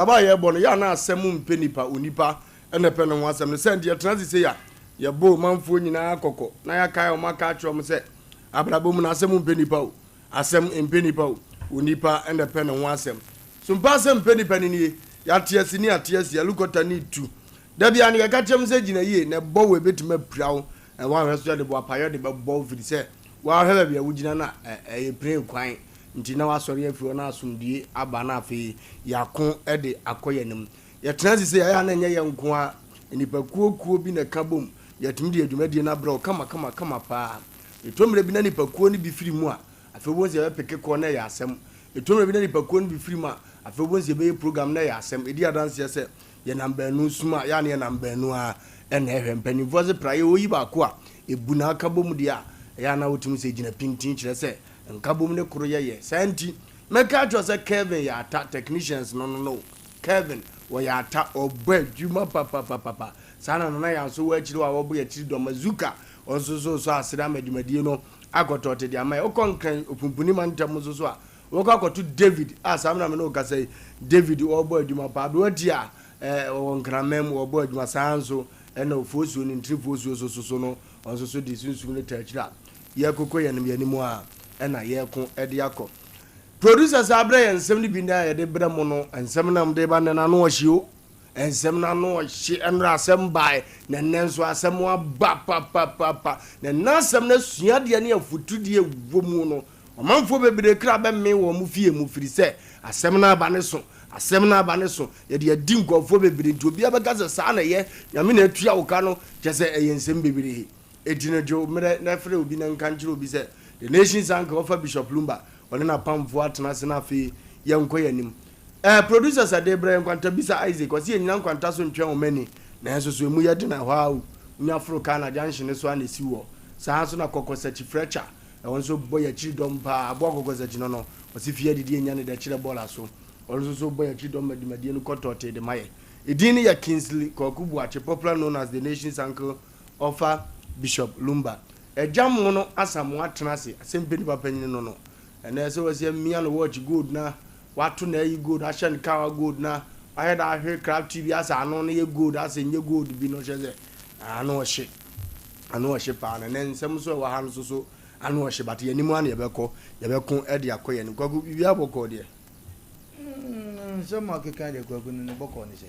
Aba a yɛbɔ no, yɛ a na asɛm mpɛ nipa, onipa na ɛpɛ ne ho asɛm no. Sɛ nti yɛtena ase sei a, yɛbɔ omanfoɔ nyinaa kɔkɔ na yɛakae wɔn aka akyerɛ wɔn sɛ, abrabɔ mu no asɛm mpɛ nipa o, asɛm mpɛ nipa o, onipa na ɛpɛ ne ho asɛm. So mpa asɛm mpɛ nipa no nie? Yɛate ase ni ate asi, alukɔta ne tu. Da biara no yɛka kyerɛ wɔn sɛ gyina yie na ɛbɔ wo ɛbɛtumi apira wo, na woanhwɛ so yɛde boapayɔ de bɛbɔ wo firi sɛ woahwɛ baabi a wogyina no a ɛyɛ pire kwan. Nti na wasɔre afiri hɔ na asomdue aba na afei yɛako de akɔ yɛn anim. Yɛtena ase sei a, ɛyɛ a na ɛnyɛ yɛn nko ara, nnipakuo kuo bi na ɛka bom. Yɛtumi de yɛn dwumadie no abrɛ wo kama kama kama paa. Ɛtɔ mmerɛ bi na nnipakuo no bi firi mu a, afei wobɛhu sɛ yɛbɛpeke kɔ na ɛyɛ asɛm. Ɛtɔ mmerɛ bi na nnipakuo no bi firi mu a, afei wobɛhu sɛ yɛbɛyɛ program na ɛyɛ asɛm. Ɛdi adanseɛ sɛ yɛnam baanu sum a, yɛ a na yɛnam baanu ara na ɛhwɛ. Mpanimfoɔ se praeɛ woyi baako a, ɛbu na aka bom deɛ a, ɛyɛ a na wotumi sɛ ɛgyina pintinn kyerɛ sɛ Nkabom ne koro yɛ yɛ. Saa nti, mɛka akyerɛ wo sɛ Kelvin yɛ ata, technicians no no no o. Kelvin, wɔyɛ ata, ɔbɔ adwuma papapapapa. Saa na Nana Yaw nso wɔ akyire hɔ a ɔbɔ yɛn akyiri dɔm. Azuka, ɔno nso so resɔ asene ama dwumadie no akɔtɔɔte de ama yɛn. Wokɔ Nkran, Opumpuni mantam nso so a, wobɛkɔ akɔto David a saa mmerɛ a me ne wo kasa yi, David ɔrebɔ adwuma paa. Aberewa Tia, eh, ɔwɔ Nkraman mu, ɔrebɔ adwuma. Saa ara nso ɛna Ofosuo ne Ntiri Fosuo nso so no, ɔno nso so de sunsum no taa akyire a Yɛrekokɔ yɛn yɛn anim a ɛna yɛreko de akɔ. Producers abrɛ yɛn nsɛm no bi na yɛde brɛ mo no, nsɛm na wɔde ba nnɛ no ano ɔhye o. Nsɛm no ano ɔhye, ɛnora asɛm bae, na nnɛ nso asɛm aba papapapa. Na nnɛ asɛm no asuadeɛ ne afotudeɛ wɔ mu no, ɔmanfoɔ bebree kra bɛmee wɔn fie mu firi sɛ asɛm no aba ne so, asɛm no aba ne so. Yɛde adi nkurɔfoɔ bebree nti obiara bɛka sɛ saa na ɛyɛ, Nyame na atua wo ka no, kyerɛ sɛ ɛyɛ nsɛm bebree. Enti no gye wo mmerɛ na frɛ obi na nka nkyerɛ obi sɛ The Nations Anchor ɔfa Bishop Lumba ɔne n'apamfoɔ atena ase na afei yɛnkɔ yɛn anim. Eh, producers ɛde brɛ yɛn nkwanta bisa Isaac ɔse yɛnnyina nkwanta so ntwɛn wɔn ani nanso so emu yɛ den a ɛhɔ ara o wonya foro kaa na junction no so ara na esi woɔ saa ara nso na Kɔkɔsakyi Fletcher ɛhɔ nso bɔ yɛn akyiri dɔm paa aboa Kɔkɔsakyi no no ɔse fie adidi enya ne dɛ kyerɛ bɔɔla so ɔno nso so bɔ yɛn akyiri dɔm ma dwumadie no kɔ tɔɔtee de ma yɛn. Edin no yɛ Kingsley Kwaku Boakye popular known as The Nations Uncle Ɔfa Bishop Lumba. Agya mono Asamoah tena ase asɛm pɛ nipa panyini no no ɛnɛ sɛ wasi amia no watch gold na wato na ayi gold ahyɛ no kawa gold na wahwɛ da ahwere crafty bi asɛ ano no yɛ gold asɛ nyɛ gold bi no kyerɛ sɛ ano ɔhye ano ɔhye paa na nɛ nsɛm nso ɛwɔ ha no so so ano ɔhye but yɛn anim ano yɛbɛkɔ yɛbɛko ɛde akɔ yɛn anim kwaku biribi abɔkɔ deɛ. Nsɛm a ɔkeka deɛ Kwaku no ne bɔkɔɔ ne sɛ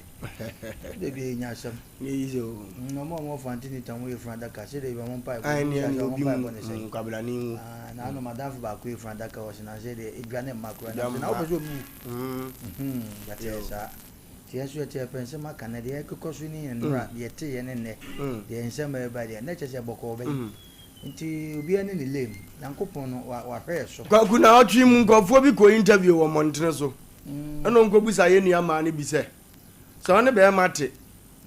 da bi ɛnya asɛm. Nyɛ easy o. Na ɔmo a ɔmo fa antenatal ɔmo yɛ funu adaka sɛ deɛ ɔmo mpaebɔ Ayi ɔmo ne hyɛ ɛne ase ɔmo obi mpaebɔ mu ne sɛ. nkwabrane mu. Ah na ano madamfo baako yɛ funu adaka ɔse na sɛ deɛ edwa ne mma koraa Edwa na sɛ na mma. wopɛ sɛ obi wu. But ɛyɛ Yo. saa. Nti yɛn nso yɛte yɛpɛ nsɛm aka na deɛ ɛkekɔ so ne nnora deɛ ɛteeɛ ne nnɛ deɛ nsɛm a ɛreba deɛ na kyerɛ sɛ bɔkɔɔ bɛn. Nti obiara ne ne lane. Nyankopɔn no wa wahwɛ yɛ so. Kwaku naawɔtwe mu nkurɔfoɔ bi kɔɔ interview wɔ mmɔntene so ɛna wɔkɔbisa yɛn nua maa no bi sɛ, sɛ wo ne bɛɛma te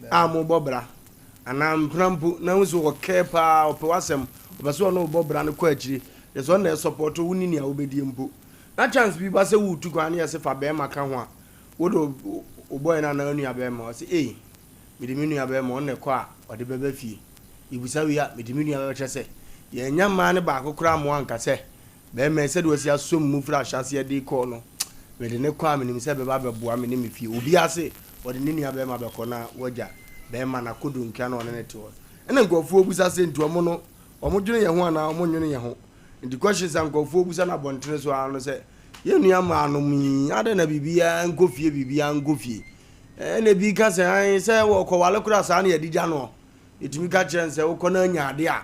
a mobɔ bra anaa mpena mpo na wohu sɛ ɔkɛɛ paa ɔpɛ w'asɛm ɔpɛ sɛ ɔne wo bɔ bra no kɔ akyire kyerɛ sɛ ɔno na ɛsɔpɔto wo ne nea wobɛdie mpo na chance bi ba sɛ woretu kwan na yɛse fa bɛɛma ka ho a wode wo boy no anaa wo nua bɛɛma ɔse ei Mede me nua bɛrima, ɔno na ɛkɔ a ɔde bɛba fie. Yɛbisa wie a, mede me nua bɛba. Kyerɛ sɛ, yɛannya mmaa no baako koraa mmoa anka sɛ, barima yi, sɛdeɛ wasi asɔ me mu firi ahyɛaseɛ de rekɔ no, mede no kɔ a, menim sɛ ɛbɛba abɛboa me ne me fie. Obiara se ɔde ne nua barima bɛkɔ na wagya barima no akɔ Donkua na ɔne no te hɔ. Ɛna nkurɔfoɔ bisa sɛ, nti wɔn no, wɔdwene yɛn ho anaa wɔnnwene yɛn ho? Nti questions a nkurɔfoɔ bisa no abɔntene so ara no sɛ, yɛn nua mmaanom yi, adɛn na biribiara nkɔ fie, biribiara nkɔ fie? Ɛna ebi ka sɛ, ae, sɛ wɔkɔwale koraa saa na yɛde gya noɔ. Yɛtumi ka kyerɛ no sɛ, wokɔ na anya adeɛ a,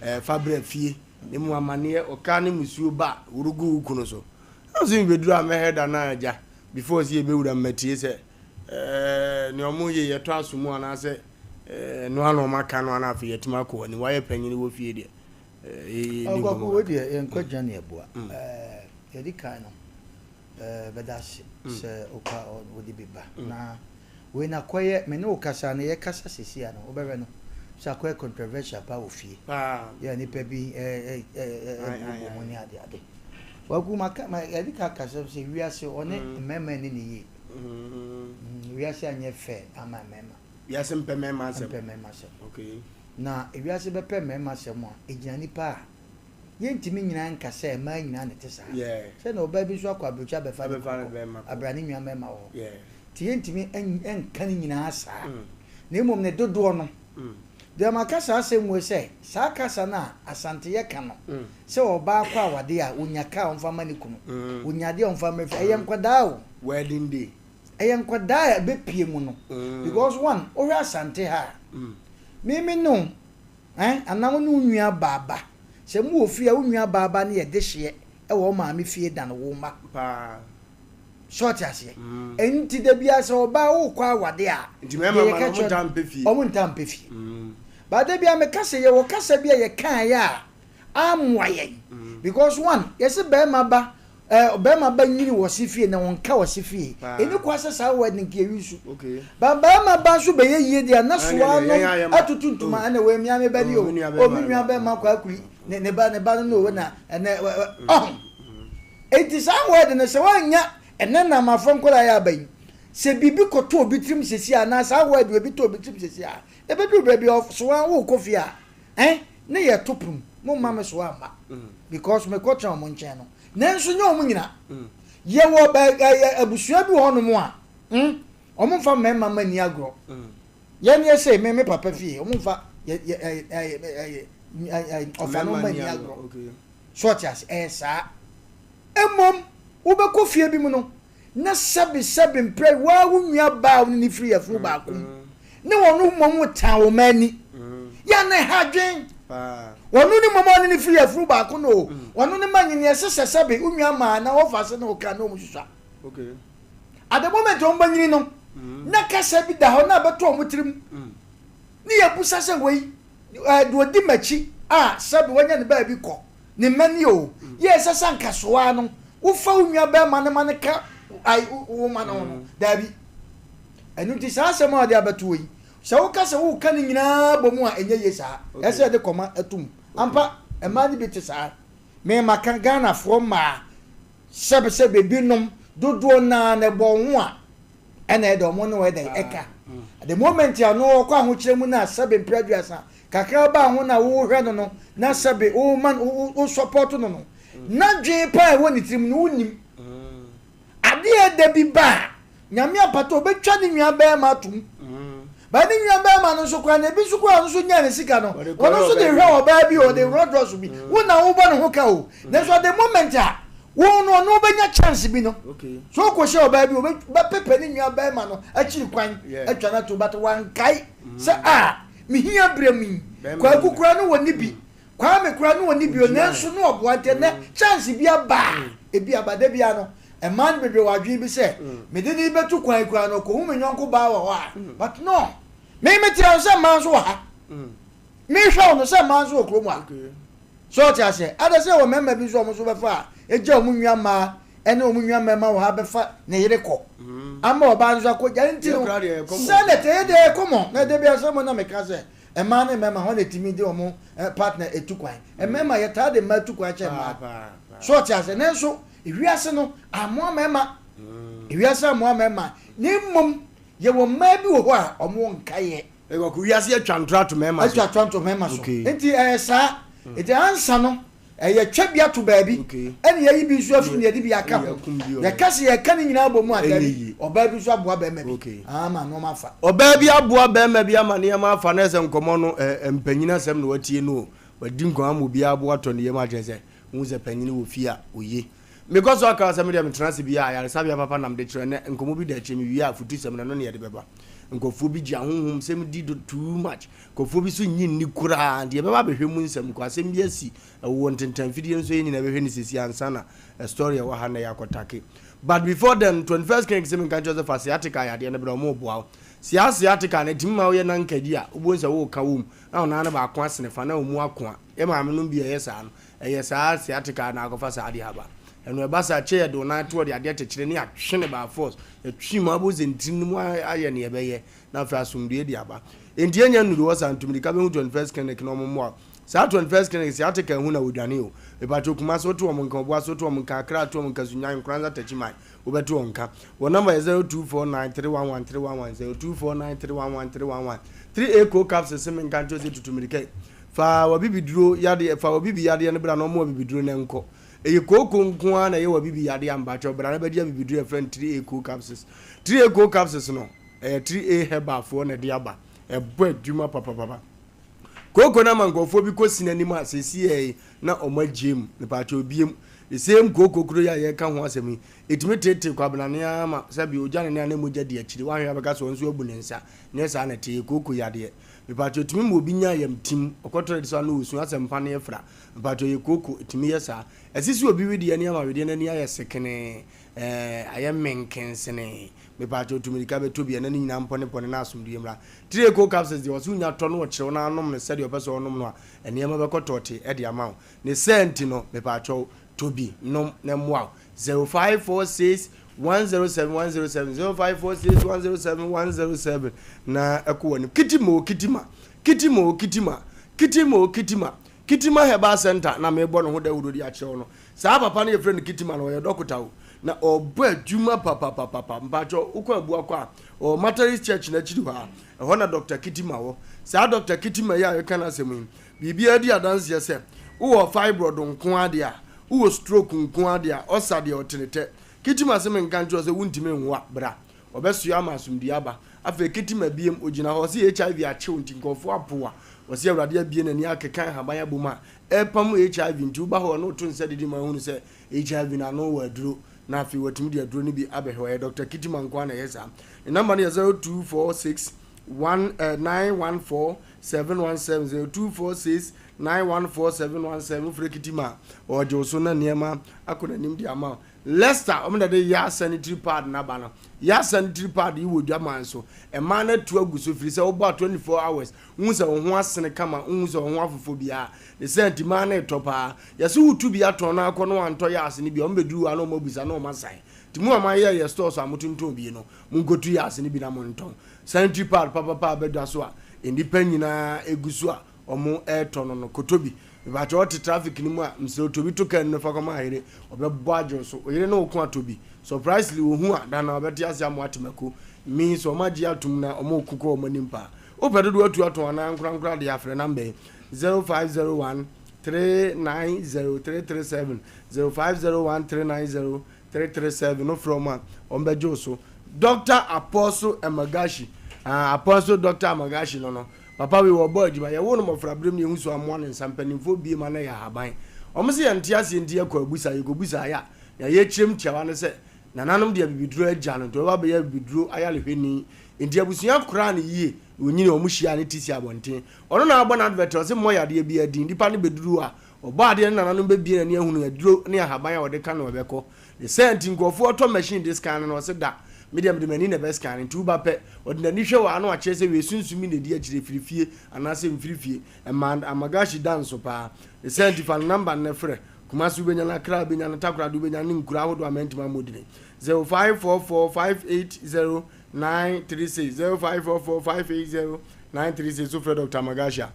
ɛɛ, fa bra fie. Na mmom amaneɛ, ɔka ne musuo ba a, woregu wo kunu so. Ɛna ɔse mebɛduru a mɛhɛ da no a agya, before sɛ yɛbɛwura mmatie sɛ, ɛɛ, nea wɔyɛ yɛtɔ aso mu anaasɛ, ɛɛ, ɛno ara na wɔaka no ana afei yɛatumi akɔ w'anim. Woayɛ panyin wɔ fie deɛ, ɛɛ, yɛnni nkɔmmɔ Ɔkwaku, wei kakra. deɛ yɛnkɔ gya ne yɛboa. Ɛɛ, deɛ ɛdi kan no, Bɛda ase sɛ woka wode bi ba. Na wei no akɔyɛ, me ne wo kasa no, yɛkasa seesei a no, wobɛhwɛ no sɛ akɔyɛ controversial paa wɔ fie. Yɛ nnipa bi ɛbubu mu ne ade ade. Wagu maka, ma yɛde ka kasa sɛ wiase ɔne mmarima nni ne yie. Wiase anyɛ fair ama mmarima. Wiase mpɛ mmarima asɛm. Mpɛ mmarima asɛm. Okay. Na wiase bɛpɛ mmarima asɛm a, egyina nipa a Yɛntumi nnyina nka sɛ mmaa nyinaa na ɛte saa. Sɛ na ɔbaa bi nso akɔ aburokyi abɛfa ne kunu kɔ, abira ne nua mmarima wɔ hɔ. Nti yɛntumi nka ne nyinaa saa. Na mmom ne dodoɔ no. Deɛ maka saa asɛm wei sɛ, saa kasa no a Asanteyɛ ka no, sɛ ɔbaa kɔ awadeɛ a, ɔnya kaa a ɔmfa mma ne kunu, ɔnya adeɛ a ɔmfa mma fie, ɛyɛ nkwadaa o. Wedding day. Ɛyɛ nkwadaa a ɛbɛpue mu no. Because one, wohwɛ Asante ha a, me me ne wo, eh, anaa wo ne wo nua baa ba, sɛ mowɔ fie a, wo nua baa ba no yɛ dehyeɛ wɔ wo maame fie dan wo mma. Paa. So ɔte aseɛ? Ɛnti da biara sɛ ɔbaa wokɔ awade a, Nti deɛ mmarima ma yɛka no ɔmo kyerɛ ntaa mpɛ fie. ɔmo ntaa mpɛ fie. But da biara meka sɛ yɛwɔ kasa bi a yɛkaeɛ a ammoa yɛn. Because one, yɛse barima ba eh, barima ba nyini wɔ se fie na ɔnka wɔ se fie. Paa. Ɛni kwa sɛ saa word no nka yɛ use. Okay. But barima ba nso bɛyɛ yie deɛ a na Ɛne soa deɛ yɛn nom a yɛma. atutu ntoma Oh. ɛna wei mea me ba ni Oh, o. me nua Oh, me bɛrima no nua ba. bɛrima Kwaku yi, ne ne ba ne ba no na o na ɛnɛ ɛ- ɛ- ɔho. Enti saa word no sɛ woannya ɛnɛ Namafoɔ nkwadaa yi aba yi, sɛ biribi kɔtɔ obi tirim sɛsi a anaa saa word wei bi tɔ obi tirim sɛsi a, ɛbɛduru baabi a ɔsoa wokɔ fie a, eh, ne yɛ to pono mu, momma me soa mma because mekɔtena wɔn nkyɛn no. Nanso nyɛ wɔn nyina. Yɛwɔ bɛ, ɛ, abusua bi wɔ hɔnom a, mm, wɔn mfa mmarima mma nni agorɔ. Yɛn yɛ sei, me me papa fie, wɔn mfa yɛ, yɛ, ɛ, ɛ, ɛ, ɛ, ɛ, ɔfa no Mmarima mma nni nni agorɔ. agorɔ. Okay. So ɔte ase? Ɛyɛ saa. Mmom, wobɛkɔ fie bi mu no, na sɛbesɛbe mprɛ wo ara wo nua baa a wo ne no firi yafunu baako mu ne wɔn mmom tan wo mma ani. Yɛ a na ɛha adwen. Wɔn ne mmom a ɔne no firi yafunu baako no o, wɔn ne mma nyini ɛsɛ sɛ sɛbe wo nua maa na wɔfa ase ne wo ka na wɔn susua. At the moment wɔn bɛnyini no, na kasa bi da hɔ na ɛbɛtɔ wɔn tirim. Ne yɛbusa sɛ wei, deɛ ɔdi m'akyi a sɛbe wanya ne baabi kɔ, ne mma ni o, yɛ ɛsɛ sɛ anka soa no wofa wo nua bɛrima no ma no ka wo ma no ho no, daabi. Ɛno nti saa asɛm a ɔde abɛto hɔ yi, sɛ woka sɛ woka ne nyinaa bɔ mu a, ɛnyɛ yie saa. Ɛsɛ sɛ yɛde kɔma atum. Ampa, mmaa no bi te saa. Me maka Ghanafoɔ mmaa sɛbe sɛbe binom dodoɔ no ara na ɛbɔ wo ho a, ɛna ɛdɛ ɔmo ne wo ɛdɛn ɛka. The moment a ɔno ɔkɔ ahokyerɛ mu no a sɛbe mprɛ aduasa kakra baa ho na wohwɛ no no na sɛbe woma no wo support no no, n'adwene paa a ɛwɔ ne tirim no wonnim. Adeɛ a ɛda bi ba a, Nyame apata ɔbɛtwa ne nua bɛrima atom. Ba ne nua bɛrima no nso koraa na ebi nso koraa ɔno nso nyaa ne sika no, ɔno nso de hwɛ ɔbaa bi ɔde rɔdrɔs bi. Wo na wobɔ ne ho ka o. Nanso at the moment a wo no ɔno bɛnya chance bi no, so wokɔhyɛ ɔbaa bi ɔbɛpepa ne nua bɛrima no akyiri kwan atwa no ato but wankae sɛ a mehia berɛ mu yi, Kwaku koraa no wɔ ne bi. Kwame koraa no ɔnni bio nanso no ɔboa nti ɛnɛ chance bi aba a ebi aba da biara no mmaa no bebree wɔ adwene bi sɛ mede no bɛtu kwan yi koraa no ɔkɔhu me yɔnko baa wɔ hɔ a but no me mete ahɔ sɛ mmaa nso wɔ ha mehwɛ wo no sɛ mmaa nso wɔ kurom ha so ɔte aseɛ ada sɛ wɔ mmarima bi nso wɔn nso bɛfa a egya wɔn nua mmaa ɛne wɔn nua mmarima wɔ ha bɛfa ne yere kɔ ama ɔbaa nso akɔ gya nti no sɛ na ɛtɛ yɛ deɛ ɛkɔmɔ na ɛda biara sɛ mo na meka sɛ Mmaa ne mmarima, hwan na ɛtumi de wɔn partner tu kwan? Mmarima, yɛtaa de mmaa tu kwan kyɛn mmaa. So ɔte aseɛ? Nanso, ewiase no, amoa mmarima. Ewiase amoa mmarima. Na mmom, yɛwɔ mmaa bi wɔ hɔ a, wɔn nkaeɛ. Ɛwɔ wiase atwa ntorɔ ato mmarima so. Atwa ntorɔ ato mmarima so. Nti ɛyɛ saa. Nti ansa no, Ɛyɛ twa bi ato baabi, ɛna yɛayi bi nso afiri mu na yɛde bi aka ho. Yɛka sɛ yɛka ne nyinaa bɔ mu a, dabi, ɔbaa bi nso aboa barima bi ama nneɛma afa. Ɔbaa bi aboa barima bi ama nneɛma afa, na ɛsɛ nkɔmmɔ no, mpanyin asɛm na watie no o. Wadi nkɔmmɔ ama obiara abo atɔ ne yam akyerɛ sɛ, wohu sɛ panyin wɔ fie a, oye. Mekɔ so aka sɛ me deɛ metena ase biara a, ayaresabea papa na mede kyerɛ. Ɛnnɛ, nkɔmmɔ bi da akyire, mewie a, afotusɛm no, ɛno na yɛde bɛba. Nkurɔfoɔ bi gye ahonhomsɛm di do too much. Nkurɔfoɔ bi nso nnye nni koraa, nti yɛbɛba abɛhwɛ mu nsɛm nko. Asɛm bi asi wɔ ntentanfidie no so, yɛn nyinaa bɛhwɛ no seesei ansa na story a ɛwɔ ha nnɛ yɛakɔtake. But before then, 21st King se menka nkyerɛ wo sɛ fa sciatica yadeɛ no bra, wɔreboa wo. Saa sciatica no, ɛtumi ma woyɛ nankagyi a, wobɛhu sɛ woreka wom, na wo nan no baako asene fa, na wo mu akoa. Yɛn maamenom bi a ɛyɛ saa no, ɛyɛ saa sciatica na akɔfa saa adeɛ aba. Ɛno ɛba saa, kyɛ yɛde wo nan to hɔ de adeɛ kyekyere ne yɛatwe no by force. Yɛtwe mu a, wobɛhu sɛ ntini no mu ayɛ nea ɛbɛyɛ. na afei asomdwoeɛ de aba. Enti yɛnnya nnuru hɔ saa nti mirika bɛhu 21st clinic na wɔn mmoa wo. Saa 21st clinic sciatica ahu na wɔdwane o. Mepakyɛw Kumasi wote wɔn nka, Obuasi wote wɔn nka, Accra wote wɔn nka, Sunyani, Nkoranza, Techiman wobɛte wɔn nka. Wɔn number yɛ 0249 311 311, 0249 311 311. 3A Co capsules se menka nkyerɛ wo sɛ tutu mirika yi. Fa w'abibiduro yadeɛ, fa w'abibi yadeɛ no bra na wɔmmoa abibiduro no nkɔ. Ɛyɛ kooko nko ara na ɛyɛ w'abibi yadeɛ a mpakyɛw bra na bɛgye abibiduro a yɛfrɛ no 3A Cool Capsules. 3A Cool Capsules no, ɛyɛ 3A Herbal foɔ na ɛde aba. Ɛbɔ adwuma papapapa. Kooko no ama nkurɔfoɔ bi kɔ sini anim a seesei yi na wɔn agyee mu. Mepaakyɛw biem. The same kooko koro yi a yɛreka ho asɛm yi, ɛtumi teetee kwabenane ara ma sɛbe ogya ne ne a na mogya di akyire. Woanhwɛ a bɛka sɛ ɔno nso abu ne nsa. Nyɛ saa na ɛte, ɛyɛ kooko yadeɛ. Mepaakyɛw ɛtumi ma obi nya ayamtim, ɔkɔ toilet so a na ɔresu, asɛ mpa no yɛ fra. Mepaakyɛw ɛyɛ kooko, ɛtumi yɛ saa. Ɛsisi obi wedeɛ ani ama wedeɛ no ani ayɛ sekenee, ɛɛ ayɛ menkensenee. Mepaakyɛw tu mirika bɛtɔ bi a na ne nyinaa mpɔnepɔne na asomdwoeɛ mmra. Three Eco Capsules deɛ ɔse wonya tɔ na ɔkyerɛ wo na anom no sɛdeɛ ɔpɛ sɛ ɔnom no a, nneɛma bɛkɔ tɔɔte de ama wo. Ne saa nti no, mepaakyɛw tɔ bi nom na ɛmmoa wo. 0546 107 107 0546 107 107 na ɛkɔ w'anim. Kitima o kitima, kitima o kitima, kitima o kitima, Kitima Herbal Centre na merebɔ ne ho dawuro de akyerɛ wo no. Saa papa no yɛfrɛ no Kitima no ɔyɛ dɔkota o. Na ɔbɔ adwuma papapapapa. Mpakyɛw wokɔ Abuakɔ a, ɔwɔ Methodist Church no akyiri hɔ a, ɛhɔ na Dɔkta Kitima wɔ. Saa Dɔkta Kitima yi a yɛka n'asɛm yi, biribiara di adanseɛ sɛ wowɔ fibroid nko ara deɛ a, wowɔ stroke nko ara deɛ a, ɔsa deɛ ɔtene tɛ. Kitima se menka nkyerɛ wo sɛ wontumi nwo a, bra. Ɔbɛsoa ama asomdue aba. Afei Kitima biem, ogyina hɔ, ɔse HIV akyew nti nkurɔfoɔ apow a, ɔse Awurade abue n'ani akeka nhaban abom a ɛrepam HIV nti woba hɔ a ɔne wo to nsa didi ma ahunu sɛ HIV no ano wɔ aduro na afei watumi de aduro no bi abɛhwɛ. Ɔyɛ Dɔkta Kitima nko ara na ɛyɛ saa. Ne namba no yɛ 0246 1 914 717 0246 914 717. Wofrɛ Kitima a, ɔregye wo so na nneɛma akɔ n'anim de ama wo. Leicester, wɔn na ɛde Yah sanitary pad no aba no. Yah sanitary pad yi wɔ dwaman so. Mmaa no atu agu so firi sɛ wobɔ a 24 hours, wohu sɛ wo ho asene kama, wonhu sɛ wo ho afofɔ biara. Ne saa nti mmaa no retɔ paa. Yɛse wotu bi atɔn na akɔ na wantɔ Yahs no bi a, wɔbɛduru hɔ a na wɔabisa na wɔasan. Nti mo a moayɛ yɛ stores a motontɔn bi no, monkɔtu Yahs no bi na montɔn. Sanitary pad papapa aba dwa so a nnipa nyinaa gu so a wɔretɔ no no, kɔtɔ bi. Mepakyɛw ɔte traffic no mu a mesrɛ wo tobi to car no mu na fa kɔma ayere ɔbɛbɔ agye wo so oyere ne wo ko atɔ bi surprisely ohu a dan na ɔbɛte ase ama wate mako means ɔmo agye atom na ɔmo ko kɔ ɔmo anim paa wopɛ dodoɔ atu atɔn anaa nkorankora deɛ afrɛ number yi 0501 390 337 0501 390 337 no frɛ ɔmo a ɔmo bɛgye wo so Doctor Apostle Amagashi ah Apostle Doctor Amagashi no no Papa wei wɔbɔ adwuma. Yɛwoo no mmɔfraberem na yɛhu so amoa ne nsa. Mpanimfoɔ bue ma na ɛyɛ ahaban. Wɔn se yɛnte aseɛ nti yɛkɔ abusa. Yɛkɔbusaeɛ a, nea yɛkyerɛ mu tiawa ne sɛ, nananom de abibiduro agya no nti ɔbɛba abɛyɛ abibiduro ayarehwɛni. Nti abusua koraa no yie na ɔnyini a wɔhyiaa ne ti si abɔnten. Ɔno na abɔ n'advert ɔse mmɔ yadeɛ biara din. Nipa no bɛduru hɔ a, ɔbɔ adeɛ ne nananom bɛbue n'ani ahunu aduro ne ahaban a wɔde ka no ɛbɛkɔ. Ne saa nti nkurɔfoɔ tɔ machine de scan no na ɔse da, me deɛ mede m'ani na ɛbɛ scan nti woba pɛ, ɔde n'ani hwɛ wɔ ano akyerɛ sɛ wei sunsum bi na ɛdi akyire firi fie anaasɛ mfiri fie. Ɛmaa Amagashi da nso paa. Ne saa nti fa ne number no na frɛ. Kumasi wobɛnya no, Accra wobɛnya no, Takoradi wobɛnya no ne nkuro ahodoɔ a mantumi ammɔ dini. 0544 580 936 0544 580 936 so frɛ Dr. Amagashi a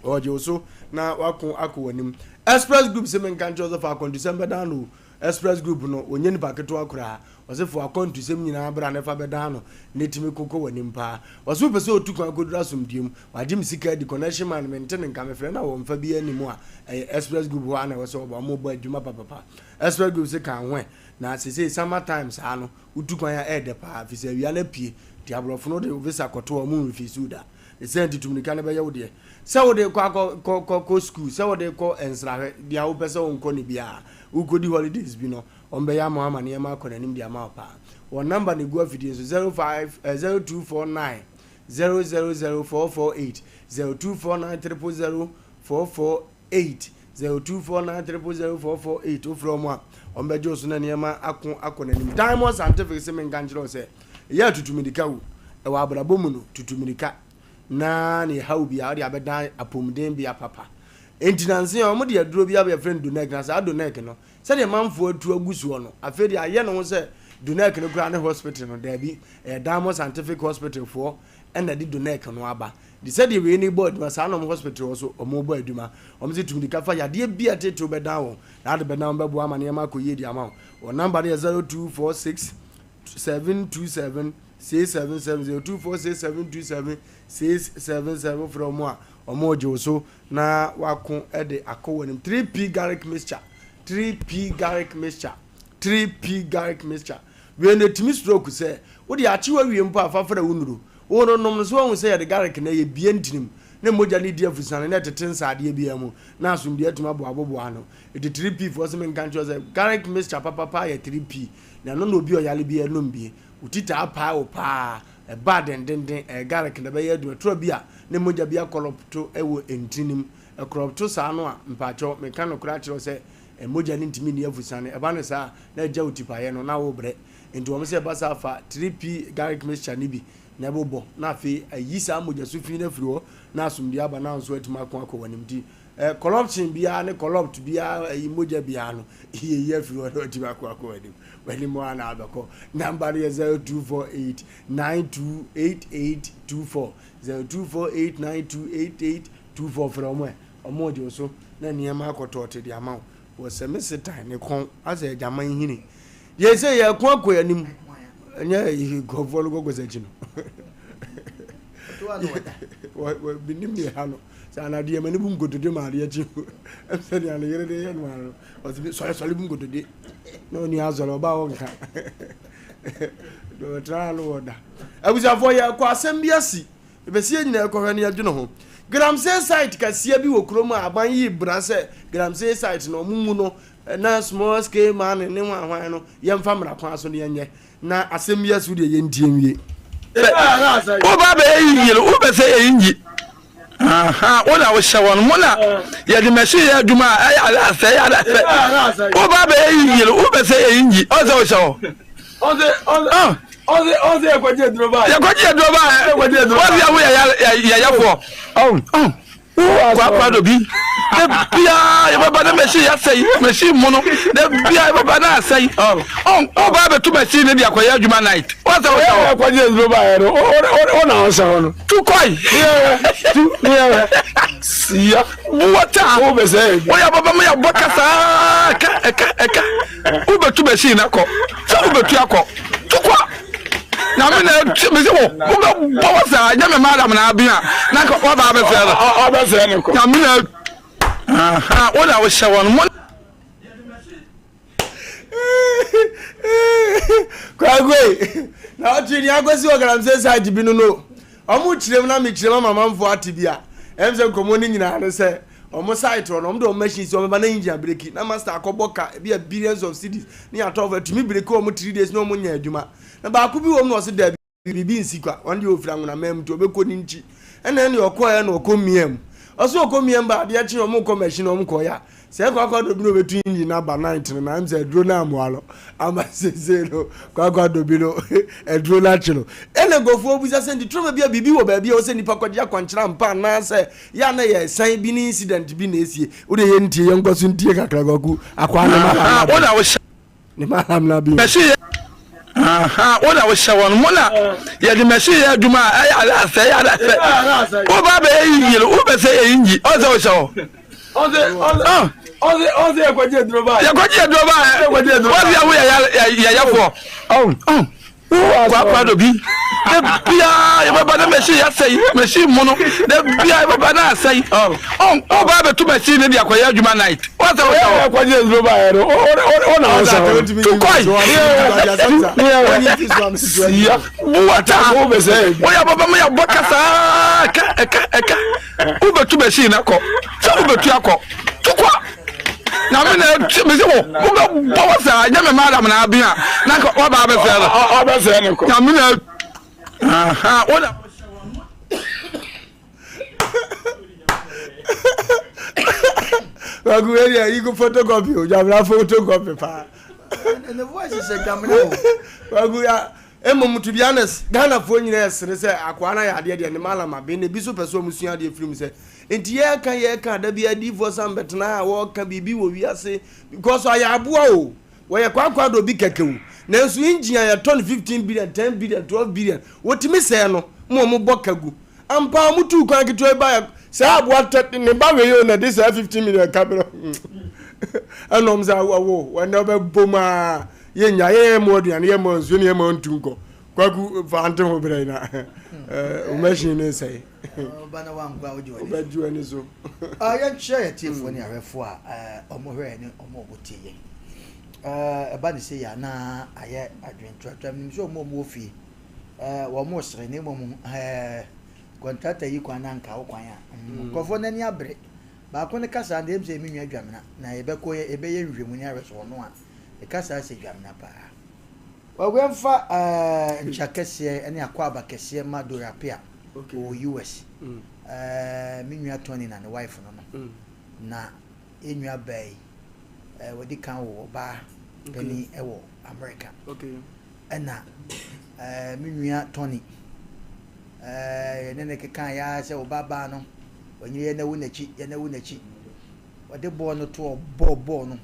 ɔgye wo so na wako akɔ w'anim. Express Group se menka nkyerɛ wo sɛ fa akwantusɛm bɛdan no o. Express group no ɔnyɛ nipa ketewa koraa ɔse fa wakwantusɛm nyinaa bra ne fa bɛdan no ne tumi ko kɔ wanim paa ɔse wopɛ sɛ otu kwan kɔduru asomdue mu wagye me sika adi connection man mente ne nka mefrɛ no a wɔmfa biaa nni mu a ɛyɛ express group hɔ a na ɛwɔ sɛ wɔba wɔn bɔ adwuma papapa express group se kan ho ɛ na sesei summer time saa no wotu kwan a ɛɛdɛ paa fisɛ awia no apue nti aborɔfo no de visa kɔto a wɔn nrefuse da Ne sɛ nti tumirika no bɛyɛ wo deɛ. Sɛ wode kɔ akɔ kɔ kɔ kɔ sukuu, sɛ wode kɔ nsrahwɛ, deɛ wopɛ sɛ wonkɔ no biara, wokɔdi holidays bi no, wɔbɛyɛ ama wo ama nneɛma akɔ n'anim de ama wo paa. Wɔn number na ɛgu afidie so, 05 eh, 0249 000 448, 0249 000 448, 0249 000 448. Wofrɛ wɔn a, wɔbɛgye wo so na nneɛma ako akɔ n'anim. Diamond Scientific se menka nkyerɛ wo sɛ, Ɛyɛ a tutu mmirika o. Wɔ abrabɔ mu no, tutu mmirika na nea ɛhaw wo biara wode abɛdan apɔmuden bea papa. Enti nansa yi wɔde aduro bi aba yɛfrɛ no Donec na saa Donec no, sɛdeɛ manfoɔ atu agu soɔ no, afei deɛ ayɛ ne ho sɛ Donec no koraa ne hospital no, daabi, ɛyɛ Diamond Scientific Hospital foɔ na ɛde Donec no aba. De sɛdeɛ wei no bɔ adwuma, saa na wɔn hospital hɔ nso wɔbɔ adwuma. Wɔn sɛ tu mmirika fa yadeɛ bi a ɛtetew bɛdan wɔn, na ade bɛdan wɔn bɛboa ama nneɛma akɔ yie de ama wo. Wɔn namba no yɛ 0246 727 677 0246 727 677 wofrɛ wɔn a wɔn regye wo so na wako de akɔ wɔn anim 3p garlic mixture 3P garlic mixture, 3P garlic mixture. Wei no ɛtumi stroke sɛ wode akye wawie mpo a fa fra wo nnuro. Wo no nom no so wahu sɛ yɛde garlic no ɛyɛ bie ntinim na mogya no di afusane na ɛtete nsaadeɛ biara mu na asomdwoeɛ atumi aboaboboa ano. Enti 3P foɔ se menka nkyerɛ wo sɛ garlic mixture papapa yɛ 3P na ɛno na obi a ɔyare biara nom bie. Wo ti taa pae wo paa, ɛba dendenden, ɛyɛ garlic na ɛbɛyɛ adwuma. Tura bi a ne mogya bi akɔlɔpto wɔ ntini mu. Ɛkorɔpto saa no a, mpakyɛw, meka nokorɛ akyerɛ wo sɛ mogya no ntumi nni afusane. Ɛba no saa a, na agya wo tipaeɛ no, na worebrɛ. Enti wɔn sɛ ɛba saa a, fa 3P garlic mixture no bi na ɛbobɔ, na afei ayi saa mogyasu fi no afiri hɔ, na asomdwoeɛ aba, na wo nso woatumi ako akɔ w'anim. Nti eh, corruption biara ne corrupt biara, ayi mogya biara no, yɛyi afiri hɔ na watumi ako akɔ w'anim. W'anim hɔ a na abɛkɔ. Number no yɛ 0248 928824. 0248 928824 frɛ wɔn ɛ. Wɔn regye wo so na nneɛma akɔtɔɔte de ama wo. Wɔ sɛ me setan ne kɔn asɛ agyaman hini. Yɛn sɛ yɛko akɔ yɛn anim. Ɛnyɛ nkurɔfoɔ no kɔkɔ sɛ akyi no. Menim deɛ ha no. Sɛ anadwo yɛ m'ani bu nkotodwe ma adeɛ kye sɛ nea ne yere de yɛ no ara no ɔsɛ sɔre sɔre bu nkotodwe na ɔni asɔre ɔba a ɔnka ɔtra no wɔ da. Abusuafoɔ yɛkɔ asɛm bi asi ɛbɛsi yɛn nyinaa kɔhwɛ ne yɛdwene ho. Galamsey site kɛseɛ bi wɔ kurom a aban yi bra sɛ galamsey site no ɔmo ngu no na small scale mining ne hwan hwan no yɛmfa mmara kwan so ne yɛnyɛ. Na asɛm bi asi wo deɛ yɛntie nwie. Woba bɛyɛ yiye no, wopɛ sɛ yɛyi nyi. Wo na wohyɛ wɔn, mo na yɛde machine yɛ adwuma a ɛyɛ ade asɛ, ɛyɛ ade asɛ. Woba bɛyɛ yiye no, wopɛ sɛ yɛyi nyi. Ɔsɛ wohyɛ hɔ. Ɔsɛ yɛkɔgye aduro baa. Yɛkɔgye aduro baa. Wɔsi ɛho yɛ yɛyɛfoɔ. Kwakwa do bi. Da biara yɛbɛba na machine asɛe, machine mono. Da biara yɛbɛba na asɛe. Ɔn, ɔba abɛto machine no de akɔyɛ adwuma night. Wɔn sɛ wɔhyɛ hɔ. Ɛkɔgye nsuo ba yɛ no, o na ɔhyɛ hɔ no. Tu kɔe. Tu, ne yɛ siya. Buwata. O bɛ sɛ. Wɔyɛ ababa ma yɛabɔ kasaa ɛka ɛka ɛka. Wobɛtu machine akɔ. Sɛ wobɛtu akɔ. Tu kɔ. Nyame na ɛti me sɛ wo wobɛbɔ wɔ saa nyɛ me madam na aben a na nka waba abɛsɛe no ɔbɛsɛe no kɔ. Nyame na aha wo na wohyɛ wɔn mo. Kwaku na ɔtwe ni akosi wɔ galamsey site bi no no ɔmo kyerɛ mu na mekyerɛ mu ama amanfoɔ ate bi a ɛm sɛ nkɔmmɔ no nyinaa no sɛ ɔmo site hɔ no ɔmo de ɔmo machine si ɔmo ba na engine abreki na master akɔbɔ ka ebi a billions of cedis ne atɔ fo atumi breki ɔmo 3 days na ɔmo nya adwuma. Na baako bi wɔ mu na ɔse daabi, biribi nsi kwa, ɔno deɛ ɔfiri anwonaman mu nti ɔbɛkɔ ne nkyi. Ɛna ɛne ɔkɔɛ na ɔkɔ mia mu. Ɔse ɔkɔ mia mu ba adeɛ kye ɔmo kɔ machine ɔmo kɔ ya. Sɛ Kwakwa Dobi na ɔbɛtu engine no aba night no na ɛm sɛ aduro no ammoa no ama seesei no Kwakwa Dobi no aduro no akye no. Ɛna nkurɔfoɔ bisa sɛ nti trɔma bi a biribi wɔ baabi a ɛwɔ sɛ nnipa kɔgye akwankyerɛ ampa anaasɛ yɛ a na yɛ san bi ne incident bi na ɛsie. Wodeɛ yɛntie yɛnkɔ so ntie kakra Kwaku akwaa no ma Wo na wohyɛ Ne malam na bi. Machine yɛ aha wo na wohyɛ wɔn mo na yɛde machine yɛ adwuma a ɛyɛ ade asɛ ɛyɛ ade asɛ woba bɛyɛ yiyi no wopɛ sɛ yɛyi nyi ɔsɛ wohyɛ hɔ. Ɔsɛ ɔsɛ yɛkɔgye aduro baa yɛkɔgye aduro baa wɔsi ɛho yɛ yɛyɛfoɔ. Kwakwa do bi. Da biara yɛbɛba na machine asɛe, machine mono. Da biara yɛbɛba na asɛe. Ɔn, woba abɛto machine no de akɔyɛ adwuma night. Wɔn sɛ wohyɛ hɔ. Ɛkɔgye nsuo ba yɛ no, o na ɔhyɛ hɔ. Tu kɔe. Siya. Buwata. Woyɛ ababa ma yɛabɔ kasaa ɛka ɛka ɛka. Wobɛtu machine no akɔ. Sɛ wobɛtu akɔ. Tu kɔ. Nyame na ɛti me sɛ wo wobɛbɔ wɔ saa nyɛ me madam na aben a na nka waba abɛsɛe no ɔbɛsɛe no kɔ. Nyame na aha wo na Kwaku wei deɛ yi ko photocopy o Dwamena photocopy paa. Ne voice sɛ Dwamena o. Kwaku ya mmom to be honest Ghanafoɔ nyinaa ɛsere sɛ akoa no ayɛ adeɛ deɛ ne malam aben na ebi nso pɛ sɛ wɔn sua adeɛ firi mu sɛ Nti yɛka yɛka da bi adiifoɔ san bɛtena ha wɔka biribi wɔ wiase because ɔyɛ aboa o, wɔyɛ kwaakwaado obi kɛkɛ o, nanso engine a yɛtɔ no 15 billion, 10 billion, 12 billion wɔtumi sɛɛ no ma wɔn bɔ ka gu. Ampa wɔn tuu kwan ketewa bi baeɛ saa aboa tɛ ne ba wei o na ɛde saa 15 million ka berɛ ɛna wɔn sɛ awo wɔn na wɔbɛbɔ mu a yɛnya yɛyɛ mu aduane yɛ mu nsuo ne yɛ mu ntu nkɔ. Kwaku fa ante ho berɛ na. Wo machine ne sɛe. Ɔba na wankɔ a wogye w'ani so. Wobɛgye w'ani so. Yɛnkyerɛ yɛn atiefoɔ ne ahwɛfoɔ a wɔhwɛ yɛn ne wɔn a wɔtie yɛn. Ɛba ne sei a na ayɛ adwene tratra. Menim sɛ wɔn a wɔwɔ fie wɔresere na mmom kɔntrata yi kwan na anka wo kwan a. Nkurɔfoɔ no ani abere. Baako no kasa deɛ ɛm sɛ me nua Dwamena na yɛbɛkɔ yɛbɛyɛ nhwehwɛmu ne ahwɛ sɛ ɔno a ne kasa sɛ Dwamena paa. Kwaku yɛmfa nkyia kɛseɛ ne akwaaba kɛseɛ ma Dora Appiah ɔwɔ US. Me nua Tony na ne wife no no. Na yɛn nua baa yi wadi kan wɔ ɔbaa panin wɔ America. Ɛna me nua Tony yɛne no keka yɛ ara sɛ ɔba baa no ɔnyere yɛn awu n'akyi yɛn awu n'akyi. Ɔde bɔɔl no to ɔbɔɔ bɔɔl no.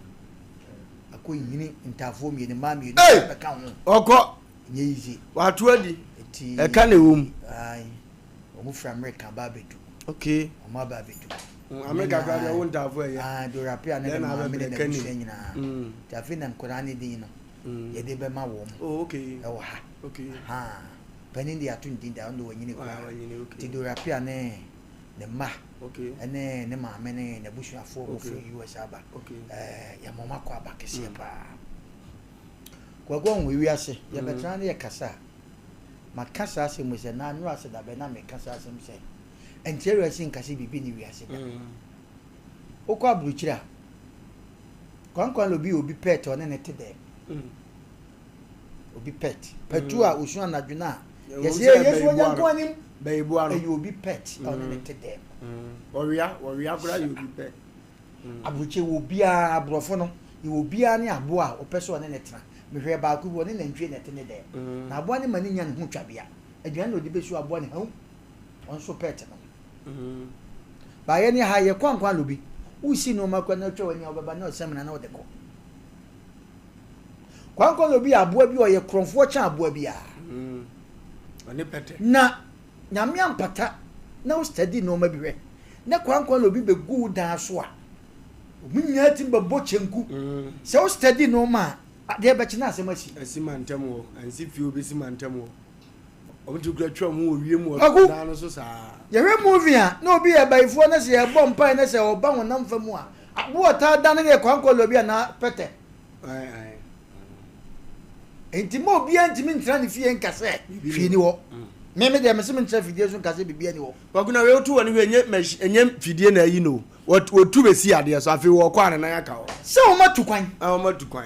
Akɔnyini ntaafoɔ mmienu, mmaa mmienu Ei! bɛka ho. Ɔkɔ. Nyɛ easy. Wato adi. Nti. Ɛka na ɛwɔ mu. Ae. Wɔn firi Amerika aba abɛdu. Okay. Wɔn aba abɛdu. Amerika koraa deɛ wo ntaafoɔ ɛyɛ. Ae, Dora Appiah ne ne Then maame ne abɛbrɛ ka n'abusua nim. nyinaa. Nti afei na nkwadaa no din no, yɛde bɛma wɔn. Oh, okay. Ɛwɔ ha. Okay. Ahaa. Panin deɛ ato ne din da, ɔno deɛ wanyini Ah, koraa. wanyini, okay. Nti Dora Appiah ne ne mma Okay. ne ne maame ne n'abusuafoɔ a Okay. wɔfiri US aba. Okay. Ɛɛ yɛma wɔn akɔ aba kɛseɛ paa. Kwaku ɔho ewiase yɛbɛtena ne yɛkasa a maka saa asɛm yi sɛ na anora ase dabɛ na meka saa asɛm sɛ ɛnkyerɛ wiase nka sɛ biribi ne wiase da. Wokɔ aburokyire a kwankwan na obi yɛ obi pet ɔne ne te dɛm. Obi pet. Patu a osu anadwo no a yɛsɛ yɛ Yesu Onyankopɔn anim. Ɛyɛ obi pet a ɔne ne te dɛm. Ɔwea ɔwea koraa yɛ obi pet. Aburokyire wɔ obiara aborɔfo no yɛ obiara ne aboa a ɔpɛ sɛ ɔne ne tena. Mehwɛɛ baako bi ɔne nantwie na ɛte ne dɛm. Na aboa no ma ne nya ne ho twabea. Aduane na ɔde bɛsu aboa no haum. Ɔno nso pet no. Baayɛ ne ha yɛ kwankwan lobi. Wosi nneɛma koraa na atwa w'ani a wobɛba na ɔsɛmina na ɔde kɔ. Kwankwan na obi yɛ aboa bi a ɔyɛ korɔmfoɔ kyɛn aboa biara. Ɔne pɛtɛ. Na nyame ampata na wo study nneɛma bi hwɛ na kwankwan na obi bɛgu wo dan so a wɔn nyinaa ti bɛbɔ kyenku. Sɛ wo study nneɛma a adeɛ bɛkye na asɛm asi. Asi mantam hɔ, ansi fie obi si mantam hɔ. Wɔn ti kura twa wɔn wɔ wiem wɔ Kwaku, dan no so saa. Yɛhwɛ movie a na obi yɛ bayifoɔ na sɛ yɛbɔ mpae na sɛ ɔba honam fa mu a aboa ɔtaa dane no yɛ kwankwan na obi anaa pɛtɛ. Enti ma obiara ntumi ntena ne fie nka sɛ hwee ni hɔ. Me me deɛ mese mentra fidie so nka sɛ biribiara ni hɔ. Kwaku na wei wotu wɔ ne hwɛ ɛnyɛ machine ɛnyɛ fidie na ayi no wɔtu bɛsi adeɛ so afei wɔkɔ a ne nan aka hɔ. Sɛ wɔn atu kwan. Ah wɔn atu kwan.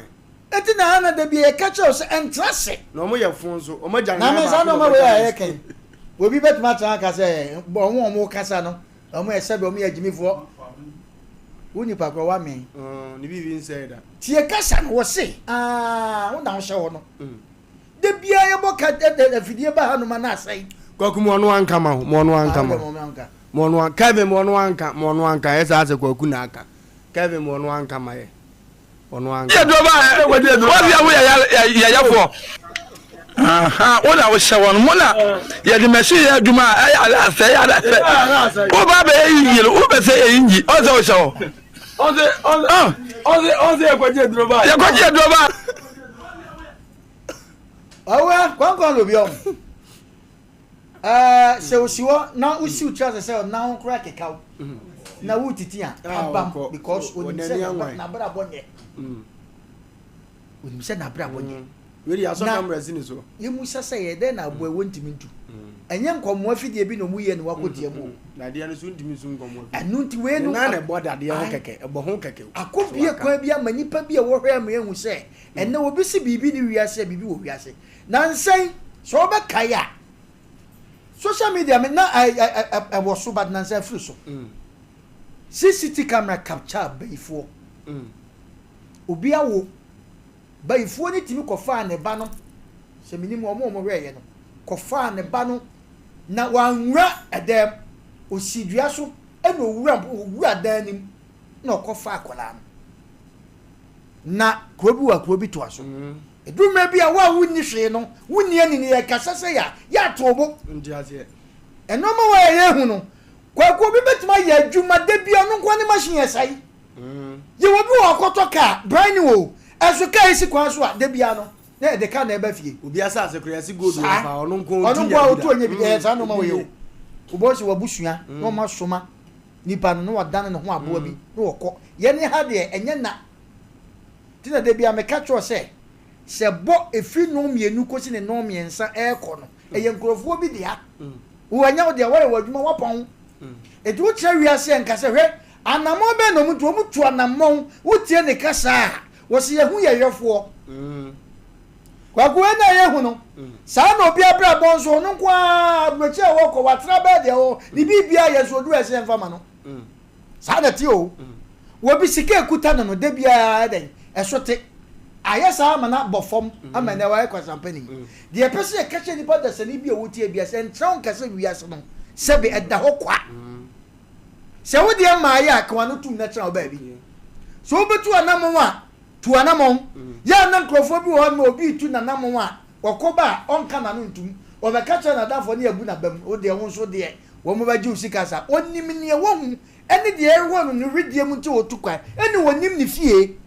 Eti na ana da bi yɛka kyerɛ wo sɛ ɛntra ase. Na wɔn yɛ fo nso wɔn agya ne Na nan me saa baako na nneɛma wei wɔbɛka a ne yɛka yi obi bɛtumi atena aka sɛ wɔn a wɔn kasa no Wɔn yɛ sɛbi, wɔn yɛ agyimifoɔ. Wo nipa korɔ wamee. Ne biribi nsɛe da. Tie kasa no wɔse aa wo na wohyɛ hɔ no. Da biara yɛbɔ ka afidie ba hanom a na asɛe. Kwaku mo ɔno anka ma ho mo ɔno anka ma ho mo ɔno Kevin mo ɔno anka mo ɔno anka yɛ saa sɛ Kwaku na aka Kevin mo ɔno anka ma yɛ. Ɔno anka. Yɛ duro ba ɛ wɔsi ɛho yɛ yɛyɛfoɔ wo na wohyɛ wɔn mo na yɛde machine yɛ adwuma a ɛyɛ ada asɛ ɛyɛ ada asɛ wo ba bɛyɛ yie no wo bɛ sɛ ɛyi nyi ɔsɛ wohyɛ hɔ. Ɔsɛ ɔsɛ ɔsɛ ɔsɛ yɛkɔgye aduro ba. Yɛkɔgye aduro ba. Ɔwɛ kwankwan lobi ɔmo. Ɛɛ sɛ osi hɔ na wosiw tiri ase sɛ ɔnan ho koraa keka wo na wotiti a Ah, abam ɔkɔ. because Ɔ- onim ɔnani sɛ anwan. n'abrabɔ nyɛ onim sɛ n'abrabɔ nyɛ Wei deɛ asɔ Na- camera si ne so. yɛmusa sɛ yɛ dɛn na aboa ɛwɔ ntumi ntu ɛnyɛ nkɔmmoa fidie bi na ɔmu yɛ na wakɔ tia mu o Dadeɛ no so ntumi nsu nkɔmmɔ bi. ɛno nti wei Ne no nan na ɛbɔ dadeɛ ho Ae. kɛkɛ, ɛbɔ ho kɛkɛ. akɔbie So waka. kwan bi ama nipa bi a wɔhwɛ ama yɛahu sɛ ɛnɛ obi si biribi ne wiase a biribi wɔ wiase nansa yi sɛ wobɛkae a social media me na ɛwɔ so but nansa afiri so CCT camera capture bayifoɔ obi awo bayifoɔ no tumi kɔfaa ne ba no sɛ menim wɔn a wɔn hwɛɛyɛ no kɔfaa ne ba no na wanwura ɛdɛm osi dua so ɛna owura owura dan nim na ɔkɔfaa akwadaa no na kuro bi wɔ kuro bi toa so Ɛduru mmerɛ bi a, wo a wonni hwee no, wonni ani no, yɛkasa sɛ yɛ a, yɛato wo bo. Nnoɔma wei a yɛhu no, Kwaku, obi bɛtumi ayɛ adwuma da bi a ɔno nko ara ne machine ɛsɛe. Yɛwɔ bi wɔ akɔtɔ kaa, brand new o, ɛnso kaa yi si kwan so a, da biara no. Na yɛde ka na ɛba fie. Obi asase koraa yɛse gold wɔ Saa. fa ɔno nko Ɔno ɔntu nko a nya bi ɔtu da. ɔnyɛ bi da. Ɛyɛ saa nneɛma Ebi wei o. nie. Wobɛhu sɛ w'abusua na wɔn asoma nipa no na wadane ne ho aboa bi na wɔkɔ. Yɛne ha deɛ ɛnyɛ na. Nti na da biara meka kyerɛ wo sɛ, sɛ bɔ ɛfiri nnɔn mmienu kɔsi ne nnɔn mmiɛnsa ɛrekɔ no, ɛyɛ nkurɔfoɔ bi dea. Wo ɛnyɛ wo dea, woayɛ w'adwuma, woapɔn. Nti wokyerɛ wiase a nka sɛ hwɛ, anammɔn bɛn na wɔtu, wɔtu anammɔn, wotie ne kasa a, wɔse yɛhu yɛ yɔfoɔ. Kwaku wei na yɛhu no, saa na obi abrabɔ nso, ɔno nko ara aburokyi a wɔkɔ, watra bɛɛ deɛ ɔwɔ, ne biribiara yɛ nso ɔduru ɛsɛ yɛmfa ma no. Saa na ɛte o. Wɔbi sika ekuta no no, da biara dɛn, ɛso te. Ayɛ saa ama no abɔ fam ama ɛnɛ wayɛ kwasampani. Deɛ ɛpɛ sɛ yɛka kyerɛ nipa dasani bi a ɔtie bia sɛ ntra wo nka sɛ wiase no sɛbe ɛda hɔ kwa. Sɛ wo deɛ mmaeɛ a, ka w'ano tom na tena wo baabi. Sɛ wobɛtu anamɔn a, tu anamɔn. Yɛ a na nkurɔfoɔ bi wɔ hɔ nom a obi retu n'anamɔn a, ɔkɔba a, ɔnka n'ano ntom. Ɔbɛka kyerɛ n'adamfoɔ ne abu n'abam. Wo deɛ wo nso deɛ, wɔbɛgye wo sika saa. Ɔnim deɛ wahu ne deɛ ɛrewɔ no ne wedeɛ mu nti ɔtu kwan. Ɛne ɔnim ne fie.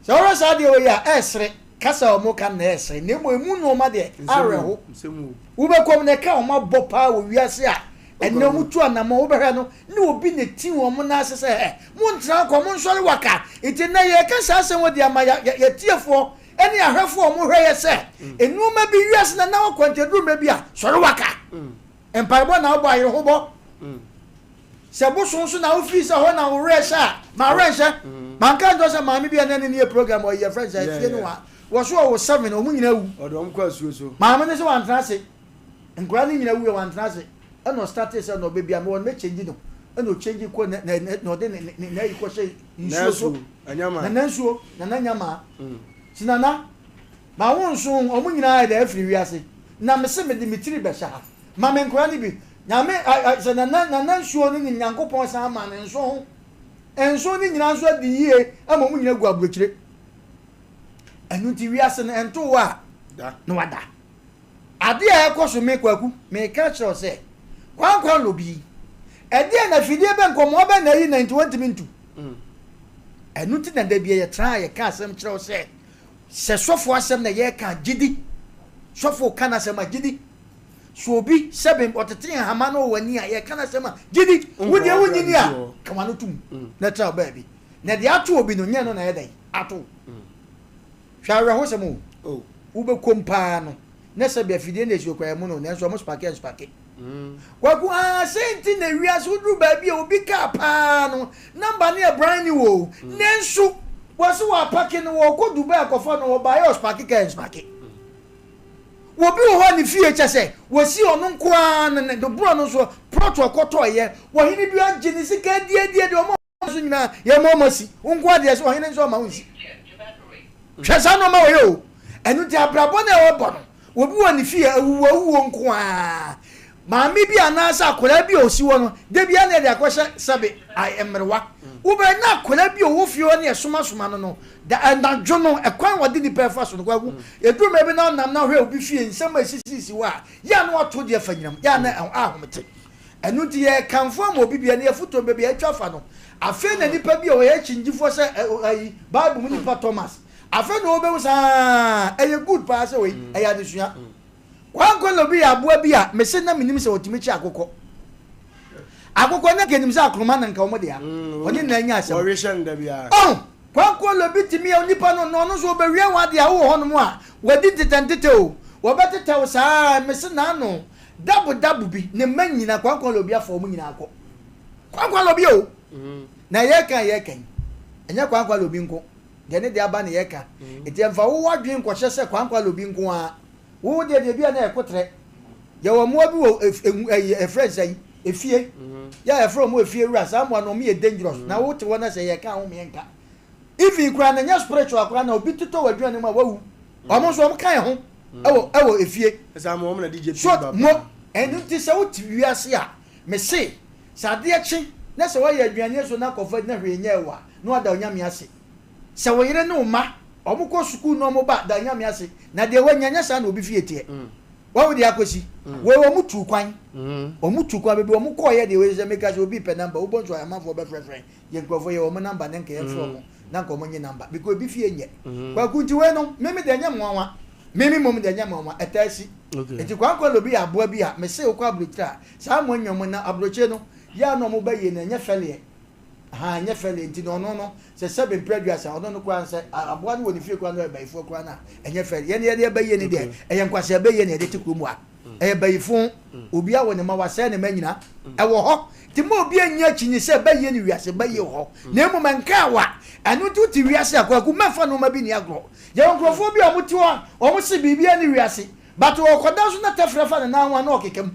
Sɛ wohwɛ saa adeɛ wei a, ɛresere. Kasa a wɔka no na ɛresere, na mmom emu nnoɔma deɛ, awerɛho. Wobɛkɔ mu na ɛka wɔn abɔ paa wɔ wiase a ɛnnɛ wɔtu anammɔn. Wobɛhwɛ no, na obi na ɛti wɔn nan ase sɛ, Hɛ, monntena hɔ kwa, monsɔre waka. Nti nnɛ yɛreka saa asɛm wei de ama yɛ, yɛ, yɛatiefoɔ ne ahwɛfoɔ a wɔhwɛ yɛ sɛ, nnoɔma bi wiase na na wakɔ nti ɛduru mmerɛ bi a, sɔre waka. Mpaebɔ na wobɔ a, yere ho bɔ. Sɛ bosom so na wofii sɛ hɔ na wo werɛ hyɛ a, ma werɛ nhyɛ. Manka nkyerɛ wo sɛ maame bi a na ne ne yɛ program wɔ yɛfrɛ no sɛ fie no wa wɔ so ɔwɔ seven wɔn nyinaa wu. Ɔde wɔn kɔ asuo so. Maame no sɛ wantena ase. Nkwadaa no nyinaa wuiɛ wantena ase. Ɛna ɔstartee sɛ na ɔbɛ bi a mewɔ no mɛ change no. Ɛna ɔchange kɔ na na na ɔde ne ne n'ayi kɔhyɛ nsuo so. Nana nsuo nana nyamaa. Si nana ma wo nso wɔn nyinaa yɛ dɛ afiri wiase na mese mede me tiri bɛhyɛ ha. Ma me nkora no bi. Nyame a, a, sɛ nana, nana nsuo no ne Nyankopɔn san maa no nso ho. Nso no nyinaa nso adi yie ama wɔn nyinaa gu aburokyire. Ɛno nti wiase no ɛnto wo a, na wada. Adeɛ a ɛkɔ so me Kwaku, meka kyerɛ wo sɛ, kwankwan lobi yi, ɛdeɛn na afidie bɛ nkɔmmoa bɛn na ayi na nti wɔntumi ntu? Ɛno nti na da bia yɛtena a yɛka asɛm kyerɛ wo sɛ, sɛ sɔfo asɛm na yɛreka a, gye di. Sɔfo ka n'asɛm a, gye di. So obi, sɛbe, ɔtete nhama no wɔ w'ani a, yɛka n'asɛm a, gye di. Wo deɛ wonnye nni a, ka w'ano tom na tra wo baabi. Na deɛ ato obi no, nyɛ ɛno na ɛyɛ dɛn? Ato wo. Hwɛ awerɛhosɛm o. Wobɛkɔm paa no, na sɛbe afidie na ɛsi hɔ koraa, ɛmu no, nanso wɔn spake anspake. Kwaku, aa, sɛn nti na wiase woduru baabi a obi kaa paa no, namba no yɛ brand new o, nanso wɔse wɔapake no, wɔkɔ Dubai akɔfa no, wɔbaeɛ ɔspake kaa anspake. Obi wɔ hɔ a ne fie kyɛ sɛ wɔsi ɔno nko ara no ne borɔ no nso plot ɔkɔtɔeɛ ɔhene bi agye ne sika adiadie deɛ ɔma so nyinaa yɛma ɔma si wo nko adeɛ sɛ ɔhene nso ɔma wo nsi hwɛ saa nɔɔma wɔyɛ o ɛno nti abrabɔ no a ɛwɔ no obi wɔ ne fie awuwu awuo nko ara Maame bi anaasɛ akwadaa bi a ɔsi hɔ no, da biara na yɛde akɔhyɛ sɛbe mmerewa. Wobɛyɛ na akwadaa bi a ɔwɔ fie hɔ ne ɛsomasoma no no, da anadwo no, ɛkwan a wɔde nipa ɛfa so no, kwaku, ɛduru mmerɛ bi na ɔnam na ɔhwɛ obi fie, nsɛm a ɛsisisisi hɔ a, yɛ a na wato deɛ fa nyinam, yɛ a na ahomete. Ɛno nti yɛkamfo ama obi bia ne yɛfoto baabi a atwa afa no. Afei na nipa bi a ɔyɛ akyingyifoɔ sɛ ayi, Bible mu nipa Thomas, afei na ɔbɛhu sɛ aa, ɛyɛ good paa sɛ wei, ɛyɛ adesua. Kwankwan-Lobi yɛ aboa bi a mese na menim sɛ ɔtumi kye akokɔ. Akokɔ na nka nim sɛ akoroma na nka wɔn dea. Mm, ɔne na anya asɛm. Wɔrehyɛ no da biara. Oh, Kwankwan-Lobi tumi yɛ onipa no na ɔno nso ɔbɛwia wɔn adeɛ a wowɔ hɔnom a wɔadi ntetɛntetɛ o. Wɔbɛtetɛ wo saa mese n'ano dabo dabo bi ne mma nyina Kwankwan-Lobi afa wɔn nyinaa kɔ. Kwankwan-Lobi o. Mm. Na yɛka yɛka yi ɛnyɛ Kwankwan-Lobi nko. Deɛ ne de aba ne yɛka. Mm. Nti ɛmfa wo wadwene nkɔhyɛ sɛ Kwankwan-Lobi nko ara. Wo deɛ deɛ bi a na ɛko trɛ. Yɛwɔ mmoa bi wɔ ɛyi ɛfrɛ nsɛn efie. Yɛ a yɛfrɛ wɔn efie wura saa mmoa no wɔn yɛ dangerous na wo te hɔ na sɛ yɛ ka ho yɛ nka. Even koraa na nyɛ spiritual koraa na obi totɔ wɔ aduane mu a wawu. Wɔn nso wɔn ka yɛ ho ɛwɔ ɛwɔ efie. So mo ɛno nti sɛ wo te wiase a me se sɛ adeɛ kye na sɛ wɔyɛ aduane so na kɔfa na hwee nyɛ wɔ a na wada Onyame ase. Sɛ wo yere ne wo mma, wɔn kɔ sukuu na wɔn ba, da Nyame ase. Na deɛ wanya, nyɛ saa na obi fie teɛ. Wahu deɛ akɔsi? Wei wɔn tuu kwan. Wɔn tuu kwan, baabi wɔn kɔɔeɛ deɛ wei sɛ meka sɛ obi pɛ number, wobɔ nso a amanfoɔ bɛfrɛfrɛ yɛn nkurɔfoɔ, yɛ wɔn number na nka yɛmfrɛ wɔn. na nka ɔmo nye number because ebi fie nyɛ. Kwaku nti wei no me me deɛ ɛnyɛ me nwanwa me me mmom deɛ ɛnyɛ me nwanwa ɛtaa si. Nti kwankwa lobi yɛ aboa bi a me se wokɔ abrokyire a saa mmoa nyɛ ɔmo na abrokyire no yɛ a na ɔmo ba yie no ɛnyɛ fɛleɛ ahaa ɛnyɛ fɛleɛ nti no ɔno no sɛ sɛbe mpere aduasa ɔno no koraa no sɛ aboa no wɔ ne fie koraa na ɔyɛ bayifoɔ koraa no a ɛnyɛ fɛleɛ yɛn yɛde ɛba yie no deɛ ɛyɛ nkwasea bɛyie na yɛde te kurom ha. Ɛyɛ bayifo. Obi awo ne mma, wasɛe ne mma nyina. Ɛwɔ hɔ. Nti mma obi nnye akyinnye sɛ bayie ne wiase, bayie wɔ hɔ. Na mmom ɛnkaa wo a, ɛno nti wote wiase a, Kwaku, mɛmfa nnoɔma bi nni agorɔ. Yɛwɔ nkorɔfoɔ bi a wɔte hɔ a, wɔn se biribiara nni wiase, but ɔkɔda so na tɛfrɛ fa ne nan ho a na ɔkeka mu.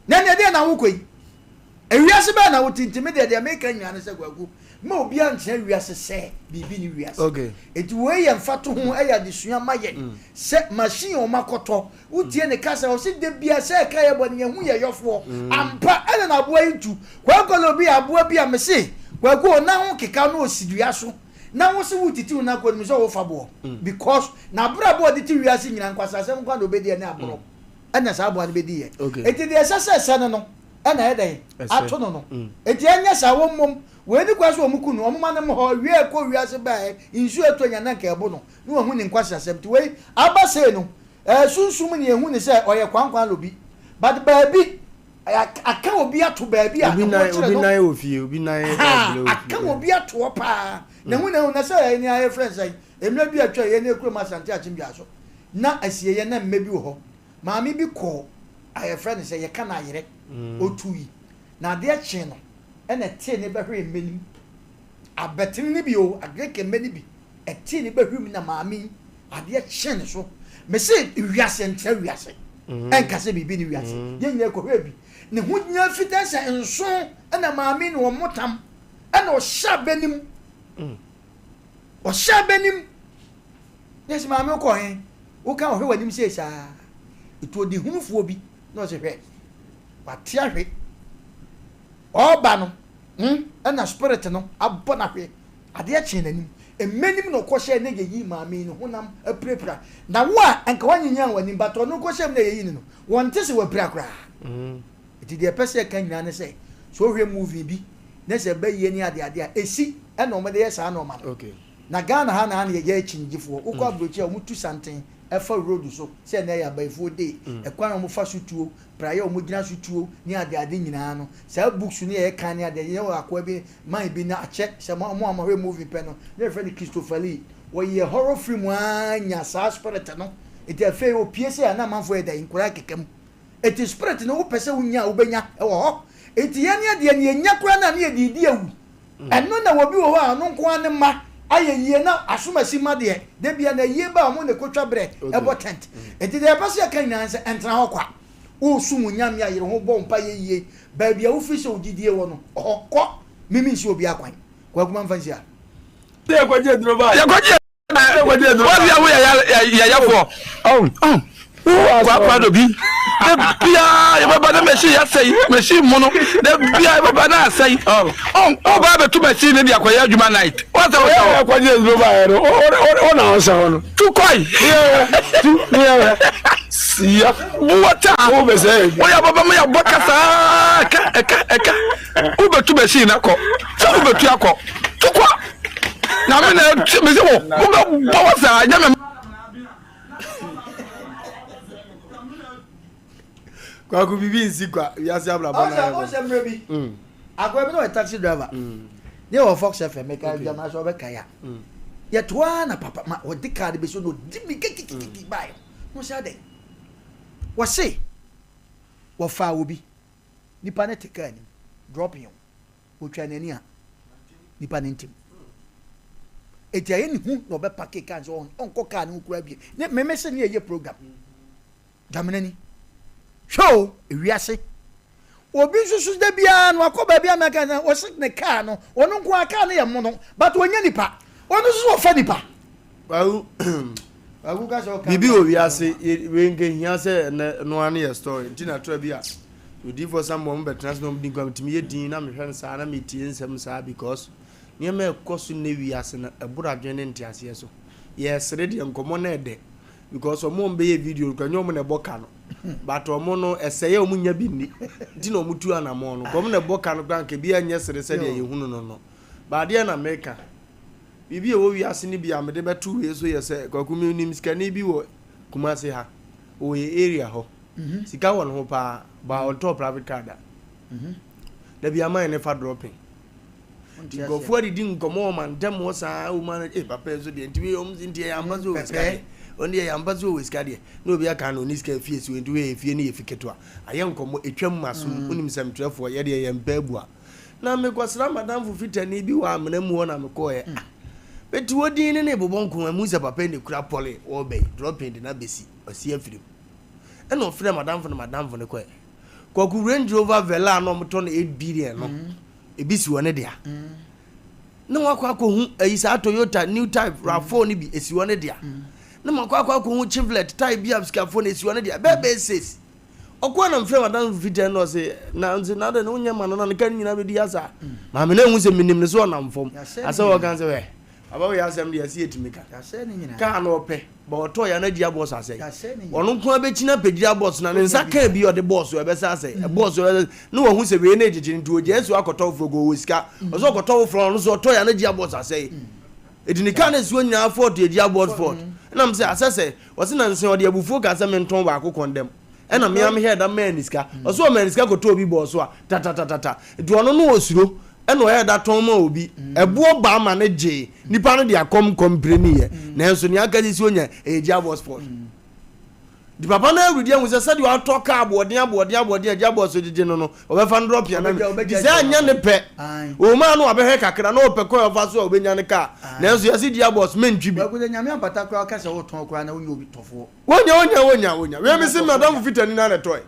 Na ɛnneɛ deɛn na wokɔ yi? Ewiase bɛn na wote? Nti me deɛ deɛ meka nyinaa ne sɛ Kwaku, mma obiara ntena wiase sɛ biribi nni wiase. Okay. Nti wei yɛ mfatoho, ɛyɛ adesua ma yɛn sɛ machine a wɔakɔtɔ, wotie ne kasa, ɔse da biara sɛ ɛka yɛ bɔne yɛhu yɛ yɔfoɔ. Ampa, ɛna na aboa yi ntu. Kwaku Alobi yɛ aboa bi a mese Kwaku ɔnan ho keka na ɔsi dua so na wo se wotiti wo nan kɔ nim sɛ wofa boɔ because n'abrabɔ a ɔde te wiase nyinaa nkwaseasɛm nko ara na ɔbɛdi ɛne aborɔ ɛna saa aboa no bɛdi yɛ. Nti deɛ ɛsɛ sɛ ɛsɛ no no ɛna ɛyɛ dɛn ato no no. Nti ɛnyɛ saa wɔn mmom wei ne kwan sɛ wɔn ku no wɔn ma no mmɔ hɔ wie ɛkɔ wiase baɛ nsuo ɛtɔ nya na nka ɛbo no na wahu ne nkwaseasɛm nti wei aba sei no ɛɛ sunsum ne yɛhu ne sɛ ɔyɛ kwankwan lobi but baabi aka obi ato baabi a Obi ɛho nan kyerɛ obi no nan wɔ fie obi nan ahaa ɛbrɛ wɔ aka fie. obi ato hɔ paa na hu na hu na sɛ ɛyɛ nea yɛfrɛ no sɛn mmerɛ bi a atwa yɛn ne kurom Asante Akyem Dwaso na asieeɛ na mmɛ bi wɔ hɔ maame bi kɔɔ a yɛfrɛ no sɛ yɛka no ayerɛ ɔtui na adeɛ kyee no ɛna ɛtee ne bɛhwee mmɛ no mu abɛtene no bi o agreke mmɛ no bi ɛtee ne bɛhwee mu na maame yi adeɛ kyee ne so mese wiase ntra wiase ɛnka sɛ biribi ne wiase yɛn nyinaa kɔhwɛ bi ne ho nyinaa fitaa sɛ nso ɛna maame yi ne wɔn motam ɛna ɔhyɛ abɛ no mu ɔhyɛ abɛ no mu na ɛsɛ maame wokɔ he woka ɔhwɛ w'anim sei saa ɛtu ɔdehunufoɔ bi na ɔsɛ hwɛ wate ahwe ɔba no hmm, ɛna spirit no abɔ no ahwe adeɛ kyee n'anim mmanim na ɔkɔhyɛ ne yɛyi maame yi ne honam apirapira na wo a anka woanyinyan w'anim but ɔno kɔhyɛ mu na yɛyi no no wɔnte sɛ wapira koraa nti deɛ ɛpɛ sɛ ɛka nyinaa ne sɛ sɛ wohwɛ movie bi na sɛ ɛbɛyie ne adeade a ɛsi ɛna wɔde yɛ saa nɔɔma no Okay. Na Ghana ha na na yɛyɛ akyinnyegyefoɔ. Wokɔ aburokyi a wɔtu santen fa road so sɛ ɛnnɛ yɛ abayifoɔ day. Ɛkwan a wɔfa so tuo, praeɛ a wɔgyina so tuo ne adeade nyinaa no, saa books no yɛyɛ kan ne adeade. Yɛwɔ akoa bi, man bi na akyɛ sɛ mo a mohwɛ movie pɛ no, na yɛfrɛ no Christopher Lee. Ɔyɛ horror film ara nya saa spirit no. Nti afei ɔpue sei a na amanfoɔ yɛ dɛn? Nkwadaa keka mu. Nti spirit no wopɛ sɛ wonya a wobɛnya, ɛwɔ hɔ. Nti yɛn adeɛ no yɛnya koraa no a na yɛde redi awu. Ɛno na obi wɔ hɔ a ɔno nko ara ne mma ayɛ yie na asomasi mma deɛ, da biara no ayie ba a wɔn na ɛkɔtwa berɛ bɔ tent. Enti deɛ yɛpɛ sɛ yɛka nyinaa ne sɛ ɛntena hɔ kwa. Woresom wo Nyame a, yere ho bɔ mpaeɛ yie. Baabi a wofiri sɛ wo gyidie wɔ no, hɔ kɔ. Mimi nsi obiara kwan. Kwaku mamfa nsi ha. Yɛkɔgye aduro baeɛ. Yɛkɔgye Wɔsi awo yɛ yɛyɛfoɔ. Kwakwa do bi. De bia yɛbɛba na machine yɛasɛe machine mu no de bia yɛbɛba na asɛe. Ɔba abɛto machine no de akɔyɛ adwuma night. Wɔsɛ wɔsɛ hɔ. Yɛkɔgye aduro baeɛ no wo na wɔsɛ hɔ no. Tu kɔe. Tu siya. Buwata. Wobɛsɛ. Woyɛ ababa ma yɛabɔ kasaa ɛka ɛka ɛka. Wobɛtu machine no akɔ. Sɛ wobɛtu akɔ. Tu kɔ. Nyame na ɛtu mesi wo wobɛbɔ wɔ saa nyɛ me. Kwaku bibi nsi kwa wiase abrabɔ na ayɛ bɔ. Ɔsɛ mmerɛ bi mm. akoa bi na ɔyɛ taxi driver mm. ne wɔ Fox FM meka okay. dwama sɛ ɔbɛka ya mm. yɛtoa na papa ma ɔde kaa de bɛsi na ɔdi mi kikikiki baeɛ mo sɛ adɛn wɔse wɔfaa obi nipa ne te kaa nim dropping o Otwa n'ani a, nipa no ntem. Eti ɛyɛ ne hu na ɔbɛpake kaa no sɛ ɔnkɔ kaa no ho koraa bio. Ne meme se ne yɛyɛ program. Damena ni. Hwɛ o, ewiase. Obi nso so da biara no akɔ baabi a mɛka sɛ ɔse ne kaa no, ɔno nko ara kaa no yɛ mono, but ɔnyɛ nipa. Ɔno nso so ɔfa nipa. Kwaku Kwaku ka sɛ ɔka biribi wɔ wiase wei nka hia sɛ ɛnɛ no ara no yɛ story nti na tra bi a odiyifoɔ Samuel mo bɛtena ase na ɔmo di nkwa metumi yɛ din na mehwɛ no saa na metie nsɛm saa because nneɛma ɛkɔ so nnɛ wiase no ɛboro adwene ne nteaseɛ so yɛsere deɛ nkɔmmɔ no ɛdɛ because ɔmo ɔmo bɛyɛ video no kora nyɛ ɔmo na ɛbɔ ka no but ɔmo no ɛsɛeɛ ɔmo nya bi nni nti na ɔmo tu anamɔn no kɔ ɔmo na ɛbɔ ka no kora nka bi ɛnyɛ sere sɛdeɛ yɛhunu no no but adeɛ na meka. Biribi a ɛwɔ wiase no bi a mede bɛto wei so yɛ sɛ, Kwaku menim sikani bi wɔ Kumasi ha, ɔwɔ yɛ area hɔ. Sika wɔ ne ho paa, but ɔntɔɔ private car da. Da bi aman ne fa dropping. Nti nkurɔfoɔ adidi nkɔmmɔ wɔ mantam hɔ saa, wo ma no, eh papa yi nso deɛ, nti wei ɔmo nti ɛyɛ ampa sɛ ɔwɔ sika deɛ. Ɔno deɛ ɛyɛ ampa sɛ ɔwɔ sika deɛ. Na obi aka no ɔni sika efie si hɔ, nti wei efie no yɛ fi ketewa. Ayɛ nkɔmmɔ, ɛtwam m'asom, wonim sɛmtwerɛfoɔ, yɛdeɛ yɛmpɛ abua. Na mekɔsra m'adamfo fitani bi wɔ amena mu hɔ na mekɔɔɛ. Ah, mete hɔ dinn ne ne rebobɔ nkɔmmɔ, mehu sɛ papa yi na ɛkura pɔle, ɔreba yi, dropping de no abɛsi, wasi afiri mu. Ɛna ɔfrɛɛ m'adamfo na m'adamfo no kɔɛ. Kwaku Range Rover Velar na wɔtɔ no 8 billion no, ebi si hɔ ne dea. Na wakɔ akɔhu ayi saa Toyota new type RAV4 no bi esi hɔ ne dea. Na makɔ akɔ akɔhu Chevrolet type bi a sikafoɔ no esi hɔ ne dea. Bɛɛ bɛyɛ six. Ɔkɔɔ na mefrɛɛ m'adamfo fitaa no na ɔse, na nse na adɛn na wonyɛ ma no na ne ka no nyinaa bɛdi asa. Maame no anhu sɛ menim no sɛ ɔnam fam. Asɛ ɔka sɛ hwɛ, papa wei asɛm deɛ ɛsɛ yɛtumi ka. Kaa no ɔpɛ, ba ɔtɔɔ yɛ anagye abɔs asɛe. Ɔno nko ara bɛkyini apɛgyiri abɔs na ne nsa kaa bi ɔde bɔɔ so ɛbɛsa asɛe. Ɛbɔɔ so ɛbɛsa na wahu sɛ wei na ɛgyegye nti ɔgyae si hɔ akɔtɔ foforɔ kɔ ɔwɔ sika. Ɔsɛ ɔkɔtɔ foforɔ ɔno nso ɔtɔɔ yɛ anagye abɔs asɛe. Ɛti ne kaa no ɛsi hɔ nyinaa fɔɔto yɛgye abɔs fɔɔto. Ɛnam sɛ asɛ sɛ Ɔse nansa yi ɔde abufuo kaa sɛ mentɔn baako kɔndɛm ɛna me ara mehwɛɛ da maa ne sika. Ɔse ɔmaa ne sika kɔtɔɔ obi bɔɔ so a tatatata nti ɔno no ɔsuro ɛna ɔyɛɛ da tɔn maa obi. Ɛboɔ baa ma no gyee nipa no de akɔm kɔmpreniiɛ nanso nea aka sisi onya ɛyɛ gya sport. Nti papa no awuridi ahu sɛ sɛdeɛ watɔ kaa aboɔden aboɔden aboɔden a gya bɔɔ so gyegye no no ɔbɛfa no drɔpia na nti sɛ anyɛ ne pɛ ɔmaa no wabɛhwɛ kakra na ɔpɛ kwan a ɔfa so a ɔbɛnya ne kaa nanso yɛse gya bɔs mentwi bi. Kwaku sɛ Nyame ampata koraa ɔka sɛ wotɔn koraa na wonya obi tɔfoɔ. Wonya wonya wonya wonya wei mese madamfo fitani no ara na ɛtɔe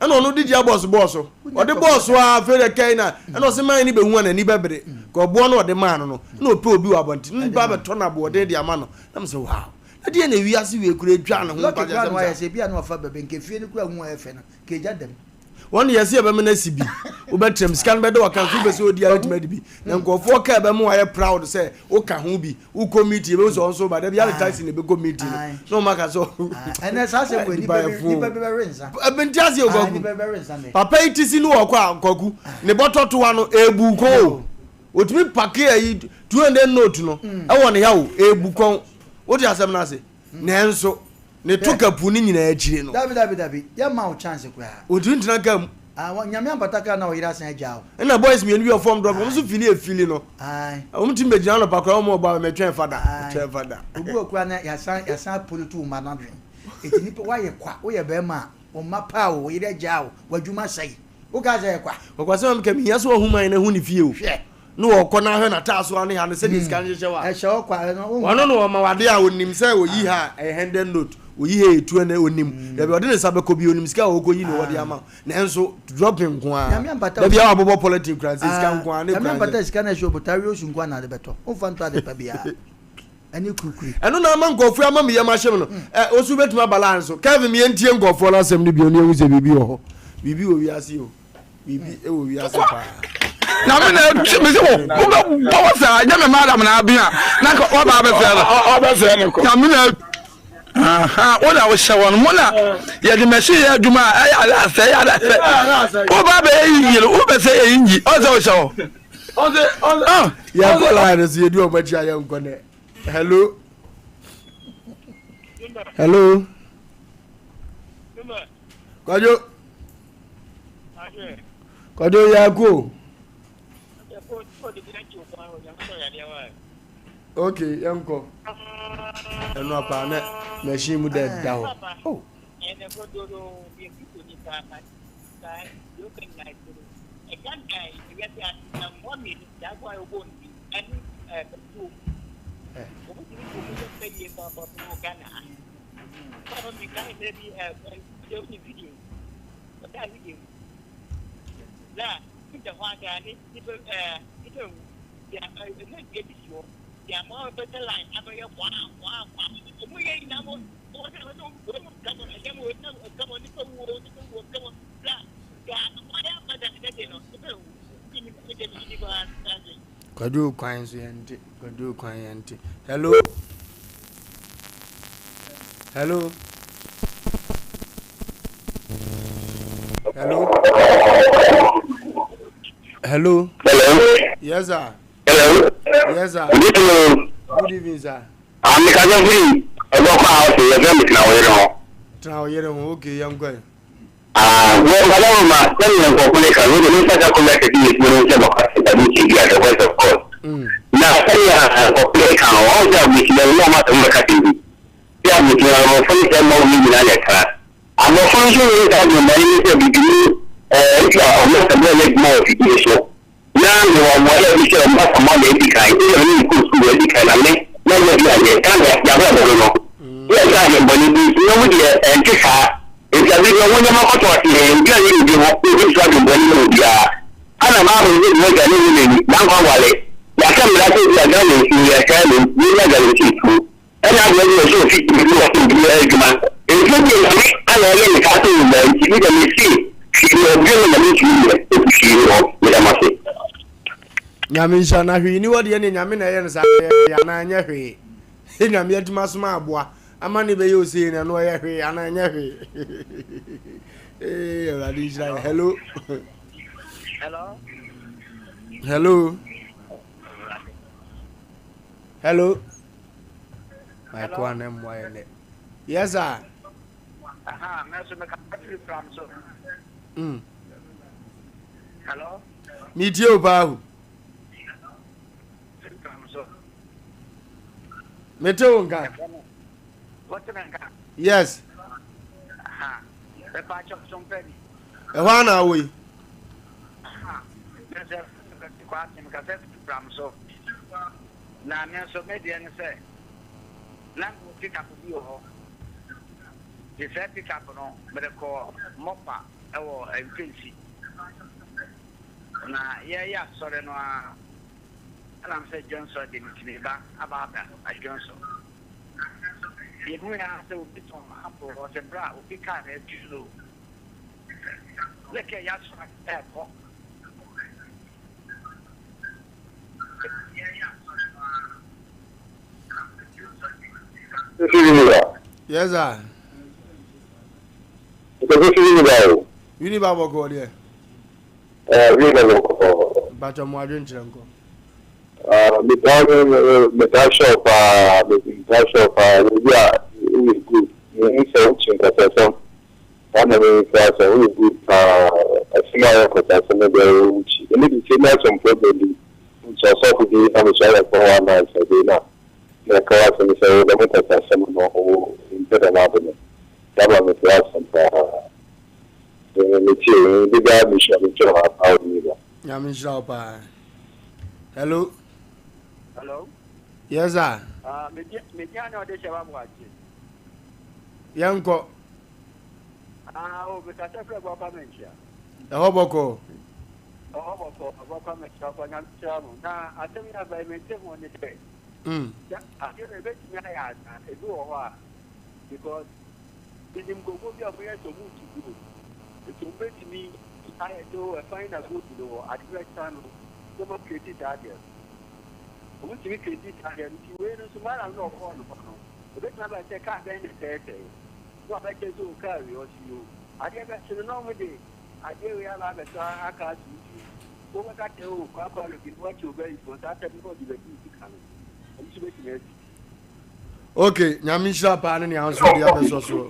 ɛna ɔno de gya bɔs bɔɔ so ɔde bɔɔ so ara afei deɛ kɛi na ɛna ɔse man no bɛhu a n'ani bɛbere ka ɔboɔ no ɔde maa no no ɛna ɔpɛ obi wɔ abɔnten nipa bɛtɔ no aboɔden de ama no na mesɛ wow Na deɛ na wiase wei kura etwa ne ho Lɔki kura na wayɛ sɛ ebia na wafa bɛbɛ nka efie no kura hu a ɛfɛ no nka egya dam. Wɔn deɛ yɛsɛ yɛbɛma no asi bi wobɛtrɛm sika no bɛdɛ waka nso wopɛ sɛ odi a wobɛtumi adi bi na nkurɔfoɔ ka ɛbɛma wayɛ proud sɛ woka ho bi wokɔ meeting yɛbɛhu sɛ wɔn nso ba da bi ade taxi na ɛbɛkɔ meeting no na wɔn aka sɛ ɛnɛ saa sɛ wɔ nipa bi nipa bi bɛwe nsa ɛbɛnti aseɛ kwaku papa yi ti si no wɔ kɔ a kwaku ne bɔtɔ toa no ebu kɔn o. Otumi pake ayi 200 note no ɛwɔ ne ha o, ebu kɔn. Wote asɛm no ase? Nanso ne to kapu no nyinaa akyire no. Dabi dabi dabi, yɛmma wo chance koraa. Ontumi ntena kaa mu. Ah, Nyame ampata koraa na ɔyere asan agyaa wo. Ɛna boys mmienu bi wɔ fam drop, wɔn nso fili efili no. Aye. Wɔn tumi bɛgyina anɔpa koraa, wɔn ɔbɔ a mɛtwɛn fada, mɛtwɛn fada. Obi wɔ koraa na yasan yasan apolitu wo mma no adwene. Eti nipa woayɛ kwa, woyɛ bɛrima a, wo mma paa o, wo yere agyaa wo, w'adwuma asɛe. Wokaa sɛ ɛyɛ kwa. Ɔkwasɛm a meka mehia sɛ ɔhu man no ahu ne fie o. Hwɛ. Na ɔkɔ na ahwɛ n'ataaso ne ha no sɛdeɛ sika no hyehyɛ hɔ a. Ɛhyɛ hɔ kwa ɛno wohu. Ɔno na ɔma wo adeɛ a ɔnim sɛ ɔyi ha a ɛyɛ hundred note, ɔyi ha ɛyɛ 200 ɔnim. Dabi ɔde ne nsa bɛkɔ bi ɔnim sika a ɔrekɔyi na ɔde ama wo. Nanso dropping nko ara. Nyame ampata wo Dabi a wabobɔ polythene kura nsɛ sika nko ara ne Nyame kura ampata nsɛ. sika no ɛhyɛ ɔbotawe osu nko ara na ade bɛtɔ. Womfa ntɔ ade pa biara. Ɛne kurukuri. Ɛno na ama nkurɔfoɔ yi ama me yam ahye me no. Ɛ, wo nso wobɛtumi aba line so. Kevin, yɛntie nkurɔfoɔ no asɛm no bio na yɛhu sɛ biribi wɔ hɔ. Biribi wɔ wiase o. Biribi wɔ wiase paa. Na me na ɛtwe me sɛ wo wobɛbɔ wɔ saa nyɛ me madam na aben a na nka waba abɛsɛe no ɔbɛsɛe no kɔ na me na aha wo na wohyɛ wɔn mo na yɛde machine yɛ adwuma a ɛyɛ ade asɛ ɛyɛ ade asɛ woba abɛyɛ yie no wobɛsɛ yɛ yingi ɔsɛ wohyɛ hɔ Yɛkɔ line no so yɛdi wɔn akyi a yɛnkɔ nɛ. Hello. Hello. Kwadwo. Kwadwo yɛkɔ o. Ok yɛnkɔ. Ɛno apa na machine mu dɛ da hɔ. Oh. Kwadwo kwan nso yɛn nte. Kwadwo kwan yɛn nte. Hello. Hello. Hello. Hello. Hello. Yes sir. Hello. Yes sir. Good evening. Good evening sir. Ah, me kasa firi ɛbɔkɔ a ɔsɛ yɛfrɛ me tena wo yere ho. Tena wo yere ho, okay, yɛnkɔ ɛ. Ah, wɔ nkasa wo ma sɛdeɛ nkurɔfo no ka no, wode me nkasa kɔ mɛsɛ bi yɛtumi no sɛ bɔkɔ ase ba bi kyɛ bi the voice of God. Na sɛdeɛ nkurɔfo no ka no, wɔn sɛ abusua no na wɔn asɛm bɛka sɛ bi. Sɛ abusua no abɔfo no sɛ mma wɔn nyinaa na ɛtra. Abɔfo nso wɔ saa adwemmɔne no sɛ bibini ɛɛ nti a wɔn asɛm yɛ adwuma wɔ fidie so. Na mewɔ mmuaeɛ bi sɛ ɔma kɔma na adi kan, ebia me ne no kɔɔ sukuu adi kan na me na ɔnyɛ bi anyɛ, Ghana yɛabrabɔ no no, yɛ sɛ adwemmɔne bi nti, na ɔmo deɛ ɛnte saa, enti abere bi ɔmo nneɛma kɔtɔ ase yɛn, obi anyɛ biribi ho, na obi nso adwemmɔne ma obiara, ana Bible no sɛ mogya ne nwoma ni, dankwa wale, yɛahyɛ mmara sɛ ebia Ghana nsuo yɛsɛe no, yɛnya galamsey tuo. Ɛna aboa bi wɔ sɛ ofi tumi bi wɔ sɛ obi yɛ adwuma nti deɛ nyame ana ɔyɛ ne saa sɛ owura nti me deɛ mese hwee wɔ dwen no na mentumi nyɛ ɛti hwee ni hɔ meda mo ase. Nyame nhyira na hwee ni hɔ deɛ ne nyame na ɛyɛ no saa ɛyɛ hwee anaa ɛnyɛ hwee nyame atumi asoma aboa ama ne bɛyɛ osei na ɛno ɛyɛ hwee anaa ɛnyɛ hwee ee awurade nhyira yɛ hello hello hello hello Mike wa na mmoa yɛ nɛ. Yes sir. Aha, me nso meka firi pram so. Hello. Me tie o paa o. Firi pram so. Me te wo nka. Wote me nka? Yes. Aha. Mepa kyɛw so mpɛ ni. Ɛhɔ ana awɔ yi. Aha. Me nso kɔ asem kasa firi pram so. Na me nso me deɛ ne sɛ, na mewɔ pickup bi wɔ hɔ. Nti saa pickup no, mede kɔɔ Mɔpa wɔ Mfensi. Na yɛreyɛ asɔre no ara, ɛna me sɛ dwonsɔ de me nti meba aba aba adwonsɔ. Yɛhui ara sɛ obi tɔn apple, ɔsɛ bra obi kaa na atu no. Ne kɛ yɛasra ɛrekɔ. Yes, sir. Wini ba bɔkɔ deɛ. Wini ba bɔkɔ. Mpatsɔ mu adwe nkyerɛ nkɔ. Metaa metaa hyɛ paa metaa hyɛ paa obi a woyɛ good mehu sɛ wokyi nkasasɛm saa na mehu sɛ woyɛ good paa asɛm a yɛ nkasasɛm no deɛ wokyi ɛne de sɛ na some problem bi nti ɔsɔfo bi na mehyɛ yɛ kɔ hɔ ama nsɛde na na ɛka asɛm sɛ wo dɛm nkasasɛm no wo mpɛ dɛm ade no dama mepɛ asɛm paa metie de biara mehyɛ mekyerɛ wɔ apa wo ni ba. Nyame nhyira wo paa. Hello. Hello. Yes sir. Ah, me me dia na ɔde hyɛ wa boakye. Yɛnkɔ. Ah, o me kasa fira bɔ kwa menkyia. Ɛhɔ bɔkɔ. Ɛhɔ bɔkɔ, bɔ kwa menkyia bɔ nyame kyerɛ mo. Na asɛm yi aba yi mente ho ne sɛ. Adeɛ no ebetumi ayɛ asa ebi wɔ hɔ a because menim nkurɔfoɔ bi a wɔyɛ sɛ wɔn tu gold nti wɔn betumi ayɛ sɛ o ɛfan na gold no wɔ ade bɛsa no na wɔn create saa adeɛ no wɔn tumi create saa adeɛ no nti wei no nso malam na ɔkɔɔ no hɔ no ebetumi aba sɛ kaa bɛn na ɛsɛɛsɛe na ɔbɛkyɛ sɛ o kaa wei ɔsi o adeɛ bɛkye no na wɔn de adeɛ wei aba abɛtɔ aka ato nti wɔbɛka kyerɛ o kwakwa no bi na wɔakyɛ ɔbɛyifoɔ saa asɛm no ɔde bɛdi sika no wɔn nso betumi asi. Ok, nyame nhyira paa ne nea nso de abɛsɔ soɔ.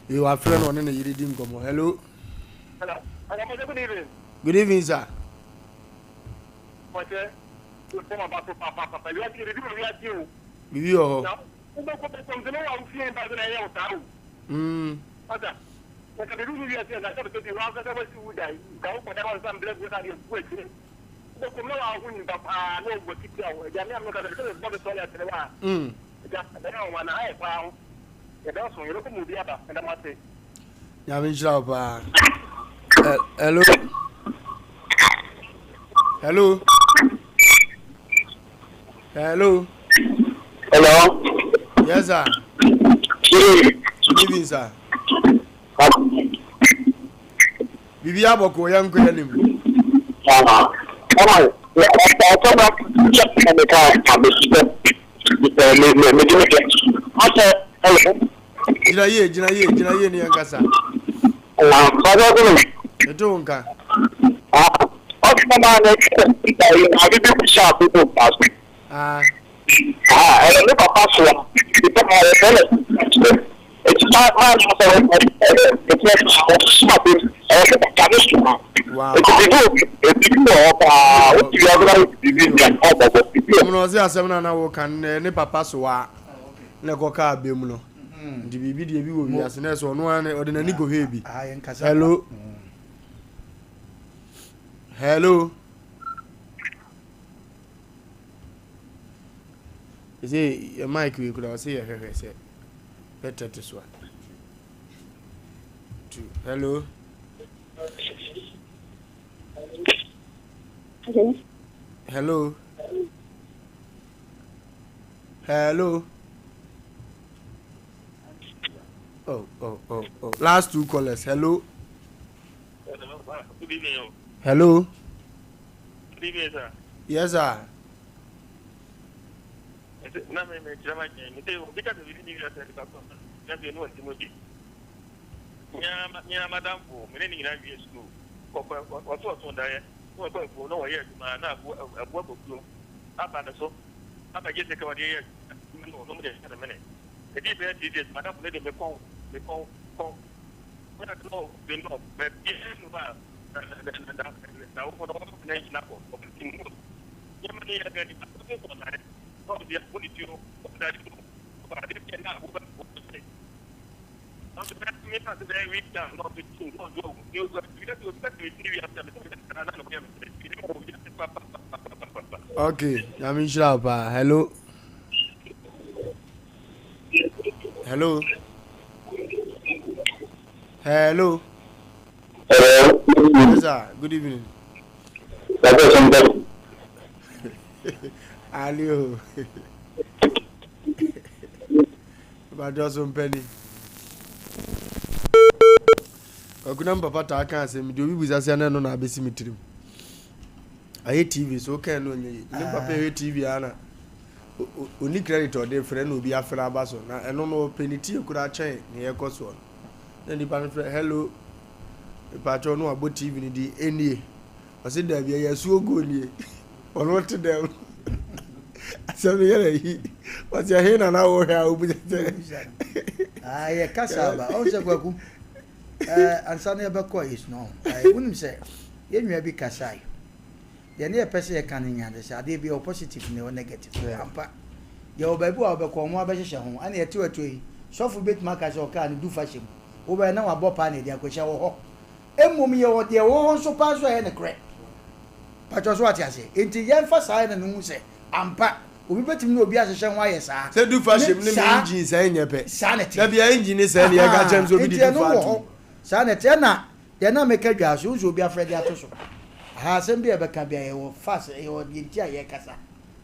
Yo, afrɛ no ɔne ne yere di nkɔmmɔ. Hello. Hello. Good evening. Good evening, sir. Biribi wɔ hɔ. Nyame nhyira wo paa. Hello. Hello. Hello. Hello. Yes, sir. Good evening, sir. Biribiara bɔkɔɔ, yɛnkɔ yɛn anim. Gyina yie, gyina yie, gyina yie ne yɛn kasa. Mete wo nka. Ah. Ɛyɛ me papa soa nipa a yɛfrɛ no eti maa maa no sɛ ɛfɛ ɔsoma bi ɛyɛ me papa ne soa eti bibi ebibi wɔ hɔ paa wotu yɛ ɔbɛn bibi nua ɔbɔbɔ bibi wɔ. Ɔmo na ɔse asɛm no a na woka no ne papa soa na ɛkɔ kaa bɛ mu no nti biribi deɛ bi wɔ wiase na ɛsɛ ɔno ara ɔde n'ani kɔhwɛɛ bi. Hello hello. Ɛsɛ yɛ mic wei kura ɔsɛ yɛ hwɛhwɛ sɛ bɛtɛ te so a. Tu hello. Hello. Hello. Oh, oh, oh, oh. Last two callers. Hello. Good evening. Hello. Good evening, sir. Yes, sir. Na me me kyerɛ ma gyɛn me sɛ obi ka sɛ biribi ni wiase nipa kɔ na bi no wɔn ti mu bi. Nya nya madamfo me ne ne nyinaa wie sukuu kɔkɔ wɔso ɔso daeɛ na wɔkɔ afuo na wɔyɛ adwuma na aboa aboa kɔkuo aba ne so aba gye sika wɔde yɛ adwuma no nom de hyɛ ne mene ɛdi bɛyɛ 3 days madamfo ne de me kɔn me kɔn kɔn na no me no baabi no a Ok, nyame nhyira wo paa. Hello. Hello. Hello. Hello. Yes, sir. Good evening. Ali o. Ìbàdàn so mpɛni. Kwaku papa taa ka asɛm deɛ obi bisa sɛ ɛno na abɛsi me tirim. Ayɛ TV so wokɛn no ɔnyɛ yi. Ne papa ɛhwɛ TV a na ɔni credit ɔde frɛ na obi afrɛ aba so na ɛno no ɔpɛ ne tie koraa kyɛn ne yɛkɔ soɔ no. Na nipa no frɛ hello. Mepakyɛw na wabɔ TV no din enie. Ɔse daabi ɛyɛ asuo go nie. Ɔno te dɛm. Asɛm no yɛ na yi. Ɔse ɛhe na na wohwɛ a wobusa sɛ. Ah, yɛ kasa aba. Ɔn sɛ kwaku. Eh, ansa na yɛbɛkɔ ayi so no. Eh, wonim sɛ yɛn nua bi kasae. Deɛ ne yɛpɛ sɛ yɛka no nyinaa de sɛ adeɛ bi ɛwɔ positive na ɛwɔ negative. Ampa. Yɛwɔ baabi a wobɛkɔ ɔmo abɛhyehyɛ ho. Ɛna yɛte watuo yi. Sɔfo betumi aka sɛ ɔkaa no du fa hyɛ mu. Wobɛyɛ na wabɔ paa na ɛde akɔhyia wɔ hɔ. Mmom yɛwɔ deɛ ɛwɔ hɔ nso paa nso a ɛyɛ nokorɛ. Pakyɛ so wate aseɛ? Enti yɛmfa saa na no hu sɛ ampa obi bɛtumi ne obi ahyehyɛ ho ayɛ saa. Sɛ du fa hyɛm ne me engine sɛe nyɛ pɛ. Saa na ɛteɛ. Da bia engine ne sɛe ne yɛka kyerɛ m sɛ obi de du fa atom. Saa na ɛteɛ. Ɛna deɛ na meka dwaa so, wohu sɛ obi afrɛ de ato so. Aha asɛm bi a yɛbɛka bia yɛwɔ fast, yɛwɔ deɛ nti a yɛkasa.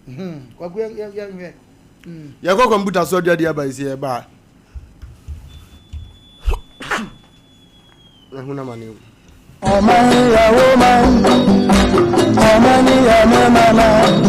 Hmm, Kwaku yɛnhwɛ. Hmm. Yɛkɔ kɔmputa so aduadeɛ aba yi sɛ yɛba a. Ɛho na ma ne.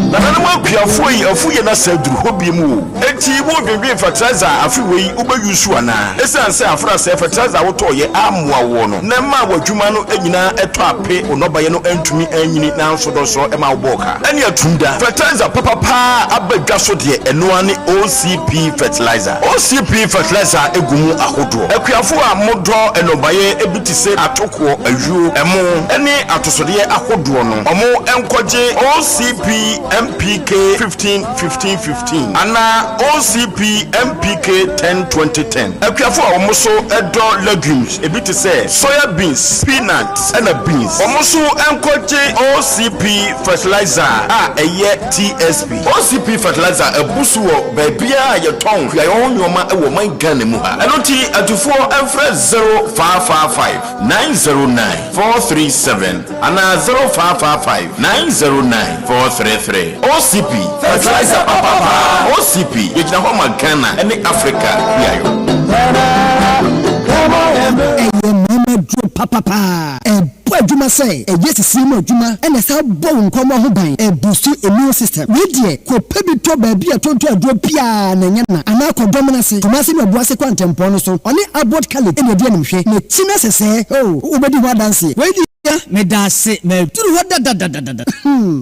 Nananom akuafoɔ yi afu yɛ na sɛ aduru hɔ biem o. Enti wo dwendwen fertilizer a afe wei wo bɛ use anaa? Esiane sɛ afra sɛ fertilizer a wo tɔɔ yɛ ammoa woɔ no na ɛmaa w'adwuma no nyinaa ɛtɔ ape wo nnɔbaeɛ no antumi anyini nanso dɔsɔ ɛma wo bɔɔ ka ɛne atum da. Fertilizer papa paa aba dwa so deɛ ɛno ara ne OCP fertilizer. OCP fertilizer gu mu ahodoɔ. Akuafoɔ a modɔ nnɔbaeɛ bi te se atokoɔ, ayuo, ɛmo ne atosodeɛ ahodoɔ no, ɔmo nkɔgye OCP MPK 15 15 15 anaa OCP MPK 10 20 10. Akuafoɔ a wɔn nso dɔ legumes ebi te sɛ soya beans, peanut ɛna beans, wɔn nso nkɔgye OCP fertilizer a ɛyɛ TSP. OCP fertilizer abu so wɔ baabiara a yɛtɔn kuayɔ ho nnoɔma wɔ ɔman Ghana mu ha. Ɛno nti atufoɔ mfrɛ 0555 909 437 anaa 0555 909 433. OCP, fertilizer papa paa. OCP, yɛgyina hɔ ma Ghana ne Africa kuayɔ. Ɛyɛ mmarima duro papapaa. Ɛbɔ. adwuma sɛ ɛyɛ sisie mu adwuma ɛna ɛsan bɔ wo nkwammoa ho ban, ɛbuustu immune system. Wei deɛ kɔ pɛ bi tɔ baabi a yɛtontɔn aduro biara na ɛnyɛ na anaa kɔ Dɔmena ase, Kumasi ne Obuasi kwantempɔn no so. Ɔne Abbot Caleb na ɛdi animhwɛ. N'akyi no sesɛɛ, oh, wobɛdi ho adanseɛ. Wei deɛ. Medaase, maduru hɔ dadadadada. Hmm.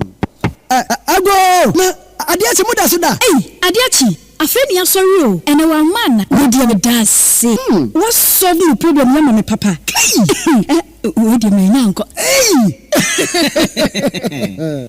Ɛ, ɛ, agoo! Na adeɛ akye, moda so da? Ei, adeɛ akye, afei ne yɛasɔre o, ɛnɛ wamma anna? Wei deɛ medaase, wa solve me problem yi ama me papa. Kai! Ɛ, wei deɛ mannya ankɔ. Ei!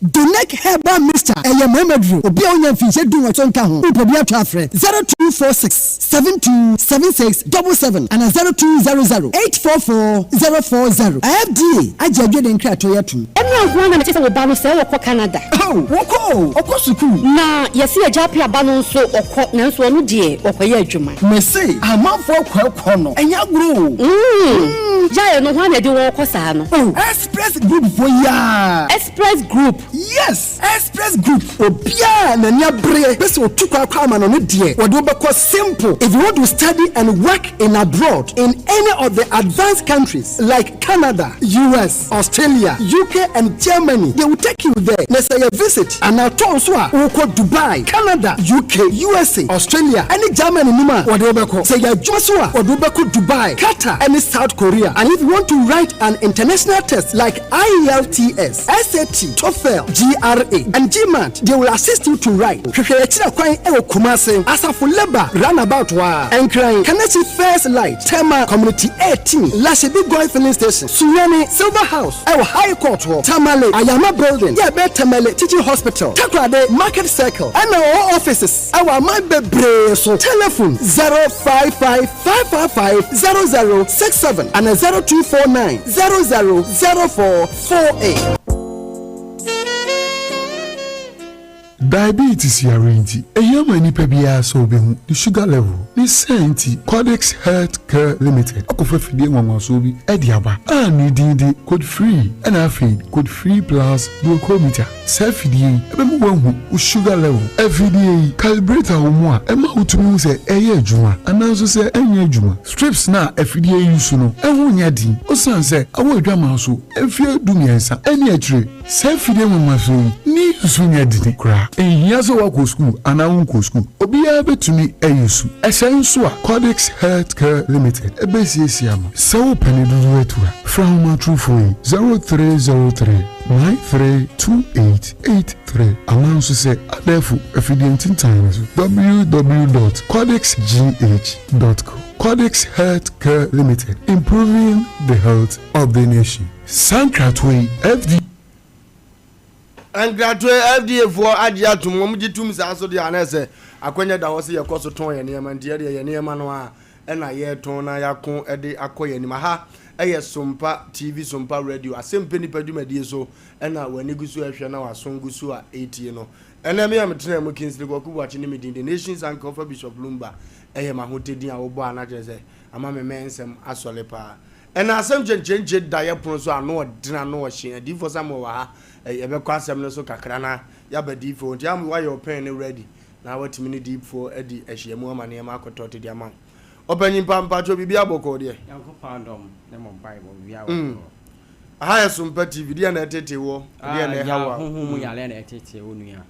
Donec Herbal Mixture, ɛyɛ mmarima duro, obi a ɔnya mfinhyia dunwɔtwe nka ho, wopɛ bi atɔ a frɛ 0246 72 76 77 anaa 0200 844 040. FDA agye adwene nkratoɔ yi atom. Ɛnora nko ara na mete sɛ wo ba no sɛɛ ɔkɔ Canada. Oh, wɔkɔ o, ɔkɔ sukuu. Na yɛse agya Appiah ba no nso ɔkɔ nanso ɔno deɛ ɔkɔyɛ adwuma. Mese amanfoɔ kɔ ɛkɔ no ɛnyɛ agorɔ o. Mm, gyae no, hwan na ɛde wɔn kɔ saa no? Oh, Express Group foɔ yi aa. Express Group. Yes, Express Group. Obiara a n'ani abere pɛ sɛ otu kwan kɔ amanɔne deɛ, wɔde wo bɛkɔ simple. If you want to study and work in abroad in any of the advanced countries like Canada, US, Australia, UK and Germany, they will take you there. Na sɛ ɛyɛ visit anaa tour nso a, wokɔ Dubai, Canada, UK, USA, Australia ne Germany no mu a, wɔde wo bɛkɔ. Sɛ ɛyɛ adwuma nso a, wɔde wo bɛkɔ Dubai, Qatar ne South Korea. And if you want to write an international test like IELTS, SAT, TOEFL, GRA, and GMAT, they will assist you to write. Hwehwɛ yɛn akyiri kwan wɔ Kumasi, Asafo Labour Runabout hɔ ara, Nkran, Kaneshie First Light, Tema Community 18, Lashibi Goil Filling Station, Sunyani, Silver House wɔ High Court hɔ, Tamale, Ayama Building, yɛ ɛbɛn Tamale Teaching Hospital, Takoradi, Market Circle, ɛna wɔwɔ offices wɔ aman bebree so. Telephone 055 555 0067 ana 0249 00 04 48. Diabetes yare nti, ehia ma nipa biara sɛ obehu ne sugar level. Ne saa nti, Cordix Health Care Limited akɔfa fidie nwanwasoɔ bi de aba a ne din de Code Free ɛna afei Code Free Plus Glucometer. Saa fidie yi bɛma woahu wo sugar level. Afidie yi, calibrator wɔ mu a ɛma wotumi hu sɛ ɛyɛ adwuma anaa nso sɛ ɛnyɛ adwuma. Strips no a afidie yi use no ho nyɛ den osiane sɛ awɔ adwaman so mfeɛ dumiɛnsa ne akyire. Saa afidie nwanwasoɔ yi ne use nyɛ den koraa. Ɛnhia sɛ woakɔ sukuu anaa wonkɔɔ sukuu, obiara bɛtumi ayusu. Ɛsɛe nso a, Cordix Health Care Limited bɛsiesie ama. Sɛ wopɛ ne dodoɔ atu a, frɛ ahomatorofoɔ yi, 0303 932883 anaa nso sɛ abɛɛfo afidie ntintan no so, www dot cordixgh dot com. Cordix Health Care Limited, improving the health of the nation. Saa nkratoɔ yi, FDA. Nkratoɔ yi, FDA foɔ agye atom, wɔn gye tum saa nso deɛ a na ɛsɛ akwanya da hɔ sɛ yɛkɔ so tɔn yɛn nneɛma nti yɛdeɛ yɛn nneɛma no a ɛna yɛretɔn na yɛako de akɔ yɛn anim. Aha ɛyɛ Sompa TV, Sompa Radio, Asɛmpɛ Nipa dwumadie so ɛna w'ani gu so ɛhwɛ na w'aso gu so a ɛretie no. Ɛnɛ me a metenaa mu Kingsley Kwaku Boakye ne me din The Nation's Anchor Ɔfa Bishop Lumba ɛyɛ m'ahotɛ din a wobɔ a na kyerɛ sɛ ama me mɛ nsɛm asɔre paa. Ɛna asɛm kyenkyenkye da yɛ pono so ano ɔdene ano ɔhye. Adiyifoɔ Samuel wɔ ha, yɛbɛkɔ asɛm no so kakra na yɛaba diyifoɔ nti ama wayɛ ɔpɛn no ready na watumi ne diyifoɔ adi ahyiamu ama nneɛma akɔtɔ te de ama wo. Ɔpanyin pa mpakyɛw biribi abɔkɔɔ deɛ? Nyankopɔn adom ne mo mpaebɔ biribi abɔkɔɔ. Aha yɛ Sompa TV, deɛ na ɛtete woɔ, deɛ na ɛha wo a. Honhom mu yareɛ na ɛtete wo nua.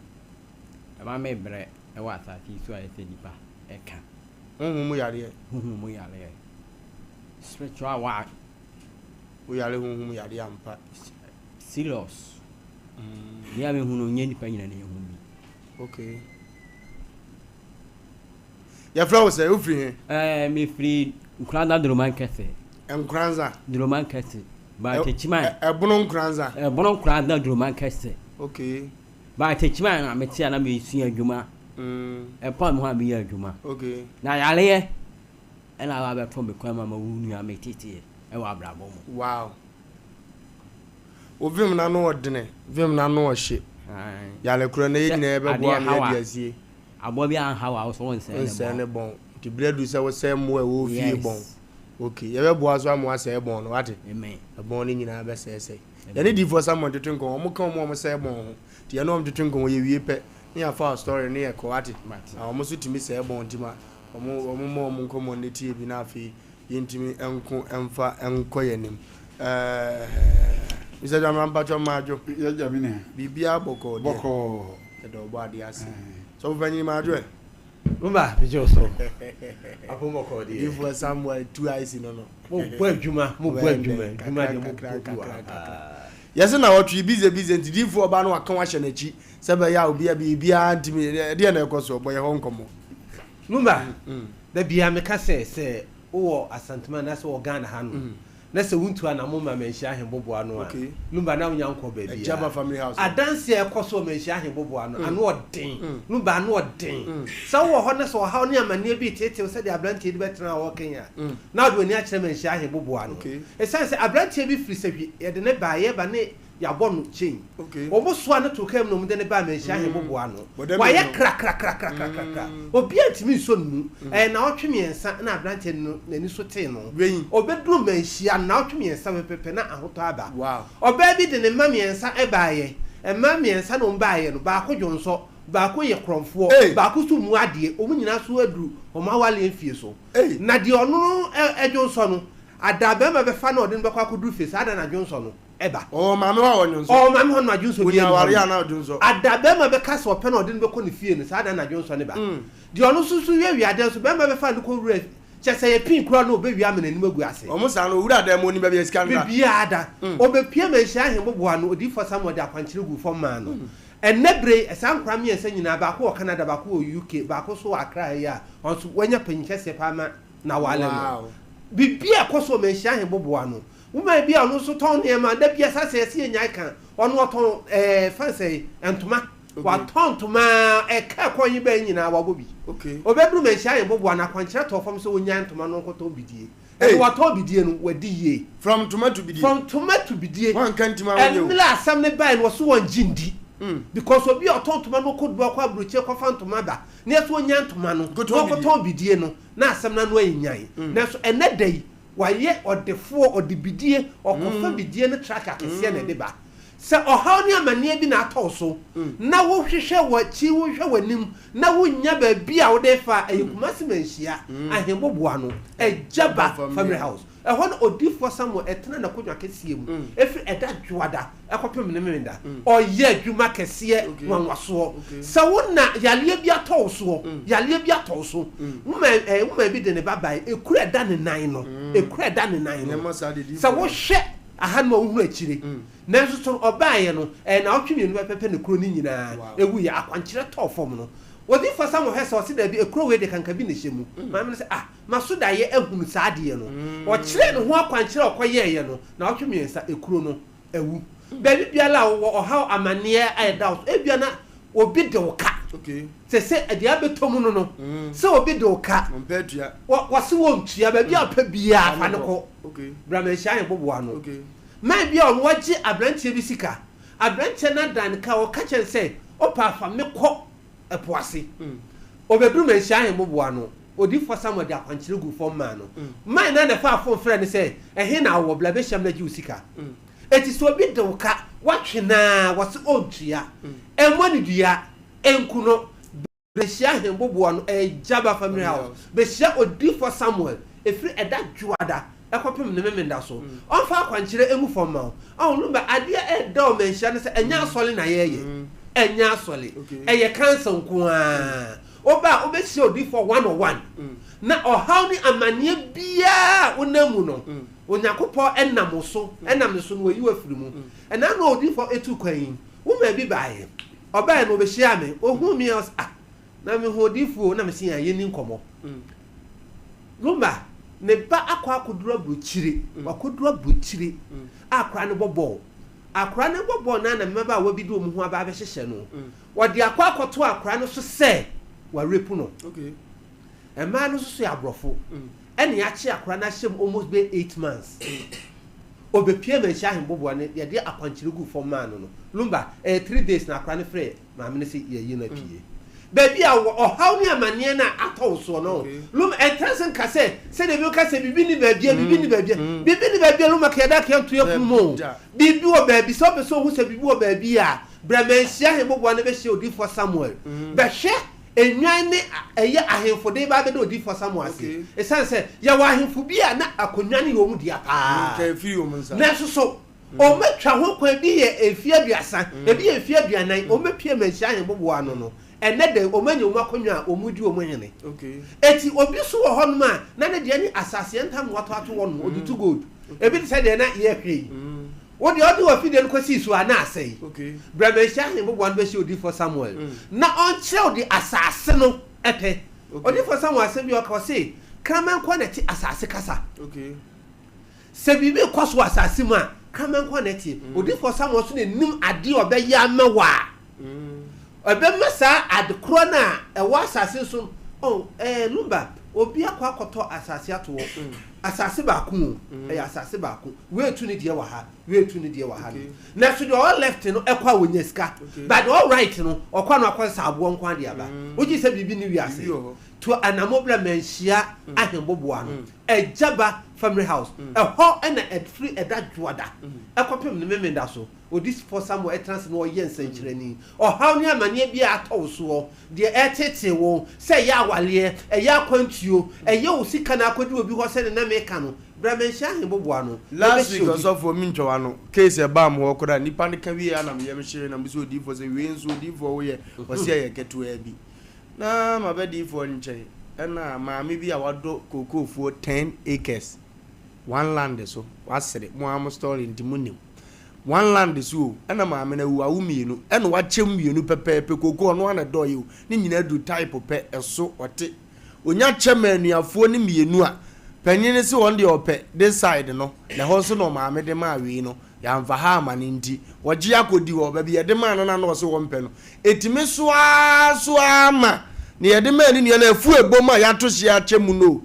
Ɛma me brɛ wɔ asase yi so a ɛsɛ nipa ɛka. Honhom mu yareɛ. Honhom mu yareɛ. Spiritual wa. Wo yare honhom mu yareɛ ampa. Serious. Mm. Nea mehu no nyɛ nipa nyina na ehu bi. Okay. Yɛfrɛ wo sɛ wofiri he? Ɛɛ mefiri Nkoranza Doroman Kɛse. Nkoranza. Doroman Kɛse. Batakyiman. Ɛbono Nkoranza. Ɛbono Nkoranza Doroman Kɛse. Okay. But akyiri a na mete a na mesua adwuma. Ɛpa me ho a meyɛ adwuma. Okay. Na yareɛ ɛna aba abɛtɔ me kwan mu ama wo nua me teteɛ ɛwɔ abrabɔ mu. Wow. Wo vim na no ɔdene, vim na no ɔhye. Yare korɔ na yɛ nyinaa yɛbɛboa ama yɛde asie. Aboa bi anha wo a wo so wo nsɛe ne bɔn. Nsɛe ne bɔn. Nti berɛ aduru sɛ wosɛe mmoa a ɛwɔ fie bɔn. Okay, yɛbɛboa so ama woasɛe bɔn no, wate? Amen. Ɛbɔn no nyinaa bɛsɛesɛe. Yɛne diifoɔ Samuel twetwe nkɔmmɔ, wɔn ka wɔn a wɔsɛe bɔn ho. Nti yɛne wɔn twetwe nkɔmmɔ, yɛwie pɛ, ne yɛafa our story ne yɛkɔ, wate? Na wɔn nso tumi sɛe bɔn nti ma wɔn wɔn mmɔ wɔn nkɔmmɔ no tie bi na afei yɛntumi nko mfa nkɔ yɛn anim. Ɛɛ. Mr. Dwamena mpakyɛ maadwo. Yɛgya me nua. Biribiara bɔkɔɔ deɛ. Bɔkɔɔ. Yɛda ɔbɔ adeɛ ase. Sɔfo panyin maadwo ɛ. Mba megye wo so. Apom bɔkɔɔ deɛ. Difoɔ Samuel tu ice no no. Mo bɔ adwuma, mo bɔ adwuma, adwuma deɛ mo bɔ bi wɔ ha paa. Yɛse na wɔtwe bize bize nti difoɔ ɔba no waka wahyɛ n'akyi sɛ bɛyɛ a obia biribiara ntumi ɛdeɛ na ɛkɔ so ɔbɔ yɛ hɔ nkɔmmɔ. Mumba, da biara meka sɛ sɛ wowɔ Asantuma anaasɛ wɔ Ghana ha nom na sɛ wontu anamon ma Manhyia Ahenboboa no a, Lumba na wonya nkɔɔ baabiara. Adanse a ɛkɔ so wɔ Manhyia Ahenboboa no, ano ɔden. Lumba, ano ɔden. Sɛ wowɔ hɔ na sɛ ɔhaw ne amanneɛ bi reteetee wo sɛdeɛ aberanteɛ yi de bɛtena a ɔreka yi a, na wode w'ani akyerɛ Manhyia Ahenboboa no. Ɛsiane sɛ aberanteɛ bi firi Sahwi, yɛde no baeɛ, yɛreba ne Yɛabɔ no chain. Wɔn soa no too kaa mu na wɔde no baa Manhyia Ahemmoboa ano. Wayɛ krakrakrakrakrakra. Obiara ntumi nsɔ no mu. Ɛyɛ nnawɔtwe mmiɛnsa na aberanteɛ no n'ani so tee no. Ɔbɛduruu Manhyia no, nnawɔtwe mmiɛnsa pɛpɛpɛ na ahotɔ aba. Ɔbaa bi de ne mma mmiɛnsa baeɛ. Mmaa mmiɛnsa na wɔbaeɛ no, baako dwonsɔ, baako yɛ korɔmfoɔ, baako nso mmu adeɛ. Wɔn nyinaa so aduru wɔn awareɛ mfie so. Na deɛ ɔno dwonsɔ no, ada barima bɛfa no a ɔde no bɛkɔ akɔduru fie, saa da no na dwonsɔ no. ba. Ɔwɔ maame hɔ a ɔnwonsɔ. Ɔwɔ maame hɔ no adwonsɔ biara Onya nni hɔ awareɛ nom. a na ɔdwonsɔ. Ada bɛrima bɛka sɛ ɔpɛ na ɔde no bɛkɔ ne fie no, saa da no na adwonsɔ no ba. Deɛ ɔno nso so wiawia adeɛ nso, bɛrima bɛfa no kɔ wura, kyerɛ sɛ ɛyɛ pin koraa no ɔbɛwia ama n'anim agu ase. Wɔn saa no, owura dan mu ɔnim baabi a sika no da. Biribiara da. Ɔbɛpue ma nhyira ahemmoboa no, Odiyifoɔ Samuel de akwankyerɛ guu fam maa no. Ɛnnɛ bere yi, saa nkwadaa mmiɛnsa nyinaa, baako wɔ Canada, baako wɔ UK, baako nso wɔ Accra ha yi a, ɔno nso wanya panyin kɛseɛ paa ma n'awale no. Biribi a ɛkɔ so wɔ Manhyia Ahemmoboa no, Woman bi a ɔno nso tɔn nneɛma, da bi saa sɛ yɛse yɛnyae ka, ɔno ɔtɔn ɛɛ fan sɛ ntoma, watɔn ntoma ɛka ɛkɔn yi bɛn nyinaa wabɔ bi. Ɔbɛduru manhyia yɛn boboa no akwankyerɛ tɔɔ fam sɛ ɔnyae ntoma no ɔnkɔtɔn bidie. Ɛna watɔn bidie no, wadi yie. From ntoma to bidie. From ntoma to bidie. Wanka ntoma wonyɛ o. Ɛmmerɛ asɛm no bae no ɔse ɔngye ndi. Because obi a ɔtɔn ntoma no ɔkɔ Dubai ɔkɔ aburokyire kɔfa ntoma ba na yɛse ɔnyae ntoma no na ɔnkɔtɔn bidie no na asɛm no ano ayɛ nyan. Nanso ɛnɛ da yi Wayɛ ɔdefoɔ, ɔde bidie, ɔkɔfa bidie no truck akɛseɛ na ɛde ba. Sɛ ɔhaw ne amaneɛ bi na atɔ wo so, na wohwehwɛ w'akyi, wohwehwɛ w'anim, na wonnya baabi a wode refa a, ɛyɛ Kumasi Manhyia, Ahemboboa no, Agyaba Family House. Ɛhɔ na Odiyifoɔ Samuel tena n'akonnwa kɛseɛ mu, ɛfiri ɛda Dwoada kɔpem ne Memenda. Ɔyɛ adwuma kɛseɛ nwanwasoɔ. Sɛ wo na yareɛ bi atɔ wo soɔ, yareɛ bi atɔ wo so, woman eh, woman bi de ne ba bae, ekuro a ɛda ne nan no, ekuro a ɛda ne nan no, sɛ wohwɛ aha no a wohunu akyire. Nanso so ɔbaeɛ no, ɛyɛ naawɔtwe mmienu pɛpɛpɛ na ekuro no nyinaa ɛwuiɛ, akwankyerɛ tɔɔ fam no. Odiyifoɔ Samuel hwɛ sɛ ɔse daabi, ekuro wei deɛ kankabi na ɛhyɛ mu. Maame no sɛ ah, maso daeɛ ahunu saa adeɛ no. Ɔkyerɛɛ ne ho akwankyerɛ a ɔkɔyɛeɛ no, naawɔtwe mmiɛnsa, ekuro no awu. Baabi biara a wowɔ, ɔhaw, amanneɛ a ɛda wo so, ebia na obi de wo ka. Sɛ sɛ deɛ abɛtɔ mu no no, sɛ obi de wo ka, wɔse wɔntua, baabi a ɔpɛ biara fa no kɔ. Bra manhyia yɛn boboa ano. Man bi a ɔno wagye aberanteɛ bi sika, aberanteɛ no adan no ka, ɔka kyerɛ no sɛ, wopɛ a fa me kɔ ɛpo ase. Ɔbɛduru manhyia yɛn boboa ano. Odiyifoɔ Samuel de akwankyerɛ guu fam maa no. Man no ara na ɛfaa fon frɛɛ no sɛ, Ɛhe na wowɔ? Bra bɛhyiam na gye wo sika. Enti sɛ obi de wo ka, woatwe no ara, wɔse ɔntua. Mmɔ no dua, nku no. Bɛhyia Ahemboboa no, ɛyɛ Jaba Family House. Bɛhyia Odiyifoɔ Samuel, ɛfiri ɛda Dwoada kɔpem ne Memenda so. Ɔmfa akwankyerɛ ngu fam mma wo. Ɔho no ba, adeɛ a ɛda wɔ manhyia ne sɛ, ɛnyɛ asɔre na yɛreyɛ. Ɛnyɛ asɔre. Ɛyɛ council nko ara. Woba a, wobɛhyia odiyifoɔ one on one, na ɔhaw ne amaneɛ biara a wonam mu no, Onyankopɔn nam wo so, nam ne so na wayi wo afiri mu. Ɛna no odiyifoɔ tuu kwan yi, woman bi baeɛ, ɔbaeɛ no ɔbɛhyiaa me, ɔhuu me a ɔse, ah, na mehu odiyifoɔ o, na mese yɛn yɛnni nkɔmmɔ. Lumba, ne ba akɔ akɔduru aburokyire, wakɔduru aburokyire a akwadaa no bɔ bɔɔl. Akwadaa no bɔ bɔɔl no ara na mmabaawa bi de wɔn ho aba abɛhyehyɛ no. Wɔde akɔ akɔto akwadaa no so sɛ warepu no. Mmaa no nso so yɛ aborɔfo. Ɛna yɛakye akwadaa no ahyɛ mu almost bɛyɛ 8 months. Ɔbɛpue Manhyia Ahemboboa no, yɛde akwankyerɛ guu fam maa no no. Lumba, ɛyɛ 3 days na akwadaa no frɛɛ maame no sɛ yɛayi no apue. Baabi a wɔ ɔhaw ne amanneɛ no a atɔ wo soɔ no, Lumba, ɛntra ase nka sɛ, sɛdeɛ ebinom ka sɛ biribi nni baabi a, biribi nni baabi a. Biribi nni baabi a, Lumba, ka yɛda ka yɛnto yɛn pono mu o. Biribi wɔ baabi, sɛ wopɛ sɛ wohu sɛ biribi wɔ baabi a, Berɛ manhyia ahemmoboa no bɛhyia odiyifoɔ Samuel. Bɛhwɛ, nnwan ne ɛyɛ ahemfo de reba abɛda odiyifoɔ Samuel ase. Ɛsiane sɛ yɛwɔ ahemfo bi a na akonnwa no yɛ wɔn dea paa. Nanso so Wɔatwa ho kwan, ebi yɛ mfeɛ aduasa, ebi yɛ mfeɛ aduanan, wɔbɛpue Manhyia Ahemboboa ano no, ɛnnɛ da yi, wɔanya wɔn akonnwa a wɔredi wɔn hene. Enti obi nso wɔ hɔnom a, na ne deɛ ne asase ntam na watɔ ato hɔnom, ɔde tu gold. Ebi te sɛ deɛ na yɛrehwɛ yi. Wo deɛ, wode w'afidie no kɔsii so a, na asɛe. Berɛ a Manhyia Ahemboboa no bɛhyia Odiyifoɔ Samuel, na ɔnkyerɛ wo deɛ asase no pɛ. Odiyifoɔ Samuel asɛm bi a ɔka, ɔse, Kraman nko ara na ɛte asase kasa. Sɛ biribi rekɔ so wɔ asase mu a, kraman nko ara na ɛteɛ. Odiyifoɔ Samuel nso na nim adeɛ a ɔbɛyɛ ama wo a, ɛbɛma saa ade korɔ no a ɛwɔ asase so no. Oh, ɛɛ, Lumba, obi akɔ akɔtɔ asase ato hɔ. Asase baako o, ɛyɛ asase baako. Wei retu ne deɛ wɔ ha, wei retu ne deɛ wɔ ha no. Nanso deɛ ɔwɔ left no kɔ a ɔnya sika, but deɛ ɔwɔ right no, ɔkɔ a na wakɔsesa aboɔ nko ara de aba. Wogye sɛ biribi nni wiase? Tu anammɔn bra Manhyia Ahemboboa no. Agyaba Family House, ɛhɔ na ɛfiri ɛda Dwoada kɔpem ne Memenda so, Odiyifoɔ Samuel tena ase na ɔyɛ nsɛnkyerɛnne. Ɔhaw ne amaneɛ biara a atɔ wo soɔ, deɛ ɛreteetee wo, sɛ ɛyɛ awareɛ, ɛyɛ akwantuo, ɛyɛ wo sika na akɔdi obi hɔ sɛdeɛ na meka no, bra Manhyia Ahemboboa no, na Last ɛbɛhyɛ week odi. ɔsɔfoɔ me ntwa w'ano, case ɛbaa mo hɔ koraa nipa no ka wieɛ a na me yam hyee na me sɛ odiyifoɔ sɛ wei nso odiyifoɔ woyɛ, ɔse ɛyɛ ketewaa bi. Na maba diyifoɔ nkyɛn, ɛna maame bi a wadɔ kookoofuo ten acres, one land so, wasere, mo ara mo story nti mo nim. One land so o, ɛna maame no awu, wawo mmienu, ɛna wakyɛm mmienu pɛpɛɛpɛ, kookoo ɔno ara na ɛdɔɔyɛ o, ne nyinaa duru type pɛ, ɛso, ɔte. Onya kyɛ ma anuafoɔ no mmienu a, panyin no se ɔno deɛ ɔpɛ this side no, na ɛhɔ nso na ɔmaame de maa wei no, Yɛamfa ha amma no nti, wɔgye akɔdi hɔ. Baabi yɛde maa no no a na ɔse wɔmpɛ no, ɛtumi so ara so ara ma nea yɛde maa ne nua no afuo ɛbom a yɛato hyeɛ akyɛ mu no o.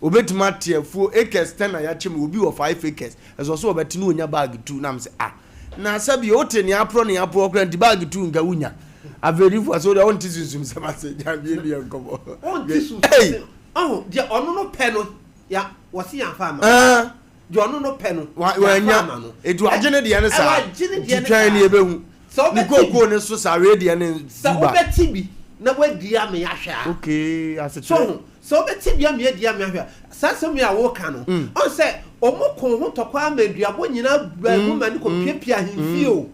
Ɔbɛtumi ate afuo acres ten a yɛakyɛ mu, obi wɔ five acres, ɛsɛ ɔsɛ ɔbɛte na ɔnya bag two. Na mese ah, na sɛbi wote nea aporɔ nea aporɔ koraa nti bag two nka wonya. Afei difoɔ sɛ wodeɛ wonte sunsumsɛm ase, gya bie ne yɛ nkɔmmɔ. Wonte sunsumsɛm, ɔho deɛ ɔno no pɛ no, ya, wɔse yɛamfa amma no. Deɛ ɔno no pɛ no, yɛafa ama no. Eti wagye ne deɛ no saa. Wagye ne deɛ no Nti twɛn ne saa. yɛbɛhu. Sɛ Ne wobɛte kookoo bi. no so saa, wei deɛ ne Sɛ duba. wobɛte bi na woadi ame ahwɛ a. Okay, asekyerɛ. So ho, sɛ wobɛte bi ame adi ame ahwɛ a, saa asɛm yi a woreka no, ɔn sɛ wɔn koo ho tɔkwa ara ma aduabɔ nyinaa baa mu ma no kɔpiapia ahemfie o,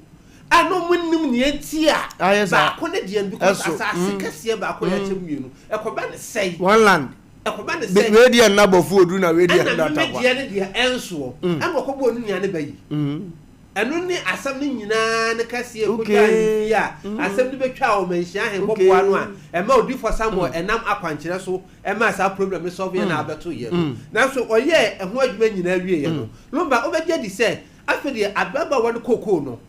a na wɔn nnim nea nti a Ayɛ saa. baako ne deɛ no, because Ɛso, asase kɛseɛ baako a yɛakyɛ mu mmienu, ɛkɔba ne sɛe. One land. Ɛkɔba ne sɛ. Wei deɛ nna bɔfo odu na wei deɛ ɛna nna me takwa. deɛ ne deɛ ɛnsoɔ. Ɛna ɔkɔbɔɔ ne nua ne ba yi. Ɛno ne asɛm no nyinaa ne kɛseɛ ɛkɔtwaa ahemfie a asɛm no bɛtwaa wɔ Manhyia Ahemmɔboa no a ɛma Odiyifoɔ Samuel ɛnam akwankyerɛ so ɛmaa saa problem no solve yɛ na abɛtoeɛ no. Nanso ɔyɛɛ ɛho adwuma nyinaa wieeɛ no, Lumba wobɛgye adi sɛ afei deɛ ababaawa no kookoo no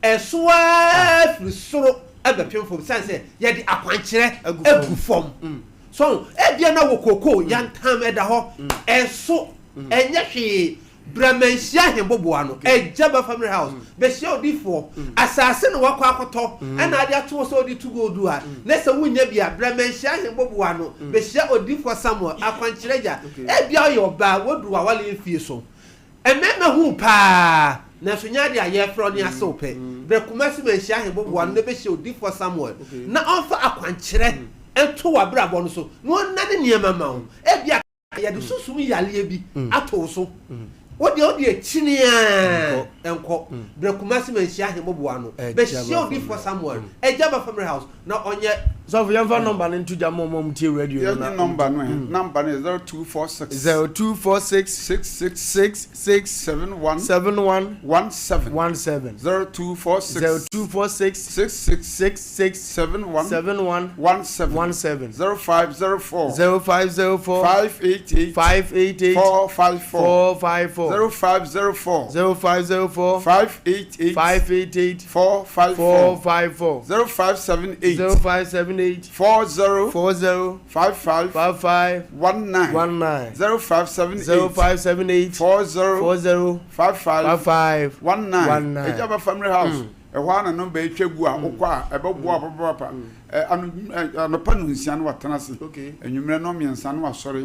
Ɛso ara firi soro bɛpem fam sane sɛ yɛde akwankyerɛ agu fam. So ebia na wɔ kookoo yantam ɛda hɔ, ɛso ɛnyɛ hwee. Bra manhyia ahemboboa no, agya ba family house, bɛhyia odifoɔ, asase na wakɔ akɔtɔ ɛna ade ato hɔ sɛ ɔde tu gold a, na sɛ wonnya bi a, bra manhyia ahemboboa no, bɛhyia odifoɔ Samuel, akwankyerɛ agya. Ebia woyɛ ɔbaa, woaduru w'awaleɛ mfie so, Mmarima hu paa, nanso nyɛ ade a yɛrefrɛ wo ne asew pɛ. Brɛ Kumasi Manhyia Ahemboboa no na bɛhyia Odiyifoɔ Samuel na ɔmfa akwankyerɛ nto w'abrabɔ no so na ɔnnane nneɛma mma wo. Ebia yɛde sunsum yareɛ bi ato wo so. Wo deɛ wode akyini ara nkɔ. Brɛ Kumasi Manhyia Ahemboboa no bɛhyia Odiyifoɔ Samuel, Agya Ba Family House, na ɔnyɛ. Sɔfo yɛmfa nɔmba no nto gya ma ɔmo a ɔmo tie radio no na. Yɛnye nɔmba no ɛ, nɔmba no yɛ 0246. 0246. 66. 66. 71. 71. 17. 17. 0246. 0246. 66. 66. 71. 71. 17. 17. 0504. 0504. 588. 588. 454. 454. 0504. 0504. 588. 588. 454. 454. 0578. 0578. 40. 40. 55. 55. 19. 19. 0578. 0578. 40. 40. 55. 55. 19. 19. Agya ba family house. Ɛhɔ ara na nɔmba yi twa gu a wokɔ a ɛbɛboa wo papaapa. Ɛ, ano, ɛ, anɔpa nnɔnsia na watena ase. Anwummerɛ nnɔnmiɛnsa na wasɔre.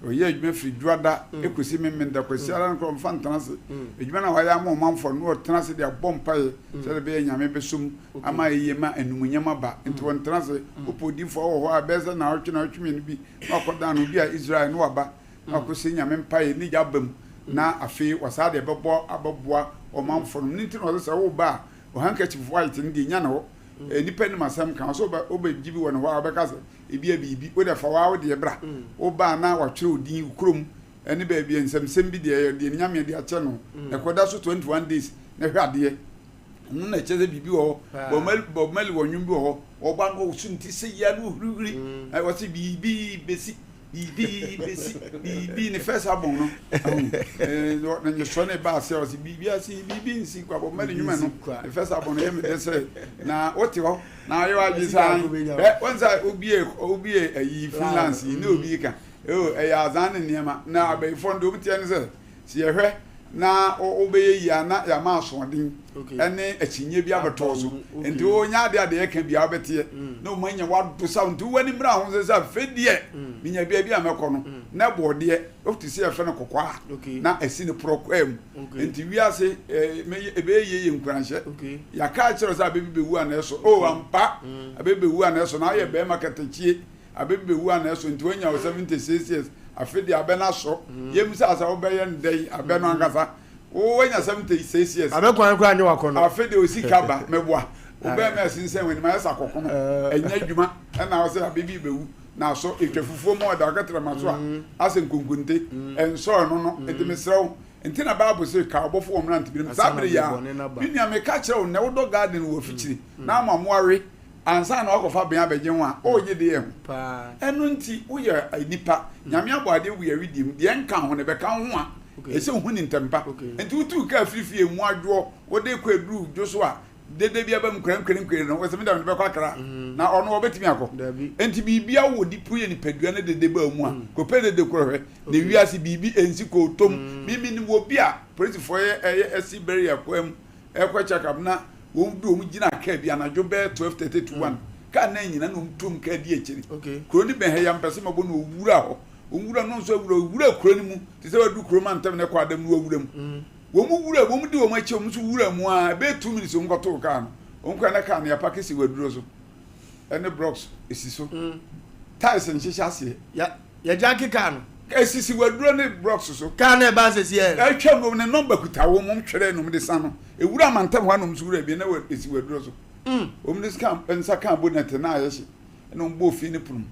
Ɔyɛ adwuma firi Dwoada kɔsi Memenda. Kwasiada no koraa ɔmfa ntena ase. Adwuma no a wayɛ ama ɔmanfoɔ no, na ɔtena ase de abɔ mpaeɛ sɛdeɛ ɛbɛyɛ Nyame bɛsɔ mu ama ayɛ yie ma animuonyam aba. Nti ɔntena ase. Wopɛ odiyifoɔ wɔ hɔ a, ɛbɛyɛ sɛ nnawɔtwe nnawɔtwe mmienu bi na wakɔdan no. Obi a Israel na waba na wakɔsie Nyame mpaeɛ ne gya aba mu. na afei wɔsaa de ɛbɛbɔ abɛboa ɔmanfoɔ no. Ne nti na ɔsɛ sɛ woba a, wo handkerchief white no deɛ nya ne hɔ. Nnipa nim asɛm ka, ɔsɛ wobɛ wobɛgye bi wɔ ne hɔ a wobɛka sɛ ebi a biribi, wode fa waa wo deɛ bra. Woba a na watwerɛ wo din, wo kurom ne baabi a nsɛmsɛm bi deɛ ɛyɛ deɛ ne Nyame de akyɛ no. Ɛkɔda so 21 days na hwɛ adeɛ. Ɛno na ɛkyerɛ sɛ biribi wɔ hɔ. Bob Marley Bob Marley wɔ nnwom bi wɔ hɔ, ɔba no ɔwoso ne ti sɛ yia na ɔhurihuri. Ɔse biribi bɛsi. Biribi bɛsi, biribi, ne first album no, ahu, na nyesɔ ne ba ase a ɔse biribi ase, biribi nsi kwa, bɔ mmɛde nwuma no, ne first album no yɛ me dɛ sɛ, na wote hɔ, na ayɛ w'adwene saa, ɛ, wɔn sɛ obie, obie ayi freelance yi, ne obi ka, oh, ɛyɛ azan ne nneɛma, na abayifoɔ no deɛ wɔn teɛ ne sɛ, Sɛ yɛhwɛ na wobɛyɛ yie a na yɛama asoɔden ne akyinnye bi abɛtɔ wo so. Nti wonyɛ adeɛ a deɛ yɛka biara wobɛteɛ na wɔma anya wado sa wo. Nti w'ani mmra ho sɛ sɛ afei deɛ menya baabi a mɛkɔ no na bɔɔdeɛ wote sɛ yɛfrɛ no kɔkɔɔ a na asi ne porɔ kwaa mu. Nti wiase ɛbɛyɛ yie yɛ nkuranhyɛ. Yɛaka akyerɛ wo sɛ abɛ bi bɛwu a na ɛsɔ. Oh ampa abɛ bi bɛwu a na ɛsɔ na woyɛ bɛrima katakyie. Abɛ bi bɛwu a na ɛso nti wanya wo 76 years afe deɛ abɛ no asɔ yɛm sɛ asɛ wobɛyɛ no dɛn abɛ no ankasa wo wanya 76 years Abɛ kwan koraa nyɛ wakɔnɔ. Afe deɛ osika ba mɛboa wo bɛɛma ɛsensɛn w'anim ayɛ sɛ akɔkono ɛnyɛ adwuma ɛna wo sɛ abɛ bi bɛwu na asɔ ɛtwa fufuo mu ɔda ɔkɛtrɛma so a asɛ nkonkonte ɛnsɔ ɛno no nti mesrɛ wo nti na bible se ka ɔbɔfo wɔ mmerante binom saa bere yi a me nua meka kyerɛ wo nnɛ wodɔ garden wɔ afikyiri na ama mmoa we Ansa na wakɔfa bɛn abɛgye ho a, ɔregye deɛ ho. Ɛno nti, woyɛ nipa, Nyame abɔ adeɛ gu yɛn wedeɛ mu, deɛ ɛnka ho no, ɛbɛka wo ho a, ɛsɛ sɛ wohu no ntɛm pa. Nti wotuu kaa firi fie mu adwoɔ, wode kɔ aduru dwo so a, dede bi aba mu kurankurankura no, wosɛ me da mede bɛkɔ Accra, na ɔno ɔbɛtumi akɔ? Nti biribi a wɔ woyɛ nipadua no dede baa mu a, kɔpɛ dede korɔ hwɛ, na wiase biribi ɛnsi kɔɔtɔm. Me menim obi a, polisifoɔ yɛ ɛyɛ ɛsi barrier kwan mu, ɛrekɔ check up na wɔn du wɔn gyina kaa bi anadwo bɛyɛ 12:30 to 1 kaa nan nyina na wɔn tuom kaa di akyiri kuro no bɛn ha yi ampɛ sɛ mɛbɔ na owura hɔ owura no nso awura owura kuro no mu te sɛ wadu kuro ma ntɛm na ɛkɔ adam no wawura mu wɔn mu wura wɔn di wɔn akyi wɔn nso wura mu a ɛbɛyɛ 2 minutes wɔn kɔtoo kaa no wɔn kura na kaa no yɛapake si waduro so ɛne blocks esi so tiles nhyehyɛ aseɛ. Yɛgya ke kaa no. Esisi waduro ne blocks so. Kaa no ɛbaa sɛsi ɛ. Atwa mu ne nɔmba kuta wɔn wɔn twerɛ nom de sa no. Ewura amantam hɔ anom nso wura bi na esi waduro so. Wɔn de sika nsa kaa bonnet na ayɛ hye ɛna wɔn bɔɔ fie ne pono mu.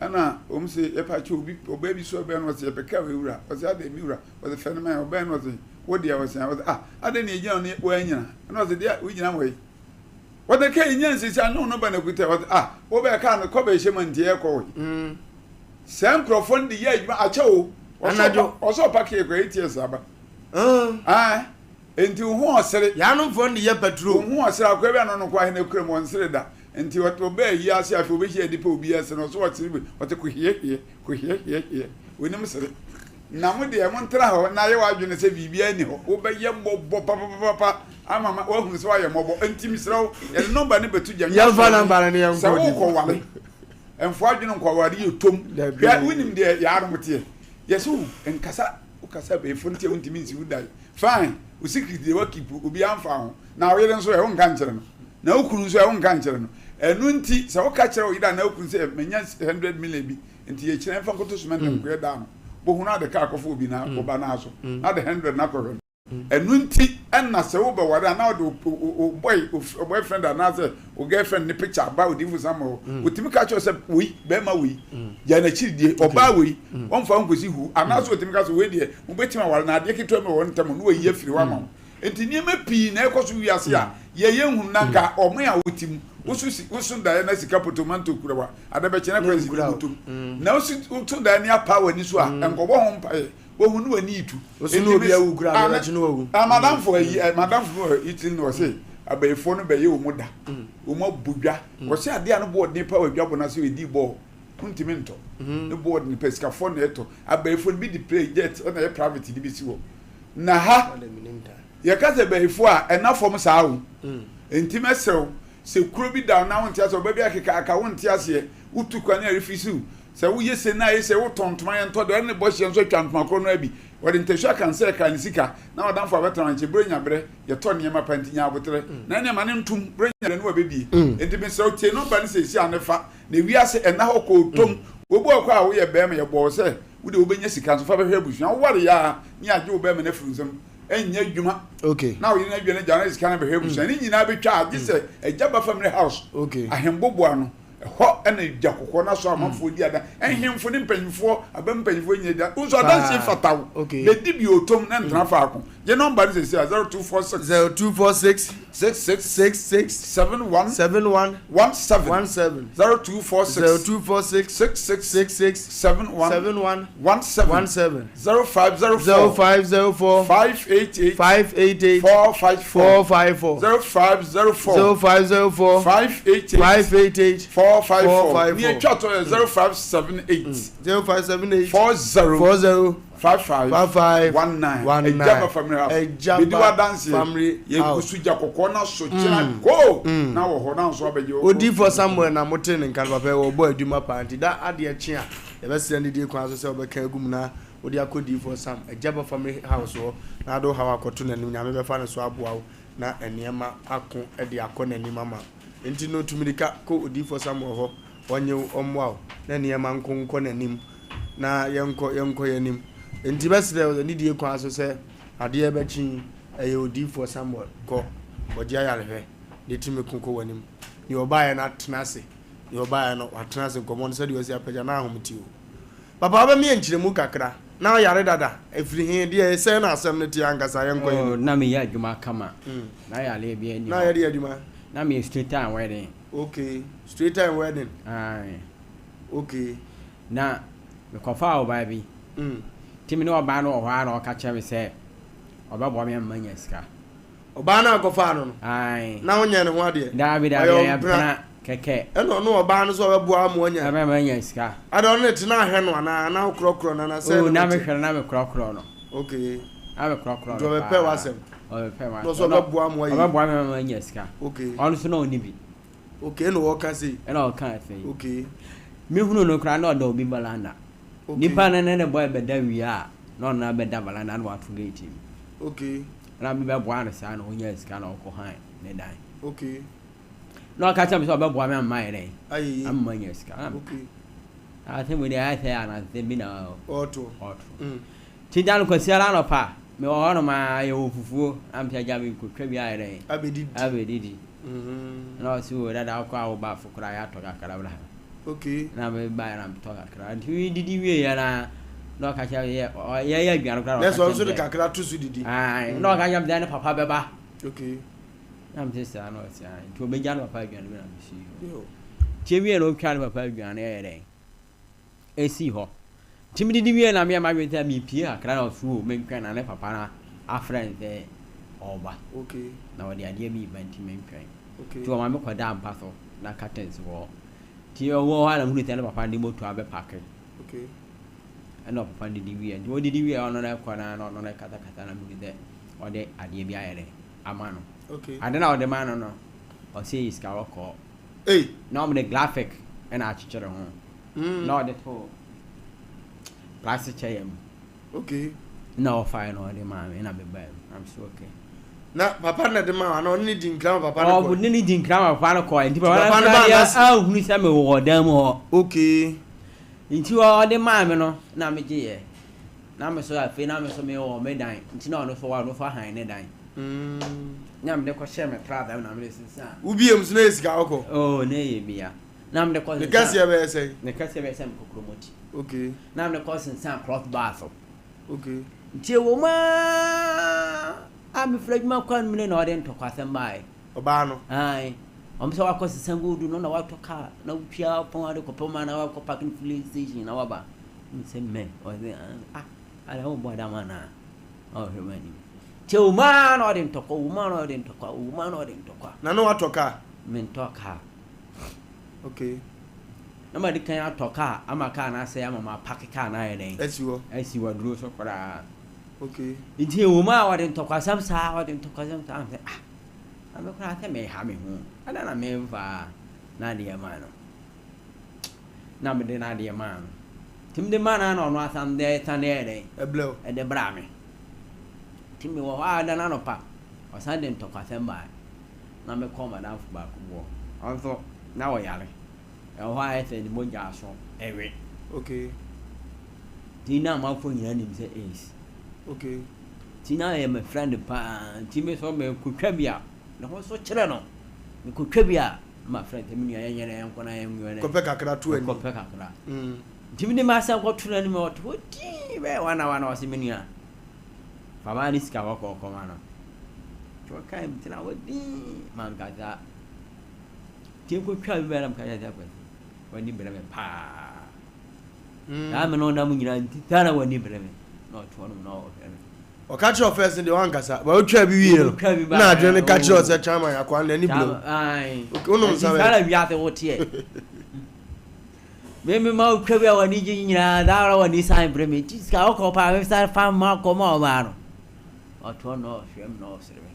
Ɛna wɔn se yɛpɛ akyɛ obi ɔbaa bi so ɛbɛn no ɔse yɛpɛ kaa wei wura ɔse adɛn mi wura ɔse fɛ no ma yɛn ɔbɛn no ɔse wo deɛ ɔse ɔse ah adɛn na egyina ne wɔanyina ɛna ɔse deɛ wogyina wɔ yi wɔde kaa yi nya nsisi anyo no ba na kuta ɔse ah wobɛɛ kaa no kɔ bɛhyɛ mu nti ɛkɔ wɔ yi. Saa nkurɔfoɔ no de yɛ adwuma akyɛ o. Anadwo. Ɔsɛ ɔpa kee kɔ ATS aba. Ah, enti wo ho ɔsere. Yanomfoɔ no de yɛ patrol. Wo ho ɔsere akoa bi ano no kɔ ahene kura mu ɔnsere da. Nti ɔbaa yi ase afei ɔbɛhyia nipa obi ɛsere no ɔsɛ ɔsere bi ɔte ko hie hie ko hie hie hie onim sere. Na mo deɛ mo ntena hɔ na ayɛ w'adwene sɛ biribiara nni hɔ wobɛyɛ mmɔbɔ papapapa ama ma woahunu sɛ woayɛ mmɔbɔ. Nti mesrɛ wo yɛde nɔmba no bɛto gya nyɛ Yɛmfa nɔmba no ne yɛnkɔ sɛ wokɔ ware. Mfa w'adwene nkɔ aware yɛ tom. Hwɛ wonim deɛ yaanom teɛ. Yɛse wo nkasa wokasa abɛɛfo nti a wontumi nsi wo dan. Fine wo secret deɛ wa keep obiara mfa ho. Na wo yere nso ɛ wonka nkyerɛ no. Na wo kunu nso ɛ wonka nkyerɛ no. Ɛno nti sɛ woka kyerɛ wo yere anaa wo kunu sɛ manya 100 million bi nti yɛkyerɛ mfa nkɔtɔ cement nkɔyɛ dan no. Bohu na ade kaa kɔfa obi na wo ba naa so na ade 100 no akɔhwɛ no. Ɛno nti na sɛ wobɛware a na wode wo boy wo boyfriend anaasɛ wo girlfriend ne picture aba odiyifo Samuel hɔ. Mm. Otumi ka kyerɛ sɛ wei bɛrima wei mm. gya n'akyiri die ɔbaa wei mm. ɔmfa wo nkɔsi hu anaasɛ otumi ka sɛ wei deɛ mobɛtumi aware na adeɛ ketewa mi wɔ ntam no wayi afiri hɔ ama wo. Nti nneɛma pii na ɛkɔ so wiase a yɛyɛ nhunu na nka ɔman a wote mu woso si woso daeɛ na sika potomanto kura wa adabɛkyɛ na kura sika botom na woso woto daeɛ ne apa w'ani so a nkɔbɔ ho mpaeɛ Wohu no w'ani retu. Wosi na obi awu kura adeɛ bɛkye no wawu. Ah, madamfo ayi, eh, madamfo bi wɔ Italy na ɔse abayifoɔ no bɛyɛ wɔn da. Wɔn abɔ dwa. Ɔse adeɛ a no bɔɔ den pa wɔ adwabɔ no ase ɛdi bɔɔl. Wontumi ntɔ. Ne bɔɔ den pa sikafoɔ na ɛtɔ. Abayifoɔ no bi de plane jet ɛna ɛyɛ private de bɛsi hɔ. Na ha yɛka sɛ abayifoɔ a ɛna fam saa o. Enti mɛsrɛ wo sɛ kuro bi da wo na wonte aseɛ ɔba bi akekaaka wonte aseɛ wotu kwan a ɛrefi siw Sɛ woyɛ sei na ayɛ sei, wotɔn ntoma yɛntɔ deɛ, ɔne ne bɔhyɛ nso atwa ntoma korɔ no ara bi. Wɔde ntasuo aka nsɛ ɛkaa ne sika, na w'adamfo abɛtena wo nkyɛn. Berɛ nya berɛ, yɛtɔ nneɛma pa nti nya aboterɛ. Na ɛnneɛ ma no ntom, berɛ nya berɛ na wabɛbie. Enti mesrɛ wo tie nɔmba no seesei ara na fa, na wiase ɛnna hɔ kɔɔtom. Wobu ɔkɔ a woyɛ barima, yɛbɔɔ wo sɛ Wo deɛ wobɛnya sika nso fa bɛhwɛ abusua. Woware yɛ a ne yɛagye wo bɛrima no afiri wo nsam. Ɛnyɛ adwuma. Okay. Na wo yere no adwane agya no sika no bɛhwɛ abusua. Ne nyinaa bɛtwa a gye sɛ agya ba family house. Okay. Ahemboboa no. Ɛhɔ na gya kɔkɔɔ no asɔ amanfoɔ di adan. Nhemfo ne mpanyimfoɔ, aba mu mpanyimfoɔ nyina di adan. Wo nso adansie fata wo. Bɛdi bi otom na ntena faako. Gye nɔmba no seesei a, 0246. 0246. 66. 66. 71. 71. 17. 17. 0246. 0246. 66. 66. 71. 71. 17. 17. 0504. 0504. 588. 588. 454. 454. 0504. 0504. 588. 588. 454. Nea etwa to yɛ 0578. 0578. 40. 40. 55. 55. 19. 19. Ɛgyaba family house. Ɛgyaba Bedi w'adanseɛ. family Yɛgu house. so gya kɔkɔɔ na so kyena koo. Na wɔ hɔ na nso abɛgye wo. Odiyifoɔ Samuel na mote ne nka no papa yi ɔbɔ adwuma paa nti da adeɛ kye a yɛbɛsrɛ no die kwan so sɛ ɔbɛka agu mu na wode akɔ Diyifoɔ Sam Agyaba family house hɔ na ade wo haw akɔto n'anim Nyame bɛfa ne so aboa wo na nneɛma ako de akɔ n'anim ama wo nti no tu mirika kɔ Odiyifoɔ Samuel hɔ ɔnye wo ɔmmoa wo na nneɛma nko nkɔ n'anim na yɛnkɔ yɛnkɔ yɛn anim nti bɛsrɛ wo ne die kwan so sɛ adeɛ bɛkye yi ɛyɛ Odiyifoɔ Samuel kɔ kɔgye ayarehwɛ na tumi ko kɔ w'anim deɛ ɔbaeɛ no atena ase deɛ ɔbaeɛ no watena ase nkɔmmɔ no sɛdeɛ ɔsi apagya na ahom te o papa wobɛma yɛ nkyerɛmu kakra na ɔyare dada ɛfiri he deɛ sɛn na asɛm no teɛ ankasa yɛnkɔ yɛn Oh, na meyɛ adwuma kama. Na yareɛ bi ani na hɔ. yɛde adwuma Na meyɛ straight time wedding. okay straight time wedding Aye. okay Na mekɔfaa ɔbaa bi. Nti me ne ɔbaa no wɔ hɔ a na ɔka kyerɛ me sɛ ɔbɛboa me ama manya sika. Ɔbaa no a ɔkɔfaa no no? Ae. Na wonyɛ ne ho adeɛ? Daabi, daabi, Ɔyɛ ɛyɛ ɔmpena. mpena kɛkɛ. Ɛna ɔno ɔbaa no nso ɔbɛboa ama wanya? Ɛbɛma manya sika. Ada ɔno ne te na ahwɛ no anaa na wokorɔkorɔ no anaa sɛ Oh, na na te? mehwɛ no na mekorɔkorɔ no. Okay. Na mekorɔkorɔ no Nti ɔbɛpɛ paa. w'asɛm? Ɔbɛpɛ m'asɛm. Na ɔso ɔbɛboa ama wayi? Ɔbɛboa me ama manya sika. Okay. Ɔno nso na ɔnni bi. Okay, ɛna ɔka sei? Ɛna ɔka sei. Okay. Mehunu no koraa na ɔda obi balanda. Okay. Nipa no ne ne boy bɛda wie a, na ɔno abɛda balanda na wato gate mu. Okay. Na me bɛboa no saa na ɔnyaa sika na ɔkɔ han ne dan. Okay. Na ɔka kyerɛ me sɛ ɔbɛboa me ama mayɛ dɛn? Ayɛ yie. Ama manya sika. Na Okay. Asɛm wei deɛ ayɛ sɛ anansesɛm bi na ɔɔto. Ɔɔto. Mm. Nti da no Kwasiada anɔpa, mewɔ hɔnom a yɛwɔ fufuo, na mesɛ agya merekɔtwa bi ayɛ dɛn? Abɛdidi. Abɛdidi. Mm-hmm. Na ɔse o dada wokɔ a wo baafo koraa yɛatɔ kakra bra. Okay. Na me baeɛ na metɔ kakra. Nti medidi wieeɛ na na ɔka kyerɛ me yɛ yɛyɛ aduane koraa na Na ɔka sɛ ɔno kyerɛ nso me de sɛ kakra to so didi. Ae, na ɔka kyerɛ me sɛ ne papa bɛba. Okay. Na mete saa na ɔse ae. Nti ɔbɛgya ne papa aduane bi na mesii hɔ. Yo. Nti ewie na ɔtwa ne papa aduane ɛyɛ dɛn? Esii hɔ. Nti medidi wie na meyɛ m'adwene sɛ mepie kakra na ɔse o mentwɛn na ne papa no afrɛ no sɛ ɔreba. Okay. Na ɔde adeɛ bi reba nti mentwɛn. Okay. Nti ɔma mekɔdaa mpa so na curtains wɔ hɔ. Nti ɔwɔ hɔ a na mehunu sɛ ne papa de moto abɛpake. Okay. Ɛna ɔpapa no didi wieɛ. Nti ɔdidi wieɛ ɔno no ɛkɔ na na ɔno no ɛkasakasa na mehunu sɛ ɔde adeɛ bi ayɛ dɛ ama no. Okay. Ade no a ɔde maa no no ɔse ɛyɛ sika kɔkɔɔ. Ei! Na wɔde graphic ɛna akyekyere ho. Mm. Na ɔde too plastic chair mu. Okay. Na ɔfaeɛ na ɔde maa me na mebae mu. I'm so okay. Na papa na de maa wo anaa ɔne ne di nkra ma papa no kɔe? Ɔne ne di nkra ma papa no kɔe. Nti papa Papa no no baa koraa n'ase. deɛ anhunu sɛ mewɔ dan mu hɔ. Okay. Nti ɔde maa me no na megyeeɛ. Na me so afei na me so mewɔ me dan nti na ɔno so ɔno so ahan ne dan. Mm. Na mede kɔhyɛɛ me trouser mu na mede sesaa. Wobie mu so na ɛyɛ sika kɔkɔɔ? Oh, na ɛyɛ bia. Na mede kɔ Ne sesaa. kɛseɛ bɛyɛ sɛn? Ne kɛseɛ bɛyɛ sɛ me kokromoti. Okay. Na mede kɔ sesaa cross bar so. Okay. Nti ɛwɔ mu ara a mefiri adwuma kɔ anwummere na ɔde ntɔkwasɛm baeɛ. Ɔbaa no? Ae. Ɔmo sɛ wakɔ sesa gold no na watɔ car na wotwia pɔn ade kɔpɛ ɔmo na wakɔ parking filling station na waba. Nsɛ mɛ ɔsɛ ah ada wo bɔ dam anaa? Ɔhwɛ m'anim. Nti ɛwɔ mu ara na ɔde ntɔkwa, ɛwɔ mu ara na ɔde ntɔkwa, ɛwɔ mu ara na ɔde ntɔkwa. Na na watɔ car? Mentɔ car. Okay. Na madi kan atɔ kaa ama kaa no asɛe ama mapake kaa no ayɛ dɛn? Asi hɔ. Asi hɔ aduro so koraa. Okay. Nti ɛwɔ mu a wɔde ntɔkwasɛm saa, wɔde ntɔkwasɛm saa, sɛ ah, na me koraa sɛ meha me ho, adɛn na memfa n'adeɛ maa no? Na mede n'adeɛ maa no. Nti mede maa no a na ɔno asan de sane yɛ dɛn? Ɛbrɛ wo. Ɛde braa me. Nti mewɔ hɔ a da no anɔpa, ɔsan de ntɔkwasɛm baeɛ. Na mekɔɔ m'adamfo baako bi hɔ. Ɔno nso, na ɔyare. Ɛwɔ hɔ a ayɛ sɛ ne mogya so we. Okay. Nti na amanfoɔ nyinaa nim sɛ Ace. Okay. Nti na ɔyɛ me friend paa. Nti me nso mekɔtwa bi a, ne ho nso kyerɛ no. Mekɔtwa bi a, na mafrɛ no sɛ me nua yɛnyɛ dɛ yɛnkɔ na yɛnyɛ dɛ. Kɔpɛ kakra to ani. Kɔpɛ kakra. Nti mede m'asɛm kɔto n'anim ɔte hɔ dinn bɛyɛ one hour na ɔse me nua fa maa ne sika kɔkɔɔ kɔma no. Nti ɔkae metena hɔ dinn mankasa. Nti nkɔtwa bi bɛyɛ na meka kyerɛ sɛ Kwasi w'ani brɛ me paa. Saa me ne wo nam nyinaa nti saa na w'ani brɛ me na ɔte hɔ nom na ɔhwɛ me. Ɔka kyerɛ wo first no deɛ wankasa but wotwaa bi wie no na adwene no ka kyerɛ wo sɛ chairman akoa no n'ani brɛ wo. Okay wonom nsa bɛyɛ. Saa na wiase wo teɛ. Me me ma wotwa bi a w'ani gye nyinaa saa na w'ani san brɛ me nti sika wokɔ paa me san fa ma kɔ ma ɔbaa no. Ɔte hɔ na ɔhwɛ me na ɔsere me.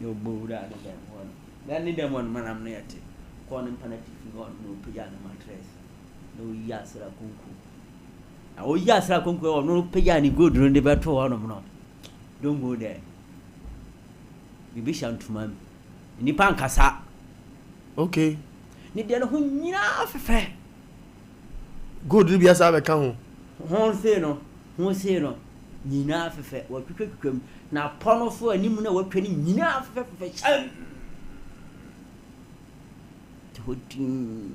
Na ɔbɔ wura ne dɛm hɔ no. Na ne dɛm hɔ no manam no yɛte kɔɔ ne mpa no atifi hɔ na ɔpagya ne mattress. Na ɔyi asra konko. Na ɔyi asra konko a ɔno pagya ne gold no de bɛto hɔnom no, don't go there. Biribi hyɛ ntoma mu. Nnipa nkasa. Okay. Ne deɛ no ho nyinaa fefɛ. Gold no bi asa abɛka ho. Ho sei no, ho sei no, nyinaa fefɛ. Wɔatwitwatwitwa mu. Na pɔ no so anim no a wɔatwa no nyinaa fefɛfefɛ hyɛmm. Te hɔ dinn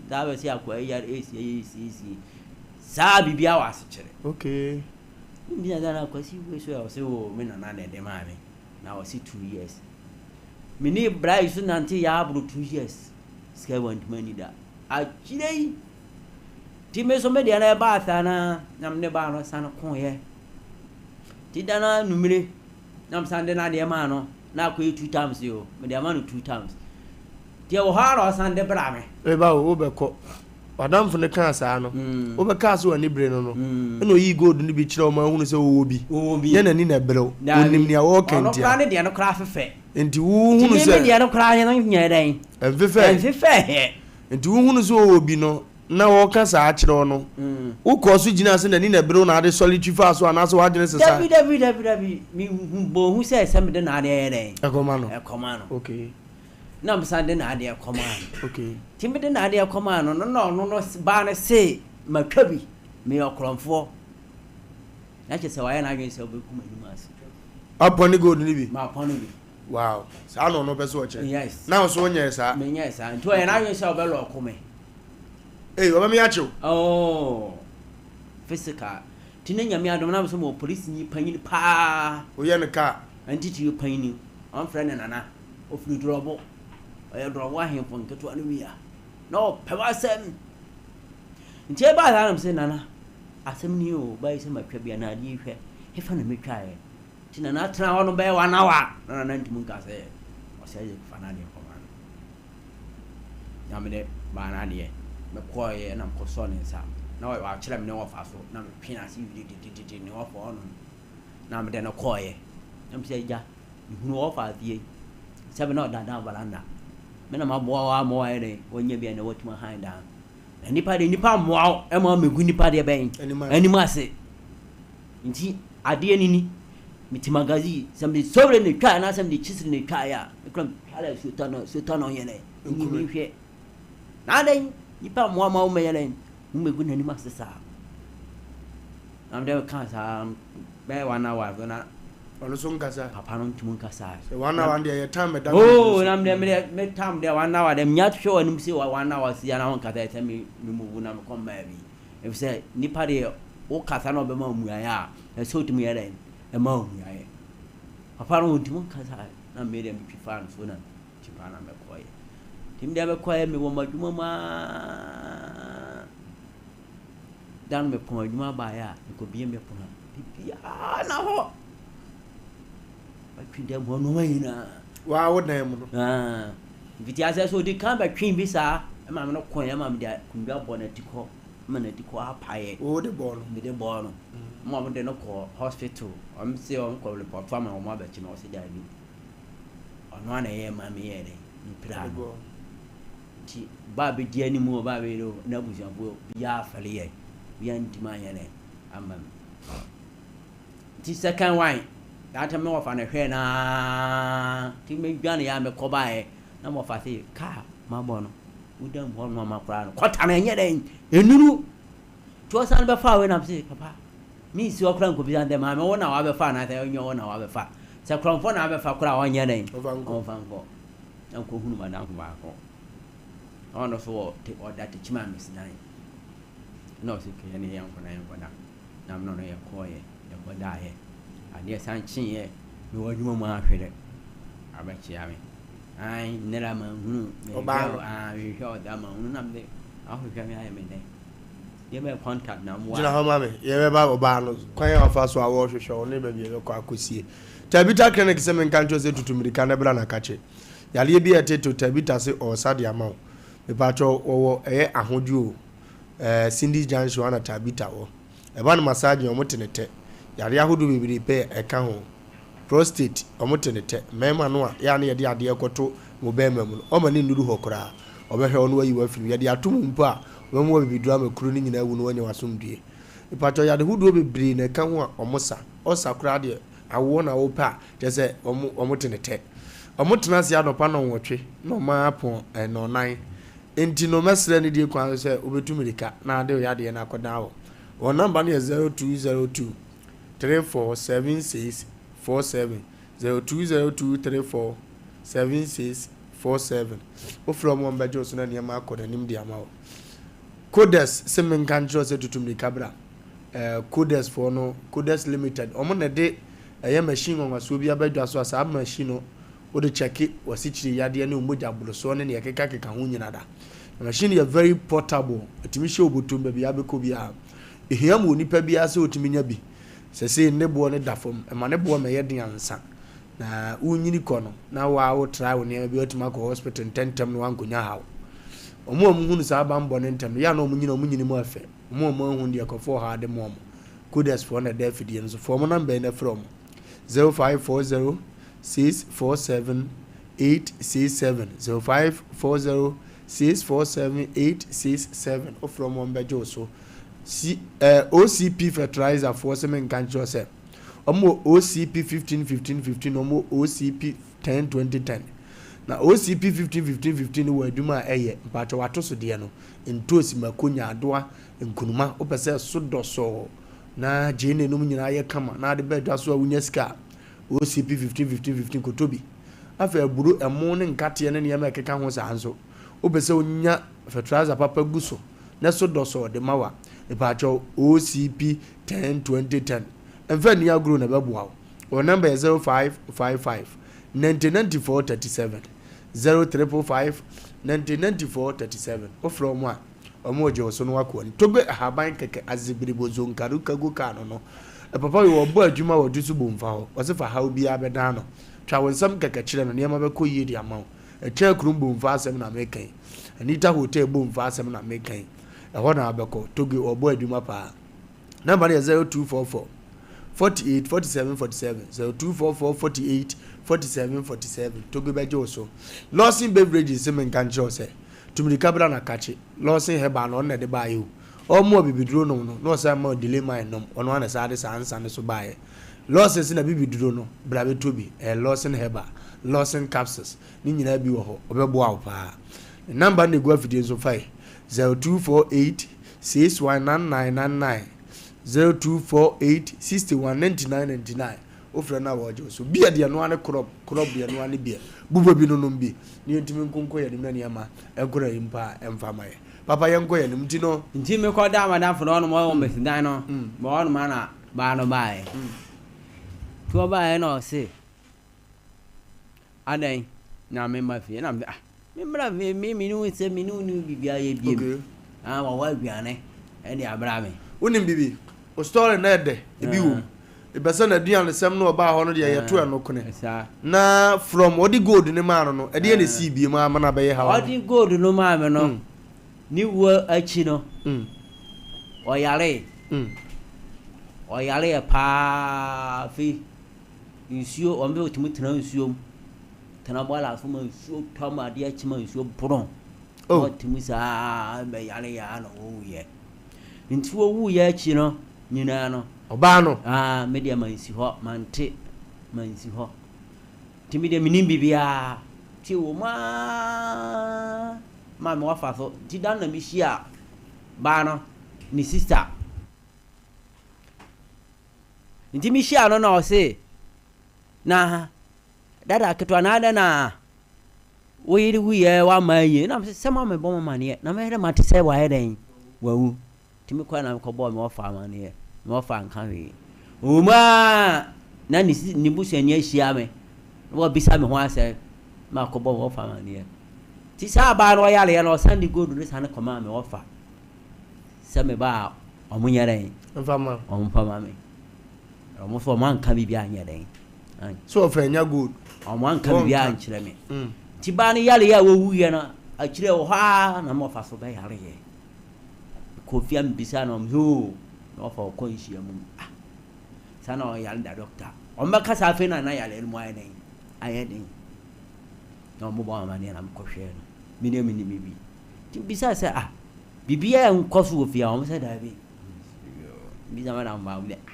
saa bɛsi akoa yi yare esi ɛyɛ esi esi saa biribiara wɔ asekyerɛ. Okay. Mbisa sɛ na kwasi wei so ɔse o me nana na ɛde maa me na ɔse 2 years. Me ne bra yi so nante yɛ aboro 2 years sika yi wantumi ani da. Akyire yi ti me so me deɛ na ɛbaa saa na na me ne baa no sane koeɛ. Ti da no anumere na me san de n'adeɛ maa no. Na akɔyɛ two times o, mede ama no two times. Nti ɛwɔ hɔ ara na ɔsan de bra me. Meba o, wobɛkɔ. W'adamfo no kaa saa no, wobɛkaa sɛ w'ani bere no no, ɛna oyii gold no bi kyerɛɛ wo ma wohunu sɛ wowɔ bi. Wowɔ bi. Nyɛ n'ani na ɛbere wo. Daabi. Onim nea wɔreka Ɔno ntia. koraa ne deɛ no koraa fefɛ. Nti wohunu Nti me sɛ. me deɛ no koraa no nyɛɛ dɛn? Ɛmfefɛɛ. Ɛmfefɛɛ. Nti wohunu sɛ ɔwɔ bi no, na wɔreka saa akyerɛ wo no, wokɔɔ so gyinaa sɛ n'ani na ɛbere wo na ade sɔre twi faa so anaasɛ w'adwene sesae? Dabi, dabi, dabi, dabi. Mehu bɔɔ hu sɛ sɛ mede n'adeɛ yɛ dɛn? Ɛkɔma no. Ɛkɔma no. Okay. Na mesan de n'adeɛ kɔmaa no. Okay. Nti mede n'adeɛ kɔmaa no no na ɔno no baa no se matwa bi, meyɛ ɔkorɔmfoɔ. Na kyerɛ sɛ wayɛ n'adwene sɛ ɔbɛgu m'anim ase. Apɔne gold no bi? Mapɔne bi. Wow. Saa na ɔno pɛ sɛ ɔkyerɛ. Yes. Na wo nso wonyɛɛ saa? Menyɛɛ saa. Nti ɔyɛ n'adwene sɛ ɔbɛlɔɔko me. Ei, ɔbɛme akye wo. Oh, physical. Nti na Nyame adom na me nso mewɔ polisini panyin paa. Woyɛ no kaa? Ntitiriw panyin. Wɔmfrɛ no Nana. Ɔfiri Drɔbo. Ɔyɛ Drɔbo ahemfo nketewa no bi a. Na ɔpɛ m'asɛm. Nti ɛbaa saa na mese Nana, asɛm ni o, bayi sɛ matwa bi anaa adeɛ yi hwɛ, hefa na metwaeɛ? Nti Nana tena hɔ no bɛyɛ one hour na Nana ntumi nka sɛ ɔsɛ Isaac fa n'adeɛ kɔma no. Na mede maa no adeɛ. Mekɔeɛ na mekɔsɔɔ ne nsa na wakyerɛ me ne wɔfa so na metwe n'ase didididi ne wɔfa hɔnom na mede no kɔeɛ. Na mesɛ agya mehunu wɔfa afie sɛ me na ɔdada veranda me na maboa wo ama woayɛ dɛn wanya bi a na watumi ahan dan. Na nipa deɛ nipa mmoa wo ma womɛgu nipa deɛ bɛn anim ase. Nti adeɛ no ni, mete magazine, sɛ mede sɔre na etwaeɛ anaasɛ mede kyisiri na etwaeɛ a, mekura metware a suotɔ no suotɔ no yɛ dɛn? Nyi me nhwɛ. Na adɛn nipa mmoa ma womɛyɛ dɛn? Womɛgu n'anim ase saa. Na mede kaa saa bɛyɛ one hour so na ɔno so nkasa. Papa no ntumi nkasa. Sɛ one hour deɛ yɛ time ɛda. Oh, na mede mede me time deɛ one hour deɛ menya hwɛ wɔ anim sɛ one hour si ya na ho nkasa sɛ me me move na mekɔ mmaa bi. Efisɛ nipa deɛ wokasa na ɔbɛma wo mmuaeɛ a, ɛsɛ sɛ wotumi yɛ dɛn? Ɛma wo mmuaeɛ. Papa no ɔntumi nkasa na me deɛ metwi faa no so na metwi faa na mekɔeɛ. Nti me deɛ mekɔeɛ mewɔ m'adwuma mu aa da no mepɔn adwuma baeɛ a mekɔbie me pono a biribiara na hɔ. Matwi dɛm hɔ nneɛma nyinaa. Waa wo dan mu no. Ah, mfitiaseɛ so ɔdi kan bɛtwe bi saa ɛma me no kɔn ɛma me de akonnwa bɔ n'atikɔ ma n'atikɔ apaeɛ. Wo de bɔɔ no. Me de bɔɔ no. Ma wɔn de no kɔ hospital. Wɔn se wɔn kɔ report ama wɔn abɛkye no ɔse daabi. Ɔno ara na ɛyɛ ma me yɛɛ dɛ me pira no. Nti baa bɛdi anim o baa bɛyɛ o n'abusuafoɔ biara afɛle yɛ biara ntumi anyɛ dɛ ama me. Nti second one that time me wɔfa no hwɛɛ no aa nti me dwane a me kɔ baeɛ na me wɔfa se car mabɔ no wo dan mu hɔ nnoɔma koraa no kɔta no ɛnyɛ dɛn ɛnuru. Nti ɔsan bɛfaa wei na mese papa mensi hɔ koraa nkɔbisa no sɛ maame wo na wabɛfa anaasɛ ɛnyɛ wo na wabɛfa. Sɛ korɔmfoɔ na abɛfa koraa a ɔnyɛ dɛn? Ɔmfa nkɔ. Na nkɔhunu madamfo baako. Na ɔno nso wɔ te ɔda Tekyima Mesidan. Na ɔse kɛyɛ ne yɛnkɔ na yɛnkɔda. Na me ne ɔno yɛkɔeɛ, yɛkɔdaeɛ. Adeɛ san kyeeɛ, mewɔ adwuma mu ara hwɛ dɛ abɛkyea me. Ae, nnɛra manhunu, Ɔbaa mehwehwɛ no. wo, ah, mehwehwɛ wo daa manhunu na mede ahwehwɛ me ayɛ me dɛn. Deɛ bɛyɛ contact na mmoa. Gyina hɔ ma me, yɛbɛba ɔbaa no, kwan a ɔfa so a wɔrehwehwɛ wo ne baabi a yɛbɛkɔ akɔsie. Tabitha Clinic sɛ menka nkyerɛ wo sɛ tutu mmirika na bra na kakye. Yareɛ bi a ɛtetew Tabitha se ɔresa de ama wo. Mepaakyɛw, wɔwɔ ɛyɛ ahodwo o, ɛɛ Cindy's Junction hɔ na Tabitha wɔ. Ɛba no massaging a, wɔte ne tɛ. Yareɛ ahodoɔ bebree pɛ ɛka ho. Prostate, wɔte ne tɛ. Mmarima no a, yɛ a na yɛde adeɛ kɔto mo barima mu no, ɔmma no nnuru hɔ koraa. Ɔbɛhwɛ wo na wayi wo afiri mu. Yɛde ato mu mpo a, ɔbɛma woabibiduro ama kuro no nyinaa awu na woanya w'asomdwoeɛ. Mepakyɛw, yade hodoɔ bebree na ɛka ho a wɔsa. Ɔsa koraa deɛ, awoɔ na wopɛ a, kyerɛ sɛ wɔn, wɔte ne tɛ. Wɔtena ase anɔpa nnɔnwɔtwe na wɔapɔn nnɔnnan. Enti no, mɛsrɛ anidie kwan so sɛ wobɛtu mmirika na ade wo yadeɛ no akɔdan hɔ. Wɔn nɔmba no yɛ 0202 34 76 47, 0202 34 76 47. Wofrɛ wɔn a wɔbɛgye wo so na nneɛma akɔ n'anim de ama wo. Codes se menka nkyerɛ wo sɛ tutu mmirika bra. Eh, Codes foɔ no, Codes Limited, wɔn na ɛde ɛyɛ machine nwanwasoɔ bi aba dwa so a saa machine no wode kyɛke w'asikyire yadeɛ ne wo mogya borosoɔ ne deɛ ɛkekakeka ho nyina da. Na machine no yɛ very portable, ɛtumi hyɛ wo bɔtɔm baabi a wobɛkɔ biara. Ɛhia ma onipa biara sɛ ɔtumi nya bi. Sɛsei ne boɔ no da fam, ɛma ne boɔ mmɛyɛ den ansa. Na wonyini kɔ no, na wo ara wo try wo nneɛma bi, woatumi akɔ hospital ntɛntɛm na woankɔnya haw. Wɔn a wɔhunu saa banbɔ no ntɛm no, yɛ a na wɔn nyini a wɔn nyini mu afɛ. Wɔn a wɔanhu no deɛ, kɔfa ɔhaw de ma wɔn. Kodes foɔ na ɛda afidie no so. Fa wɔn number yi na frɛ wɔn. 0540 647 867. 0540 647 867. Wofrɛ wɔn a wɔbɛgye wo so. C, eh, OCP fertilizer foɔ sɛ menka nkyerɛ wo sɛ, wɔn wɔ OCP 15 15 15, wɔn wɔ OCP 10 20 10. Na OCP 15 15 15 no wɔ adwuma a ɛyɛ, mpakyɛ w'atosodeɛ no, ntoosi, mako, nyaadoa, nkunuma, wopɛ sɛ ɛso dɔ sɔɔ na gyeene nom nyinaa yɛ kama na ade ba adwa so a wonya sika a, OCP 15 15 15 kɔtɔ bi. Afei aburo, ɛmo ne nkateɛ ne nneɛma a ɛkeka ho saa nso, wopɛ sɛ wonya fertilizer papa gu so na ɛso dɔ sɔɔ de ma wo a, mepaakyɛw OCP 10 20 10 mfa nni agorɔ na ɛbɛboa wo. Wɔn namba yɛ 0555 90 94 37, 0355 90 94 37. Wofrɛ wɔn a, wɔn regye wo so na woakɔ anim. Togbe ahaban kɛkɛ azebiribo zonkaru kago kaa no no. Papa wei wɔbɔ adwuma wɔ Dwoso Bomfa hɔ. Ɔse fa haw biara bɛdan no. Twa wo nsam kɛkɛ kyerɛ no, nneɛma bɛkɔ yie de ama wo. Ɛkyɛn Kurom Bomfa asɛm na meka yi. Anita Hotel Bomfa asɛm na meka yi. Ɛhɔ na wobɛkɔ. Togbe wɔbɔ adwuma paa. Number no yɛ 0244 48 47 47 0244 48 47 47 Togbe bɛgye wo so. Lawson Beverages se menka nkyerɛ wo sɛ tu mirika bra na kakye. Lawson Herbal no ɔno na ɛde baeɛ o. Ɔmo a bibiduro nom no na ɔsan ma Delayman nom ɔno ara na ɛsan de saa nsa no so baeɛ. Lawson se na bibiduro no bra bɛtɔ bi. Ɛyɛ Lawson Herbal, Lawson Capsules ne nyinaa bi wɔ hɔ. Ɔbɛboa wo paa. Ne number no na ɛgu afidie nso fa yi 0248 619999 0248 61 99 99 Wofrɛ no a wɔgye wo so. Beer deɛ ɛno ara ne korɔb, korɔb deɛ ɛno ara ne beer. Bobɔ bi no nom bi na yɛntumi nko nkɔ yɛn anim na nneɛma nkɔ n'anim paa ɛmfa mma yɛn. Papa yɛnkɔ yɛn anim nti no. Nti mekɔdaa m'adamfo no hɔnom ɔwɔ mmasidan no, mewɔ hɔnom ara na baa no baeɛ. Nti ɔbaeɛ na ɔse Adɛn na memma fie? Ɛna mese, ah, memmra fie, me me ne wo sɛ me ne wo ne biribiara yɛ biem. Okay. Ah, wɔwɔ aduane ɛde abra me. Wonim biribi? O story no ɛdɛ, ebi wom. Mepɛ sɛ n'aduanesɛm no ɔbaa hɔ no deɛ yɛto ɛno kone. Na from ɔde gold no maa no no, ɛdeɛ na ɛsii biem ama no abɛyɛ haw ama? Ɔde gold no maa me no, ne wuo akyi no, ɔyaree. Ɔyareɛ paa afei. Nsuo, wɔn bɛ tumi tena nsuo mu, tena bɔɔla so ma nsuo tɔ ma adeɛ kye ma nsuo boro. Oh. Wɔtumi saa bɛyare yɛ na wɔwuiɛ. Nti wɔwuiɛ akyi no nyinaa no. Ɔbaa no. Ah, me deɛ mansi hɔ, mante, mansi hɔ. Nti me deɛ menim biribiara. Nti wɔ mu ara ma me wafa so. Nti da no na mehyia baa no, ne sista. Nti mehyiaa no na ɔse, na dada ketewa na adɛn na wo yere wuiɛ wamma ayie? Na mese, sɛ moammɛbɔ mo amaneɛ na mɛyɛ dɛ mate sɛ wayɛ dɛn? Wawu. Nti mekɔɛ na mekɔbɔɔ me wɔfa amaneɛ. Me wɔfa anka hwee. Ɔwɔ mu ara na ne si ne busuani ahyia me na wabisa me ho asɛm na makɔbɔ me wɔfa amaneɛ. Nti saa abaa no ɔyareɛ no ɔsan de gold no sane kɔmaa me wɔfa sɛ me ba a ɔmo nyɛ dɛn? Mfa ma. Ɔmo mfa ma me. Ɔmo nso ɔmo anka biribi anyɛ dɛn? So ɔfa anya gold? Ɔmo anka biribi ankyerɛ me. Nti baa no yareɛ a wɔwuiɛ no akyire wɔ hɔ ara na me wɔfa so bɛyareɛ. Mekɔɔ fie a mebisaa no, ɔmo sɛ oo na ɔfa ɔkɔ nhyiamu. Ah, saa na ɔyare da dɔkta. Ɔmo bɛka saa afei na na yareɛ no mu ayɛ dɛn? Ayɛ den. Na ɔmo bɔ amaneɛ na mekɔhwɛɛ no. Me deɛ menim biribi. Nti mebisaa sɛ ah, biribiara nkɔ so wɔ fie a? Ɔmo sɛ daabi. Bisa madam baako sɛ ah,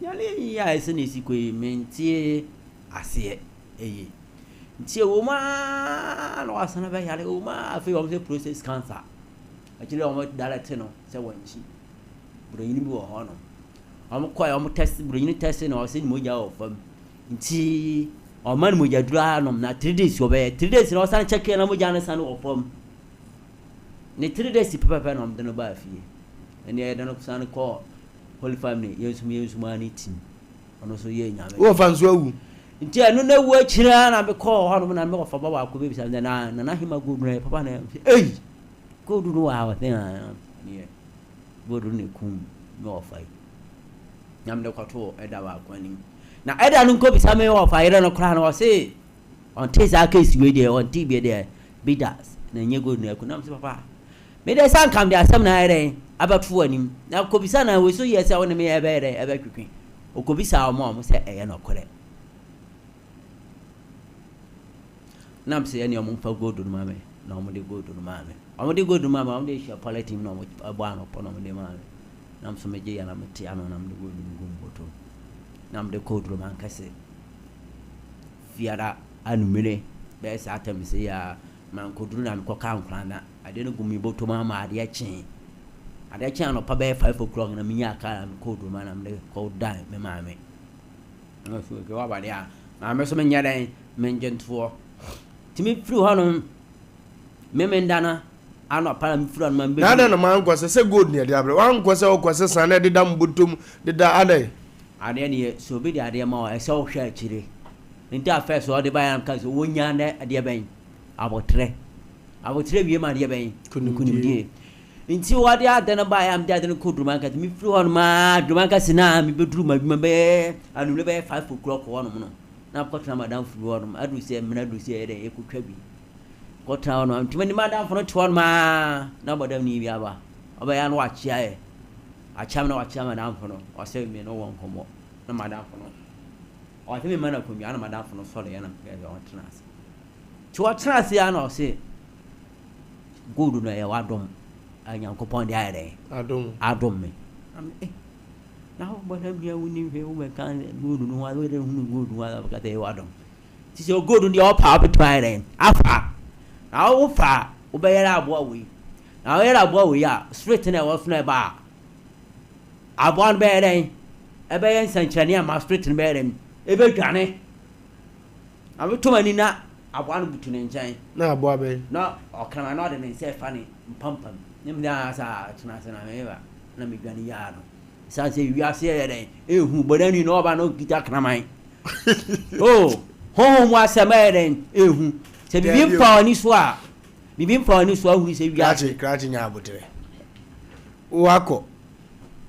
yareɛ yi a ɛsɛ na ɛsi kɔ yi mente aseɛ ɛyie. Nti ɛwɔ mu ara na wasan abɛyare, ɛwɔ mu ara afei wɔn sɛ prostate cancer. Akyire wɔn direct no sɛ wɔnkyi. Buronyini bi wɔ hɔ nom. Wɔn kɔɛ wɔn test buronyini test na ɔsɛ ne mogya wɔ fam. Nti ɔma no mogya duro anom na 3 days ɔbɛyɛ 3 days na ɔsan check na mogya no san wɔ fam. Ne 3 days pɛpɛpɛ na wɔn de no baa fie. Ɛnna yɛde no san kɔɔ Holy Family yɛn nso yɛn nso maa ne team. Ɔno nso yɛɛ nyame. Wo wɔfa nso awu. Nti ɛno na ewu akyiri ara na mekɔɔ hɔnom na me wɔfa ba baako bɛbisa me sɛ na Nana Hema gold no yɛ papa na ɛyɛ ei gold no wɔ ha ɔsɛ ah neɛ gold no na ekum me wɔfa yi na mede kɔtoo ɛda baako anim na ɛda no nkɔbisa me wɔfa yerɛ no koraa no ɔse ɔnte saa case wei deɛ ɔnte bi deɛ bi da na ɛnyɛ gold na ɛku na mese papa Me deɛ sɛ anka mede asɛm no ayɛ dɛn abɛto w'anim, na kɔbisa no a, wei so yɛ sɛ wo ne me ɛbɛyɛ dɛn ɛbɛtwetwe. Ɔkɔbisaa wɔn a wɔn sɛ ɛyɛ nɔkorɛ. Nam sɛ ɛne wɔn mfa gold no ma me, na wɔn de gold no maa me. Wɔn de gold no maa me, wɔn de hyɛ polythene na wɔn ɛbɔ ano pɔ na wɔn de maa me. Nam so megye yɛ na mete ano na mede gold no gu mbɔtɔ mu. Na mede kɔɔ duro mankɛse. Fiara anumere bɛyɛ saa tɛm sɛ yɛ a mankoduru na mekɔka nkora na Adeɛ no gu me bɔtɔ mu ara ma adeɛ kyee. Adeɛ kyee anɔpa bɛyɛ 5 o'clock na menyaa kaa na mekɔɔ Duruma na mede kɔdan me maame. Na ɔse okay waba deɛ a, maame nso menyɛ dɛn mengye ntoɔ. Nti mefiri hɔ nom Memenda no anɔpa na mefiri hɔ nom a Na mebɛduru. adɛn na mankɔ sɛ sɛ gold na yɛde abrɛ wankɔ sɛ wokɔ sesa na ɛdeda mo bɔtɔ mu deda adɛn. Adeɛ deɛ sɛ obi de adeɛ ma wo a ɛsɛ wohwɛ akyire. Nti a first ɔde baeɛ a meka sɛ wɔnya nɛ adeɛ bɛn aboterɛ. Aboterɛ wie ma adeɛ bɛn? Nkunimdie. Nti wɔde ade no baeɛ a mede ade no kɔ Durumankasi. Mefiri hɔ nom ara Durumankasi no a mebɛduru m'adwuma bɛyɛ anwummerɛ bɛyɛ 5 o'clock hɔ nom no na mekɔtena m'adamfo bi hɔ nom. Aduru sɛ mmerɛ aduru sɛ yɛyɛ dɛn yɛkɔtwa bi. Kɔtena hɔ nom. Nti me ne m'adamfo no te hɔ nom ara na bɔdamni bi aba. Ɔbɛyɛ a na wakyea yɛ. Akyea me na wakyea m'adamfo no. Ɔsɛ me ne wɔ nkɔmmɔ na m'adamfo no ɔsɛ me ma no akonnwa na m'adamfo no sɔreeɛ na mekɔyɛ sɛ ɔntena ase. Nti ɔtena ase ara na ɔse, Gold no ɛyɛ w'adom a Nyankopɔn de ayɛ dɛn? Adom. Adom me. Na me eh, na wo bɔ na mia wo nim hwɛ wo bɛka gold no ho a wo dɛ hunu gold ho a bɛka sɛ ɛyɛ w'adom. Nti sɛ gold no deɛ ɔpa a wobɛtumi ayɛ dɛn? Afa. Na wo fa a, wobɛyɛrɛ aboa wei. Na woyɛrɛ aboa wei a, spirit no a ɛwɔ so no ɛba a, aboa no bɛyɛ dɛn? Ɛbɛyɛ nsɛnkyerɛnne ama spirit no bɛyɛ dɛn? Ɛbɛdwane. Na meto m'ani na aboa no butu ne nkyɛn. Na aboa bɛn? Na ɔkraman na ɔde ne nsa refa ne mpampam. Ne mu daa saa tena ase na meba na medwane yaa no. Ɛsiane sɛ wiase yɛ dɛn? Ehu bɔdani na ɔba na ɔkita kraman. Oh, honhom mu asɛm ɛyɛ dɛn? Ehu. Sɛ biribi mfa w'ani so a, biribi mfa w'ani so a wohunu sɛ wiase. Krakye, krakye nya aboterɛ. Wakɔ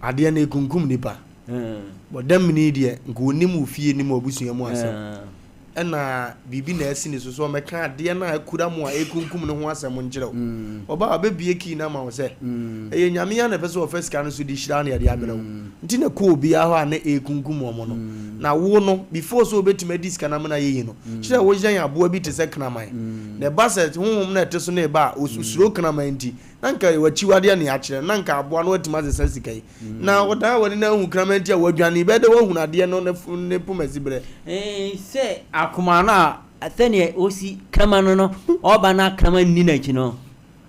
adeɛ no ekunkum nipa. Bɔdamni deɛ nka ɔnim wo fie nim w'abusua mu asɛm. Ɛna biribi na asi ne so sɛ ɔmmɛka adeɛ no a akura mo a ɛrekunkum no ho asɛm nkyerɛ wo. Ɔba a ɔbɛbue key no ama wo sɛ ɛyɛ Nyame a na ɛpɛ sɛ ɔfa sika no so de hyira na yɛde abrɛ wo. Nti na ɛkɔ obiara hɔ a na ɛrekunkum wɔn no. Na wo no before sɛ wobɛtumi adi sika no amena ayɛ yie no, kyerɛ woyɛn aboa bi te sɛ kraman. Na ɛba sɛ honhom no a ɛte so no reba a, ɔsuro kraman nti, na nka ɛyɛ w'akyiwadeɛ na yɛakyerɛ no, na nka aboa no atumi asesa sika yi. Na ɔdan w'ani na ahu kraman ti a wadwane yi, bɛyɛ dɛ woahunu adeɛ no ne poma siberɛ. Ee, sɛ akoma no a sɛdeɛ ɔsi kraman no no, ɔba na kraman nni n'akyi no,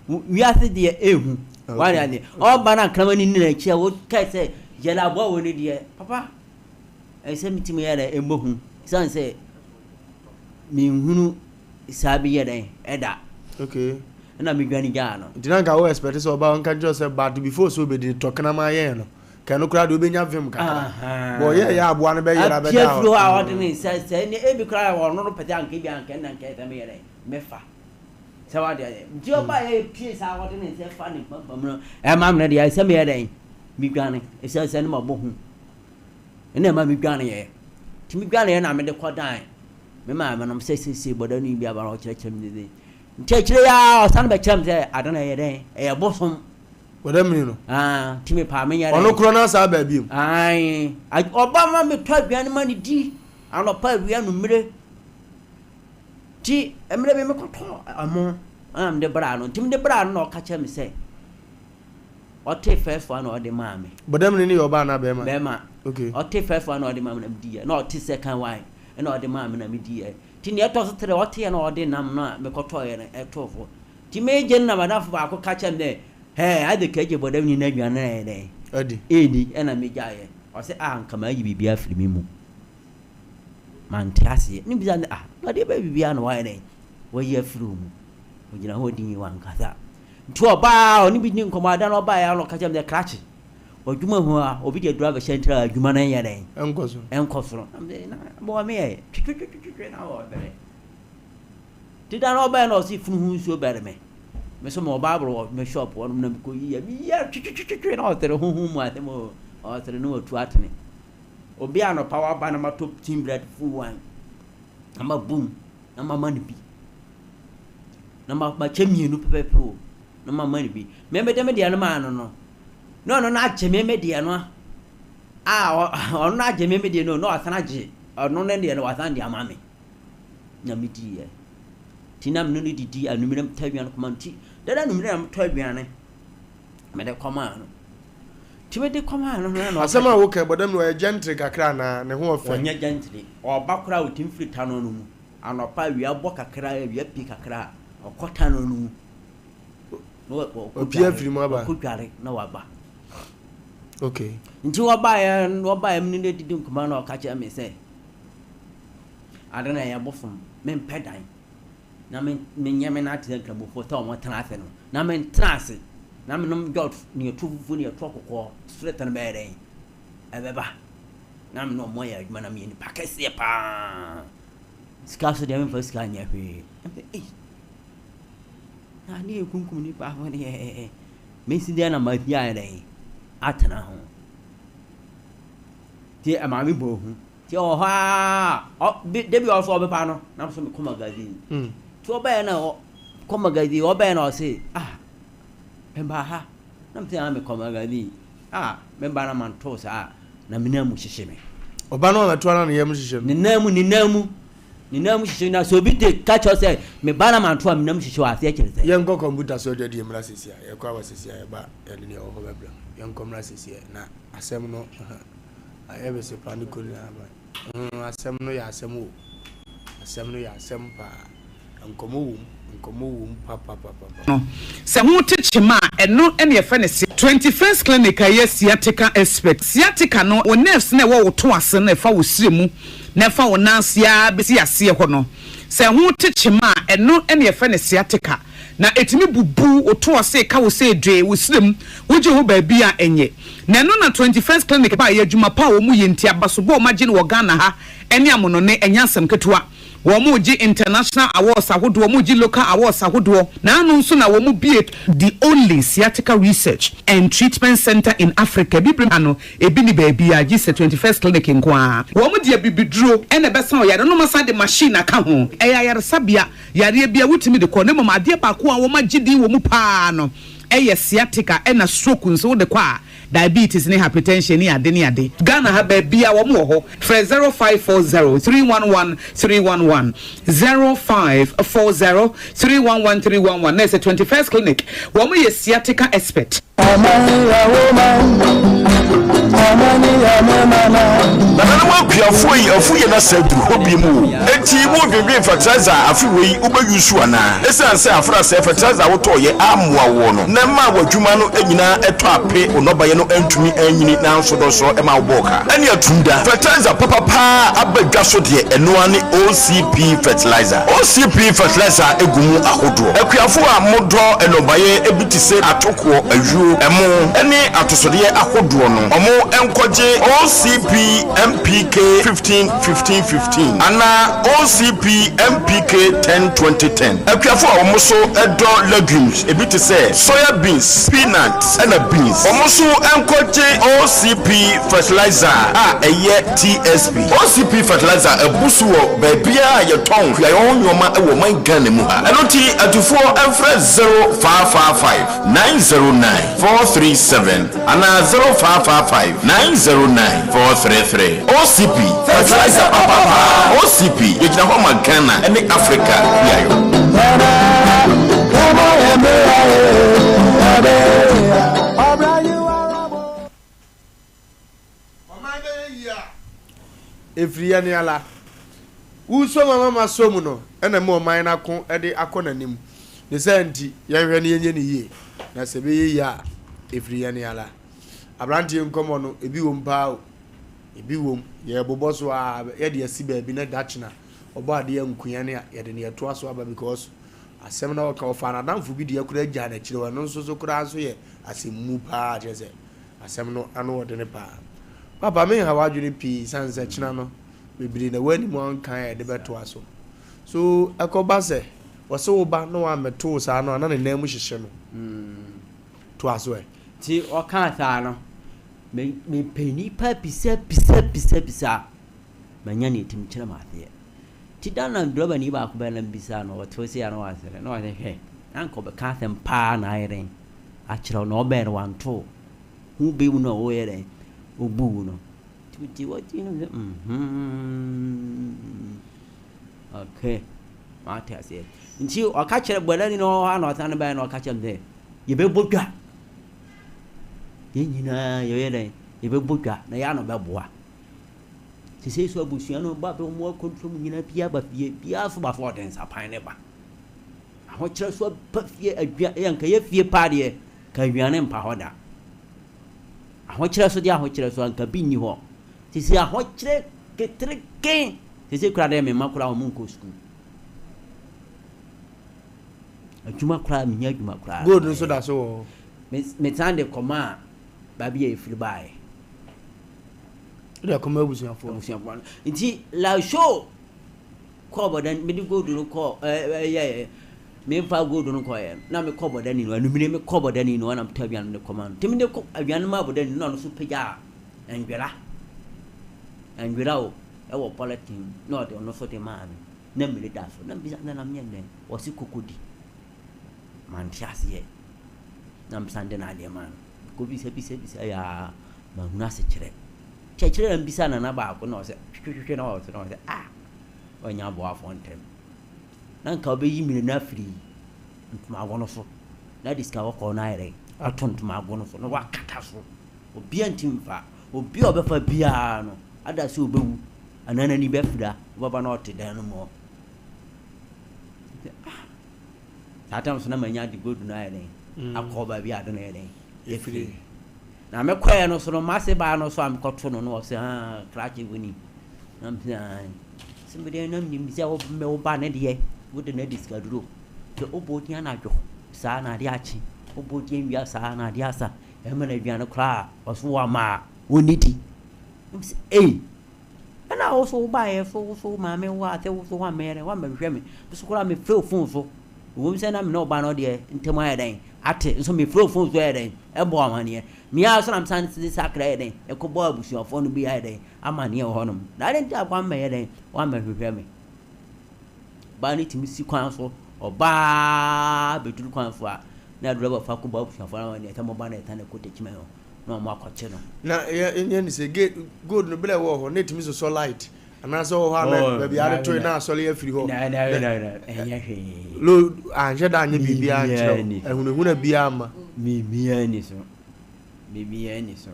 wiase deɛ ɛhu. Wade adeɛ, ɔba na kraman nni n'akyi a, wokae sɛ yɛlɛ aboa wei no deɛ, papa. Ɛsɛ sɛ metumi yɛ dɛn mmɔ hu ɛsiane sɛ menhunu saa bi yɛ dɛn ɛda. Okay. Ɛna medwane gyaa no. Nti na nka wo expect sɛ ɔba ɔnka nkyerɛ wo sɛ but before sɛ obɛdi no tɔ kraman yɛn no ka ɛno koraa deɛ wobɛnya vim kakra. But ɔyɛɛ yɛ aboa no bɛyera Apia bɛda hɔ. firi hɔ a ɔde ne nsa sɛ ne ebi koraa ɔno no pɛtɛ anka ebi anka ɛna nka ɛsɛ meyɛ dɛn mɛfa. Sɛ wate aseɛ. Nti ɔbaa yɛ pie saa ɔde ne nsa fa ne mpampam no ɛma me no deɛ ɛsɛ meyɛ dɛn medwane ɛsiane sɛ ne mabɔ hu. Ɛna ɛma medwaneeɛ. Nti medwaneeɛ na mede kɔdan me maame nom sɛ seesei bɔdamni bi aba na ɔkyerɛkyerɛ me dede. Nti akyire yi ara ɔsan bɛkyerɛ me sɛ ade no ɛyɛ dɛn? Ɛyɛ bosom. Bɔdamni no? Ah, nti mepaa menyɛ dɛn? Ɔno korɔ no asan aba biom? Ae. Ɔba ma metɔ aduane ma no di anɔpa, awia, anwummere. Nti mmerɛ bi mekɔtɔ ɛmo ɛna mede braa no. Nti mede braa no na ɔka kyerɛ me sɛ Ɔtee first one na ɔde maa me. Bɔdamini no yɛ ɔbaa anaa bɛɛma? Bɛɛma. Okay. Ɔtee first one na ɔde maa me na me diiɛ. Na ɔte second one ɛna ɔde maa me na me diiɛ. Nti nea ɛtɔ so tere ɔteɛ na ɔde nam no a me kɔtɔeɛ no ɛtoo fo. Nti me gye no na madamfo baako ka kyerɛ me dɛ hɛɛ ade ka gye bɔdamini no aduane no ayɛ dɛn? Adi. Ɛɛni ɛna me gyaeɛ. Ɔse ah nka mayi biribi afiri me mu. Mante aseɛ. Ne bisa no ah adeɛ bɛyɛ biribiara na wayɛ dɛn? Wayi afiri wo mu. Ɔgyina hɔ dinn wankasa. Nti ɔbaa a ɔne bi di nkɔmmɔ ada no ɔbaeɛ a na ɔka kyerɛ me sɛ krakye w'adwuma hu a obi de aduro abɛhyɛ ntira a adwuma no nyɛ dɛn ɛnkɔ so ɛnkɔ soro na mede na bɔɔ me yɛ twetwetwetwe na ɔbɛrɛ nti da no ɔbaeɛ na ɔse funu ho nsuo bɛre me me so mewɔ bible wɔ me shop hɔ nom na mekɔ yiyɛ meyɛ twetwetwetwe na ɔsere honhom mu asɛm o ɔsere na watu atene obi anɔpa waba na matɔ tin bread full wine na mabom na mama no bi na ma makyɛ mmienu pɛpɛɛpɛ o, na mama no bi. Me mede me deɛ no maa no no, na ɔno no agye me me deɛ no a ɔno no agye me me deɛ no na wasan agye ɔno ne deɛ no wasan de ama me na mediiɛ. Nti na mene no didi anwummerɛ metɔ aduane kɔma no nti dada anwummerɛ na metɔ aduane mede kɔmaa no. Nti mede kɔmaa no no na Asɛm a woka bɔdam no ɔyɛ gentry kakra anaa ne ho ɔfɛ? Ɔnyɛ gentry, ɔba koraa ɔtumi firi tanɔ no mu. Anɔpa awia bɔ kakra, awia pue kakra a, ɔkɔ tunnel no mu na Wapue afiri mu aba. Ɔkɔdware na waba. Okay. Nti wɔbaeɛ wɔbaeɛ me ne no didi nkɔmmɔ na ɔka kyerɛ me sɛ ade na ɛyɛ bosom mempɛ dan na me menyɛ me nate sɛ nkramofoɔ sɛ wɔn tena ase no na mentena ase na menom jɔt ne ɛto fufuo ne ɛto kɔkɔɔ spirit no bɛyɛ dɛn ɛbɛba na me ne wɔn ayɛ adwuma na meyɛ nipa kɛseɛ paa. Sika so deɛ memfa sika nyɛ hwee. Ɛmɛ ei, na adeɛ ekunkum nipa ho deɛ mesi deɛ na mafi ayɛ dɛn atena ho. Nti ɛma me bɔ hu. Nti ɔwɔ hɔ aa, da bi ɔsɛ ɔbɛba no, na so mekɔ magazine. Nti ɔbɛyɛ na ɔkɔ magazine, ɔbɛyɛ na ɔse, ah, meba ha. Na mese ah mekɔ magazine. Ah, meba na manto saa. Na me nan mu hyehye me. Ɔba no a mɛtoa na ne yam hyehye no. Ne nan mu, ne nan mu, ne nan mu hyehye na sɛ obi de ka kyerɛ sɛ me ba na manto a me nan mu hyehye wɔ aseɛ kyerɛ sɛ. Yɛnkɔ kɔmputa so adwadie mmra seesei a, yɛkɔ aba seesei a yɛba yɛde deɛ ɛwɔ hɔ bɛbrɛ mo. Yɛnkɔ mmra seesei na asɛm no ayɛ bese pa ne kori na aba. Asɛm no yɛ asɛm o. Asɛm no yɛ asɛm paa. Nkɔmmɔ wom, nkɔmmɔ wom papapapapa. No, sɛ ho te kyema a, ɛno na yɛfrɛ no se. 21st Clinic a ɛyɛ sciatica expert. Sciatica no, wo nerves no a ɛwɔ wo to ase no a ɛfa wo srɛ mu na ɛfa wo nan ase ara bɛsi aseɛ hɔ no, sɛ ho te kyema a, ɛno na yɛfrɛ no sciatica. Na ɛtumi bubu wo to ase, ka wo sɛ dwee, wo srɛ mu, wogye ho baabi a ɛnyɛ. Na ɛno na 21st Clinic baeɛ, adwuma pa a wɔyɛ nti, abasobɔ a wɔagye no wɔ Ghana ha ne amonɔne, ɛnyɛ asɛm ketewa. Wɔregye international awards ahodoɔ, wɔregye local awards ahodoɔ. Naano nso na wɔbue the only sciatica research and treatment centre in Africa. Abibirem ha no, ebi nni baabiara gye sɛ 21st Clinic nko ara. Wɔde abibiduro na ɛbɛsa ɔyare no na wɔasan de machine aka ho. Ɛyɛ ayaresabea, yareɛ biara wotumi de kɔ na mmom adeɛ baako a wɔagye din wɔ mu pa ara no yɛ sciatica ɛna stroke nso wode kɔ a Diabetes ne hypertension ne ade ne ade. Ghana ha baabiaa wɔn wɔ hɔ. Frɛ 0540 311 311, 0540 311 311 na ɛsɛ 21st Clinic. Wɔn yɛ sciatica expert. Aman ya wo man, aman ya me mana. Nananom akuafoɔ yi afu yɛn asa aduru hɔ biom o. Enti wo dwendwen fertilizer a afe wei wo bɛ use anaa? Esiane sɛ afrasɛɛ fertilizer a wo tɔɔ yɛ ammoa woɔ no na ɛmaa w'adwuma no nyinaa ɛtɔ ape wo nnɔbaeɛ no antumi anyini nanso dɔsɔ ɛma wo bɔɔ ka. Ɛne atum da. Fertilizer papa paa aba dwa so deɛ ɛno ara ne OCP fertilizer. OCP fertilizer gu mu ahodoɔ. Akuafoɔ a modɔ nnɔbaeɛ bi te sɛ atokoɔ, ayuo, ɛmo ne atosodeɛ ahodoɔ no, wɔn nkɔgye OCP MPK 15 15 15 anaa OCP MPK 10 20 10. Akuafoɔ a wɔn nso dɔ legumes ebi te sɛ soya beans, peanuts ɛna beans, wɔn nso nkɔgye OCP fertilizer a ɛyɛ TSP. OCP fertilizer abu so wɔ baabiara a yɛtɔn kuayɔ ho nnoɔma wɔ ɔman Ghana mu ha. Ɛno nti atufoɔ mfrɛ 0555 909 437 anaa 0555 909 433. OCP, fertilizer papa paa. OCP, yɛgyina hɔ ma Ghana ne Africa kuayɔ. Ɔman bɛyɛ yie a, ɛfiri yɛn ara. Wosɔ mu ama masɔ mu no na ɛma ɔman no ako de akɔ n'anim. Ne saa nti, yɛnhwɛ na yɛnyɛ no yie, na sɛ ɛbɛyɛ yie a, ɛfiri yɛn ara. Aberanteɛ nkɔmmɔ no, ebi wom paa o. Ebi wom. Yɛrebobɔ so ara, yɛde asi baabi na dakyena ɔbɔ adeɛ anku yɛn a, yɛde no yɛtoa so aba because asɛm no a ɔka, ɔfaa n'adamfo bi deɛ koraa gyaa n'akyire hɔ, ɛno nso so koraa nso yɛ asɛmmu paa kyerɛ sɛ Asɛm no ano wɔ dene paa. Papa menha w'adwene pii sane sɛ kyena no bebree na w'anim anka a yɛde bɛtoa so. So ɛkɔba sɛ wɔse wo ba na wammɛto wo saa no a na ne nan mu hyehye no? Toa so ɛ. Nti ɔkaa saa no, me mepɛ nnipa bisa bisa bisa bisa manya nea ɛtumi kyerɛ me aseɛ. Nti da na drɔbani baako bɛɛ na mebisaa no, ɔte hɔ sei a na wasere, na ɔse hwɛ, na anka ɔbɛka asɛm paa na ayɛ dɛn akyerɛ wo, na ɔbɛn no wanto ho bɛ mu na ɔyɛ dɛn, ɔbu wo no. Nti mete hɔ ti no sɛ mm-hmm, okay, mate aseɛ. Nti ɔka kyerɛ bɔdani no ɔwɔ hɔ a na ɔsan baeɛ na ɔka kyerɛ me sɛ yɛbɛbɔ dwa. Yɛn nyinaa yɛyɛ dɛn, yɛbɛbɔ dwa na yɛn ano bɛboa. Sesei so abusua no ba bɛ wɔn akwantuo mu nyinaa biara ba fie, biara so ba so ɔde nsapan ne ba. Ahokyerɛ so aba fie adwa yɛ nka yɛ fie paa deɛ ka aduane mpa hɔ da. Ahokyerɛ so deɛ ahokyerɛ so anka bi nni hɔ. Sesei ahokyerɛ ketereken sesei koraa deɛ me mma koraa wɔn nkɔ sukuu. Adwuma koraa menya adwuma koraa. Gold nso da so wɔ hɔ. Me mesan de kɔmaa baabi a efiri baeɛ. Wode akɔma abusuafoɔ. Abusuafoɔ no. Nti la show kɔɔ bɔdan mede gold no kɔɔ ɛɛ ɛyɛ memfa gold no kɔɛ na mekɔ bɔdani no anumere mekɔ bɔdani no na metɔ aduane no kɔma no. Nti mede kɔ aduane no ma bɔdani no na ɔno nso pagyaa nwera nwera o ɛwɔ polythene na ɔde ɔno nso de maa me na mmiri da so na mbisa na na menyɛ dɛn ɔse koko di mante aseɛ na mesan de n'adeɛ maa no kɔbisa bisa bisa yaa Mahunu asekyerɛ. Kyerɛkyerɛ na mbisaa nana baako na ɔsɛ twetwetwe na ɔsɛ na ɔsɛ ah wanya aboafoɔ ntɛm. Na nka wobɛyi mmire no afiri ntomago no so na de sika kɔkɔɔ no ayɛ dɛn ato ntomago no so na wakata so. Obiara ntumi mfa. Obi a ɔbɛfa biara no ada sɛ ɔbɛwu anaa n'ani bɛfira wobɛba na ɔte dan no mu hɔ. Ah saa tam so na manya de gold no ayɛ dɛn akɔ baabi a ade no yɛ dɛn ɛfiri. Na me kɔɛ no so no, m'ase baa no so a mekɔto no no, ɔse, ah, krakye wo ni. Na mese, ae. Se me deɛ na menim sɛ wo me wo ba ne deɛ, wode no adi sikaduro. Sɛ wobɔ din anadwo saa na adeɛ akye, wobɔ din awia saa na adeɛ asa, ɛma no aduane koraa a, ɔso wama a, ɔnnidi. Na mese, ei, ɛna wo so wobaeɛ so wo so maame wo a sɛ wo so woammɛyɛ dɛn, woammɛhwehwɛ me. Me so koraa mefrɛ wo phone so. Ɛwom sɛ na me ne ɔbaa no deɛ ntam ayɛ dɛn, ate, nso mefrɛ wo phone so yɛ dɛn, ɛbɔ amaneɛ. Me ara nso na mesan de sakra yɛ dɛn, ɛkɔbɔ abusuafoɔ no bi ayɛ dɛn, amaneɛ wɔ hɔnom. Na adɛn nti a woammɛyɛ dɛn, woammɛhwehwɛ me. Ɔbaa no tumi si kwan so, ɔbaa bɛduru kwan so a, na aduru abɛfa akɔbɔ abusuafoɔ no amaneɛ sɛ mo ba no ɛsan ɛkɔ Techiman hɔ, na wɔn akɔkye no. Na yɛnyɛ ne sɛ gold no berɛ ɛwɔ hɔ na ɛtumi sosɔ light anaasɛ wɔ hɔ a na baabi a ade toe na asɔre afiri hɔ. Ɛnyɛ hwee. Lo anhyɛ da anyɛ biribiara nkyerɛ wo. Ahunahuna biara amma. Biribiara nni so. Biribiara nni so.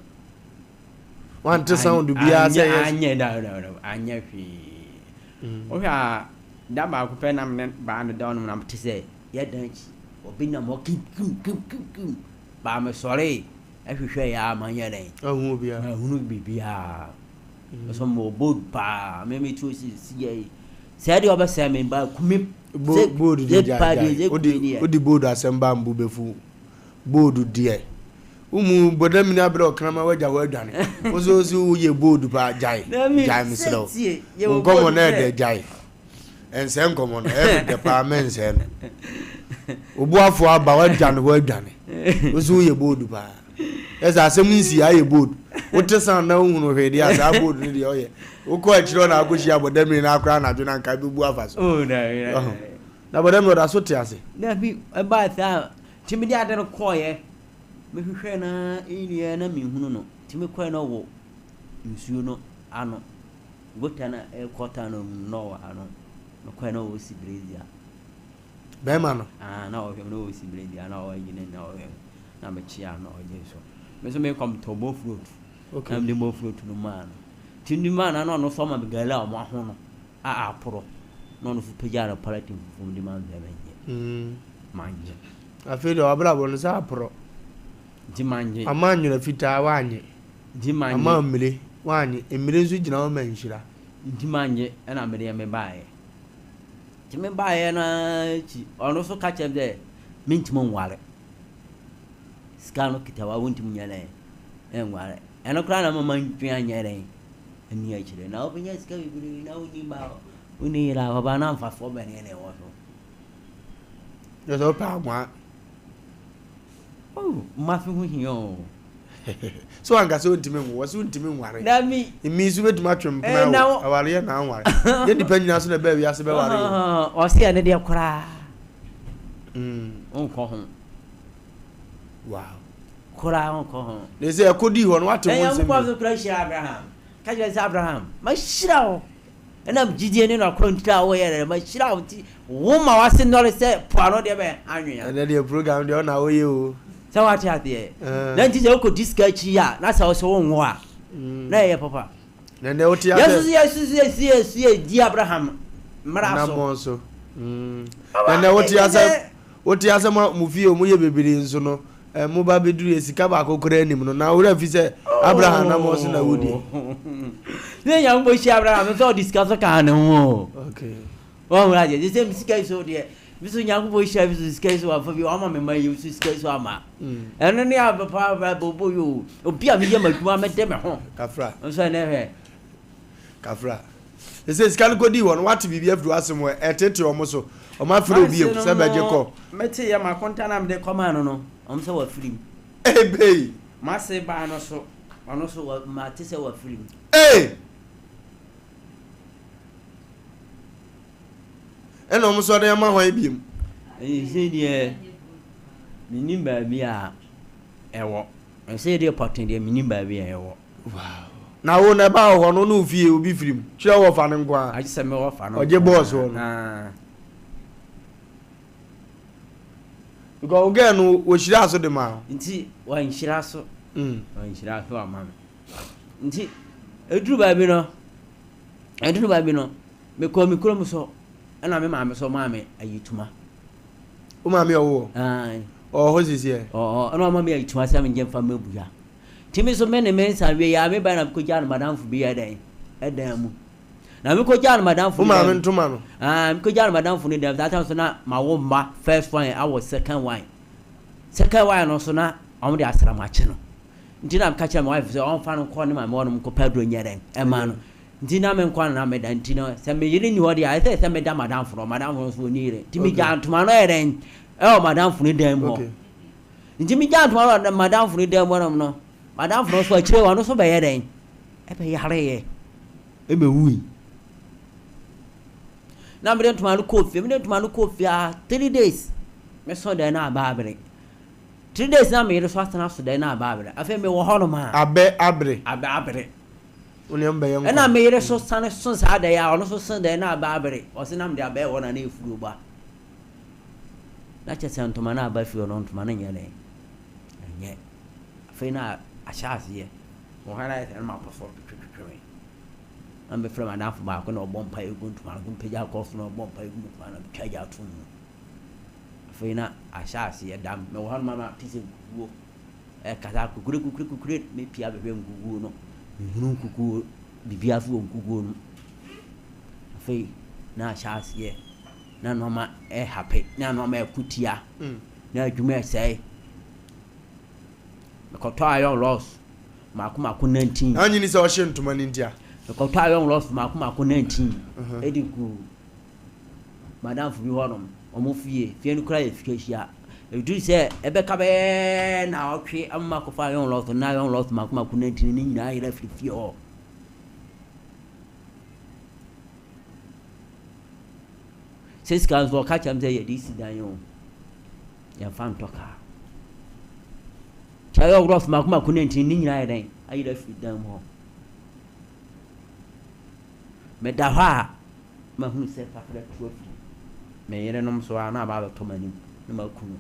Wante sound biara sɛ yɛ. Anyɛ da da da anyɛ hwee. Wohwɛ a da baako pɛ na me ne baa no da hɔnom na mete sɛ yɛ dan akyi obi nam hɔ kim kim kim kim kim baa me sɔree ɛhwehwɛ yɛ a manyɛ dɛn. Ahu obiara. Mahunu biribiara. Nso mo bold paa me me tuo si si yɛ yi. Sɛ deɛ ɔbɛsɛe me ba kumi. Bold deɛ gyae gyae wode wode bold asɛm ba mbo bɛfu bold deɛ womu bɔdamini abrɛ ɔkrama wagya hɔ adwane wo so so woyɛ bold paa gyae gyae mesrɛ wo nkɔmmɔ no ɛdɛ gyae ɛnsɛ nkɔmmɔ no ɛyɛ dɛ paa mɛnsɛ no obuafoɔ aba wagya ne hɔ adwane wo so woyɛ bold paa Ɛsɛ asɛm nsi ayɛ bold. Wote sound na wohunu hwee deɛ a saa bold no deɛ ɔyɛ. Wokɔ akyire hɔ na akɔhyia bɔdamini no akora anadwo na anka bɛbu afa so. Oh, dabi, dabi. Na bɔdamini ɔda so te ase. Dabi, ɛbaa saa nti mede ade no kɔɔeɛ. Mehwehwɛɛ no ara ɛnniɛ na menhunu no. Nti mekɔɛ na ɔwɔ nsuo no ano. Gota no a ɛkɔ town no mu na ɔwɔ ano. Mekɔɛ na ɔwɔ Sibrezia. Bɛrima no. Ah, na ɔhwɛ me na ɔwɔ Sibrezia na ɔwɔ gyina na ɔhwɛ me. Na mekyea no na ɔgyee so. Me nso mekɔ metɔɔ bofrot. Okay. Na mede bofrot no maa no. Nti mede maa no na ɔno nso ɔma me gala a wɔaho no a aporɔ. Na ɔno nso pagyaa no polythene fufuo mu de maa me sɛ mennye. Mm. Mannye. Afei deɛ w'abrabɔ no sɛ aporɔ. Nti mannye. Ama nwera fitaa woannye. Nti mannye. Ama mmire woannye. Mmire nso gyina hɔ ma nhyira. Nti mannye ɛna medeɛ mebaeɛ. Nti mebaeɛ no ara akyi ɔno nso ka kyerɛɛ me sɛ mentumi nware. Sika no kita wo a wontumi nyɛ dɛn nware. Ɛno koraa na mama ntwe anyɛ dɛn ani akyire. Na wobɛnya sika bebree na wonni ba wonni yere a papa na mfasoɔ bɛn na ɛwɔ so. Yɛ sɛ wopɛ anwa. Oh, mmafe ho hia o. So anka sɛ wontumi nwo, wɔ sɛ wontumi nware. Dabi. Mmi nso bɛtumi atwe mpena o. Awareɛ na anware. Nyɛ nipa nyinaa so na ɛbaa wiase bɛware o. Ɔse ɛno deɛ koraa. Wonkɔ ho. Wow. Koraa wonkɔ ho. Na sɛ ɛkɔdii hɔ no wate ho nsɛm bi. Nyankopɔn so koraa hyira Abraham. Ka kyerɛ sɛ Abraham, mahyira wo. Ɛnam gyidie ne nɔkorɔ ntira a woyɛ no, mahyira wo nti wo ma w'ase nnɔre sɛ po ano deɛ bɛn anwea. Ɛnɛ deɛ program deɛ ɔna woyɛ o. Sɛ wate aseɛ. Na nti sɛ wokɔdi sika akyi a na sɛ wo sɛ wonwo a na ɛyɛ papa. Na ɛnɛ wote asɛ. Yɛn nso yɛsu yɛsu yɛsu yɛdi Abraham mmara so. Anammɔn so. Na ɛnɛ wote asɛ wote asɛ mo mo fie mo yɛ bebree nso no eh, mo ba bɛduru yɛ sika baako koraa anim no na wura fi sɛ Abraham anammɔn so na wodi. Ne Nyankopɔn hyia Abraham nso ɔde sika so kaa ne ho o. Okay. Wɔn wura deɛ sɛ sika yi so deɛ bi so Nyankopɔn hyia bi so sika yi so wafa bi wama me ma yi so sika yi so ama. Ɛno ne abɛpa abɛbɔ yi o. Obi a meyɛ m'adwuma mede me ho. Kafra. Nso ɛnɛ hwɛ. Kafra. Ɛsɛ sika no kɔdii hɔ no wate biribi afiri w'asɛm hɔ ɛtete wɔn so wɔn afrɛ obi o sɛ bɛgye kɔ. Mete yɛ m'akonta na mede kɔmaa no no wɔn sɛ wafiri mu. Ebei. M'ase baa no so ɔno so mate sɛ wafiri mu. Ee. Ɛna wɔn nso ɔde ama hwan biem. Ɛsɛ deɛ menim baabi a ɛwɔ. Ɛsɛ deɛ pɔten deɛ menim baabi a ɛwɔ. Wow. Na wo na ɛbaa wɔ hɔ no ne wo fie obi firi mu. Kyerɛ wɔ fa no nko ara. Agye sɛ mewɔ fa no. Ɔgye bɔɔs wɔ no. Because wo girl no wɔhyira so de ma wo. Nti wɔnhyira so. Wɔnhyira so ama me. Nti ɛduru baabi no ɛduru baabi no mekɔɔ me kurom so ɛna me maame so maa me ayituma. Wo maame ɔwɔ? Ɔwɔ hɔ sisi ɛ? Ɔwɔ ɛna ɔma me ayituma sɛ mengye mfa mmɛbua. Nti me nso me ne me nsa wie a me bae na mekɔgyaa no madamfo bi yɛ dɛn ɛdan mu. Na mekɔgyaa no madamfo no dan mu. Wo maame ntoma no? Ah, mekɔgyaa no madamfo no dan mu. Saa time so na mawo mma first one awɔ second one. Second one no so na wɔn de asram akye no. Nti na meka kyerɛ my wife sɛ ɔmfa no nkɔ ne maame hɔ nom nkɔpɛ aduro nyɛ dɛn ɛma no. Nti na me nkoa na na meda nti no sɛ me yere nni hɔ deɛ ayɛ sɛ sɛ meda madamfo no madamfo no nso ɔnni yere. Nti megyaa ntoma no yɛ dɛn ɛwɔ madamfo no dan mu hɔ. Nti megyaa ntoma no wɔ madamfo no dan mu hɔnom no, madamfo no nso akyire ɔno nso bɛyɛ dɛn? Ɛbɛyareeɛ, ɛbɛwui. Na mede ntoma no kɔɔ fie, mede ntoma no kɔɔ fie a 3 days, meso dɛn na aba abere. 3 days na meyere so atena so dɛn na aba abere. Afei mewɔ hɔnom a. Abɛ abere. Abɛ abere. Wo ne mbɛyɛ nkwa. Ɛna meyere so sane so saa dɛn a ɔno nso so dɛn na aba abere. Ɔse na mede abɛɛ hɔ na na ɛfuro ba. Na kyerɛ sɛ ntoma no aba fie hɔ no ntoma no nyɛ dɛn? Ɛnyɛ. Afei na ahyɛ aseɛ. Wɔ hɔ ara ayɛ sɛ na mapɔ so twetwetwe me. Na mefrɛ m'adamfo baako na ɔbɔ mpaeɛ gu ntoma no so, mpagya kɔ soro na ɔbɔ mpaeɛ gu ntoma no twa gya to mu. Afei na ahyɛ aseɛ da mewɔ hɔ no ma mate sɛ nkukuo ɛkasa kukure kukure kukure mepia bɛhwɛ nkukuo no mehunu nkukuo biribiara so wɔ nkukuo no afei na ahyɛ aseɛ na nneɛma ɛhape na nneɛma ɛko tia mm. na adwuma ɛsɛe mekɔtɔ iron rods mako mako 19 na anyini sɛ ɔhyɛ ntoma no ntia mekɔtɔ iron rods mako mako 19 ɛde gu M'adamfo bi hɔnom, wɔn fie, fie no koraa yɛ fiahyia. Ɛduru sɛ ɛbɛka bɛyɛ naawɔtwe ama makɔfa iron rods no, na iron rods mako mako 19 no nyinaa ayera afiri fie hɔ. Sɛ sika nso ɔka kyerɛ me sɛ yɛde si dan o, yɛmfa ntɔ kaa. Kyɛ iron rods mako mako 19 ne nyinaa yɛ dɛn ayera afiri dan mu hɔ. Meda hɔ a, mahunu sɛ tafrɛ tu afiri me yerenom so a na aba abɛtɔ m'anim na maku no.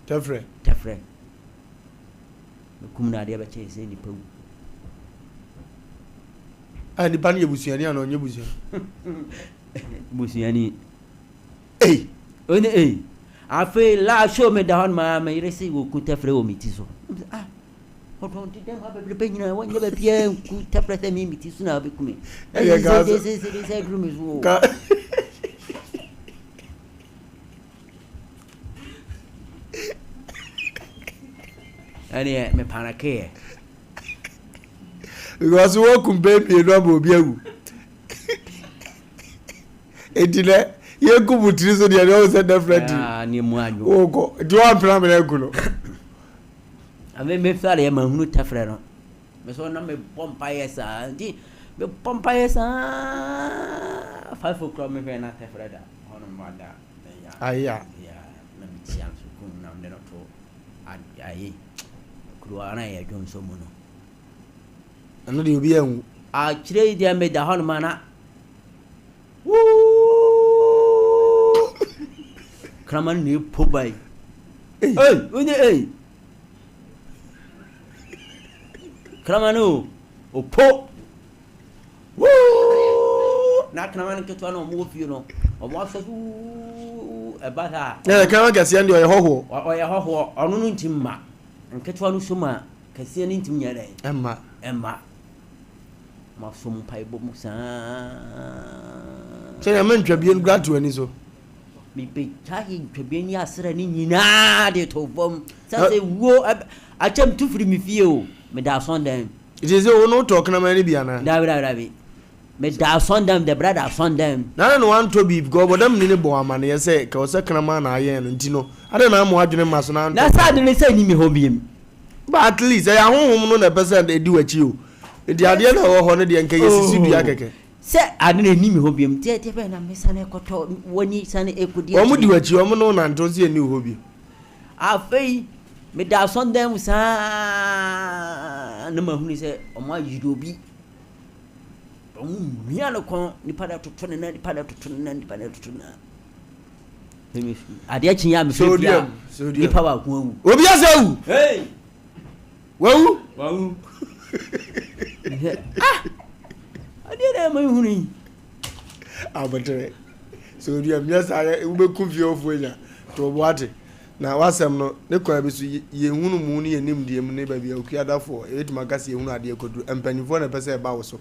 Tɛfrɛ. Tɛfrɛ. Mekum no adeɛ bɛkyɛ sɛ nipa wu. A nipa no yɛ busuani anaa ɔnyɛ busuani? Busuani. Ei! Ɔne ei. Afei last show meda hɔ no maa me yere se wɔku tɛfrɛ wɔ me ti so. Ah! Ɔdɔn ti dɛm ha bebrebe nyinaa wɔnyɛ baabiara nku tɛfrɛ sɛ me me ti so na wobɛku me. Ɛyɛ kaa sɛ sɛ sɛ sɛ aduru me so o. Ka Ɛneɛ mepanakeeɛ. Because wɔkum bɛɛ mmienu ama obi awu. Enti nɛ yɛnku mo tiri so deɛ deɛ ɔwɔ sɛ definitely. Ah, ne mu adwo. Wokɔ nti wɔampena mena agu no. Afei mefɛreɛ mahunu tɛfrɛ no. Me so na mebɔ mpaeɛ saa nti mebɔ mpaeɛ saa 5 o'clock mehwɛ na tɛfrɛ da hɔnom ada. Aya. Ya na metia nso kum na mede no to ayi kuruwa na yɛ dwonso mu no. Ɛno deɛ obi anwu. Akyire yi deɛ meda hɔnom a na Wuuuu! Kraman na epo ba yi. Ei, wonye ei. Kraman o, opo. Wuuu! Na kraman nketewa na wɔn wɔ fie no, wɔn asɔ so wuuu ɛba saa. Ɛɛ kraman kɛseɛ no deɛ ɔyɛ hɔhoɔ. Ɔyɛ hɔhoɔ, ɔno no ntim ma. Nketewa no so ma kɛseɛ no ntim nyɛ dɛn? Ɛmma. Ɛmma. Masom mpaebɔ mu saa. Sɛnea ma ntwabie no kura to ani so. Mebɛgyae ntwabie ne asra ne nyinaa de to fam. Sɛ sɛ wuo akyɛm tu firi me fie o. Meda asɔndan. Nti sɛ wo no wotɔ kraman no bi anaa? Dabi dabi dabi. Meda asɔndan the brother asɔndan. Na adɛn na wantɔ bi because ɔbɔdamni ne bɔ amaneɛ sɛ kɛ ɔsɛ kraman na ayɛn no nti no adɛn na amma w'adwene mma so na antɔ. Na saa ade no sɛ nni me hɔ biem. But at least ɛyɛ ahonhom no na ɛpɛ sɛ ɛdi w'akyi o. Nti adeɛ na ɛwɔ hɔ no deɛ nka yɛsisi dua kɛkɛ. Sɛ ade no ɛnni me hɔ biom nti ɛdeɛ bɛn na mesane kɔtɔ w'ani sane ɛkɔdi akyire. Wɔn di w'akyi, wɔn ne wo nante, wɔn nso yɛnni wo hɔ bio. Afei meda asɔndan mu saa na mahunu sɛ wɔn ayiri obi. Wɔn mia no kɔn, nipa no atoto ne nan, nipa no atoto ne nan, nipa no atoto ne nan. Adeɛ kye a mefiri fie a nipa baako awu. Obi asa awu. Hey! Wawu. Wawu. Ah! Adeɛ na ɛma ehunu yi. Abotere. Sodium nyɛ saa yɛ wobɛku fiefoɔ nya to wo bo ate. Na w'asɛm no ne kwan bi so yɛhunu mu ne yɛn nimdeɛ mu ne baabi a okuadafoɔ yɛbɛtumi aka sɛ yɛhunu adeɛ kɔduru. Mpanimfoɔ na ɛpɛ sɛ ɛba wo so.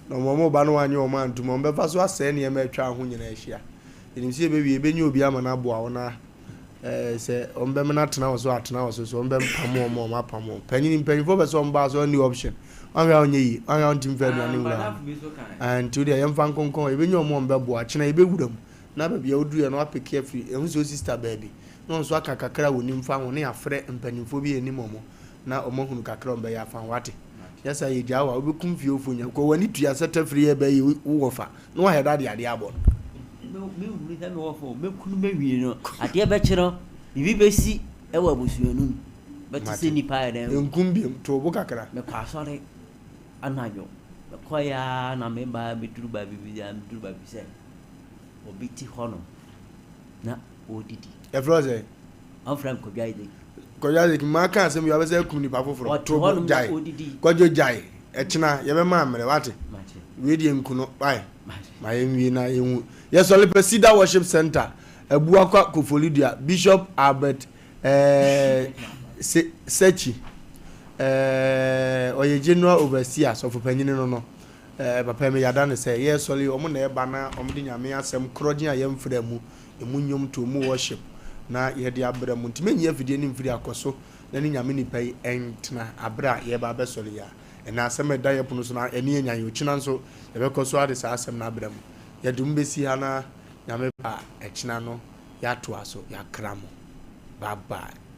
Na wɔn a wɔba no wɔanye wɔn antom a wɔbɛfa so asɛe nneɛma a atwa ho nyinaa ahyia. Yɛnim sɛ yɛbɛwie yɛbɛnya obi ama no aboa wo na eh, sɛ wɔbɛmena atena wo so atena wo so, sɛ wɔbɛmpam wɔn a wɔapam wɔn. Panyin mpanyinfoɔ pɛ sɛ wɔn ba so ɔnni option. Wɔahwɛ a ɔnyɛ yie, wɔahwɛ a ɔntumi fɛ aduane nwura ho. Ah, nti wodeɛ yɛmfa nkonkɔn, yɛbɛnya wɔn a wɔbɛboa. Kyena yɛbɛwura mu na baabi a woduruiɛ no woapeke afiri, ɛho sɛ wo sista baabi na wɔn nso aka kakra a wɔnim fa ho na yɛafrɛ mpanimfoɔ bi a yɛnim wɔn na wɔahunu kakra a wɔbɛyɛ afa ho, wate? Nyɛ saa yɛgyaa wo a, wobɛkum fiefoɔ nyinaa. Kɔ w'ani tua sɛ tafiri yɛ bɛyɛ wo wɔfa na wahwɛ da de adeɛ abɔ no. Menhunu sɛ mewɔ fo, mɛkunu mɛwie no, adeɛ bɛkye no, biribi bɛsi wɔ abusua no mu. Bɛte sɛ nnipa ayɛ dɛn. Nkum biom, to wo bo kakra. Mekɔ asɔre anadwo, mekɔeɛ ara na meba bɛduru baabi bi a, meduru baabi sɛ obi te hɔnom na ɔredidi. Yɛfrɛ wo sɛn? Wɔfrɛ me Kwadwo Isaac. Kwadwo Isaac, maka asɛm bi a wobɛsɛ akum nipa foforɔ. Ɔte To bo, hɔnom na gyae. ɔredidi. Kwadwo gyae. Ɛkyena yɛbɛma mmerɛ wate. Wei deɛ nku no wai. Ma yɛnwie na yɛnhu. Yɛsɔre pɛ Cedar Worship Center, Abuakwa Koforidua, Bishop Albert eh, Se Sechi eh, ɔyɛ General Overseer, sɔfopanyini no no. Eh, papa yi meyada no sɛ yɛresɔre yi, wɔn na ɛba na wɔde Nyame asɛm korɔgyen a yɛmfra mu, emu nnwomto, emu worship na yɛde abrɛ mo. Nti menyi afidie no mfiri akɔ so na ne Nyame nipa yi ntena aberɛ a yɛreba abɛsɔre yi a. Ɛnnɛ asɛm a ɛda yɛn pono so no ani yɛ nyan, ɔkyena nso yɛbɛkɔ so ara de saa asɛm no abrɛ mo. Yɛde mo bɛsi ha na Nyame pɛ a ɛkyena no yɛatoa so. Yɛakra mo. Bye bye.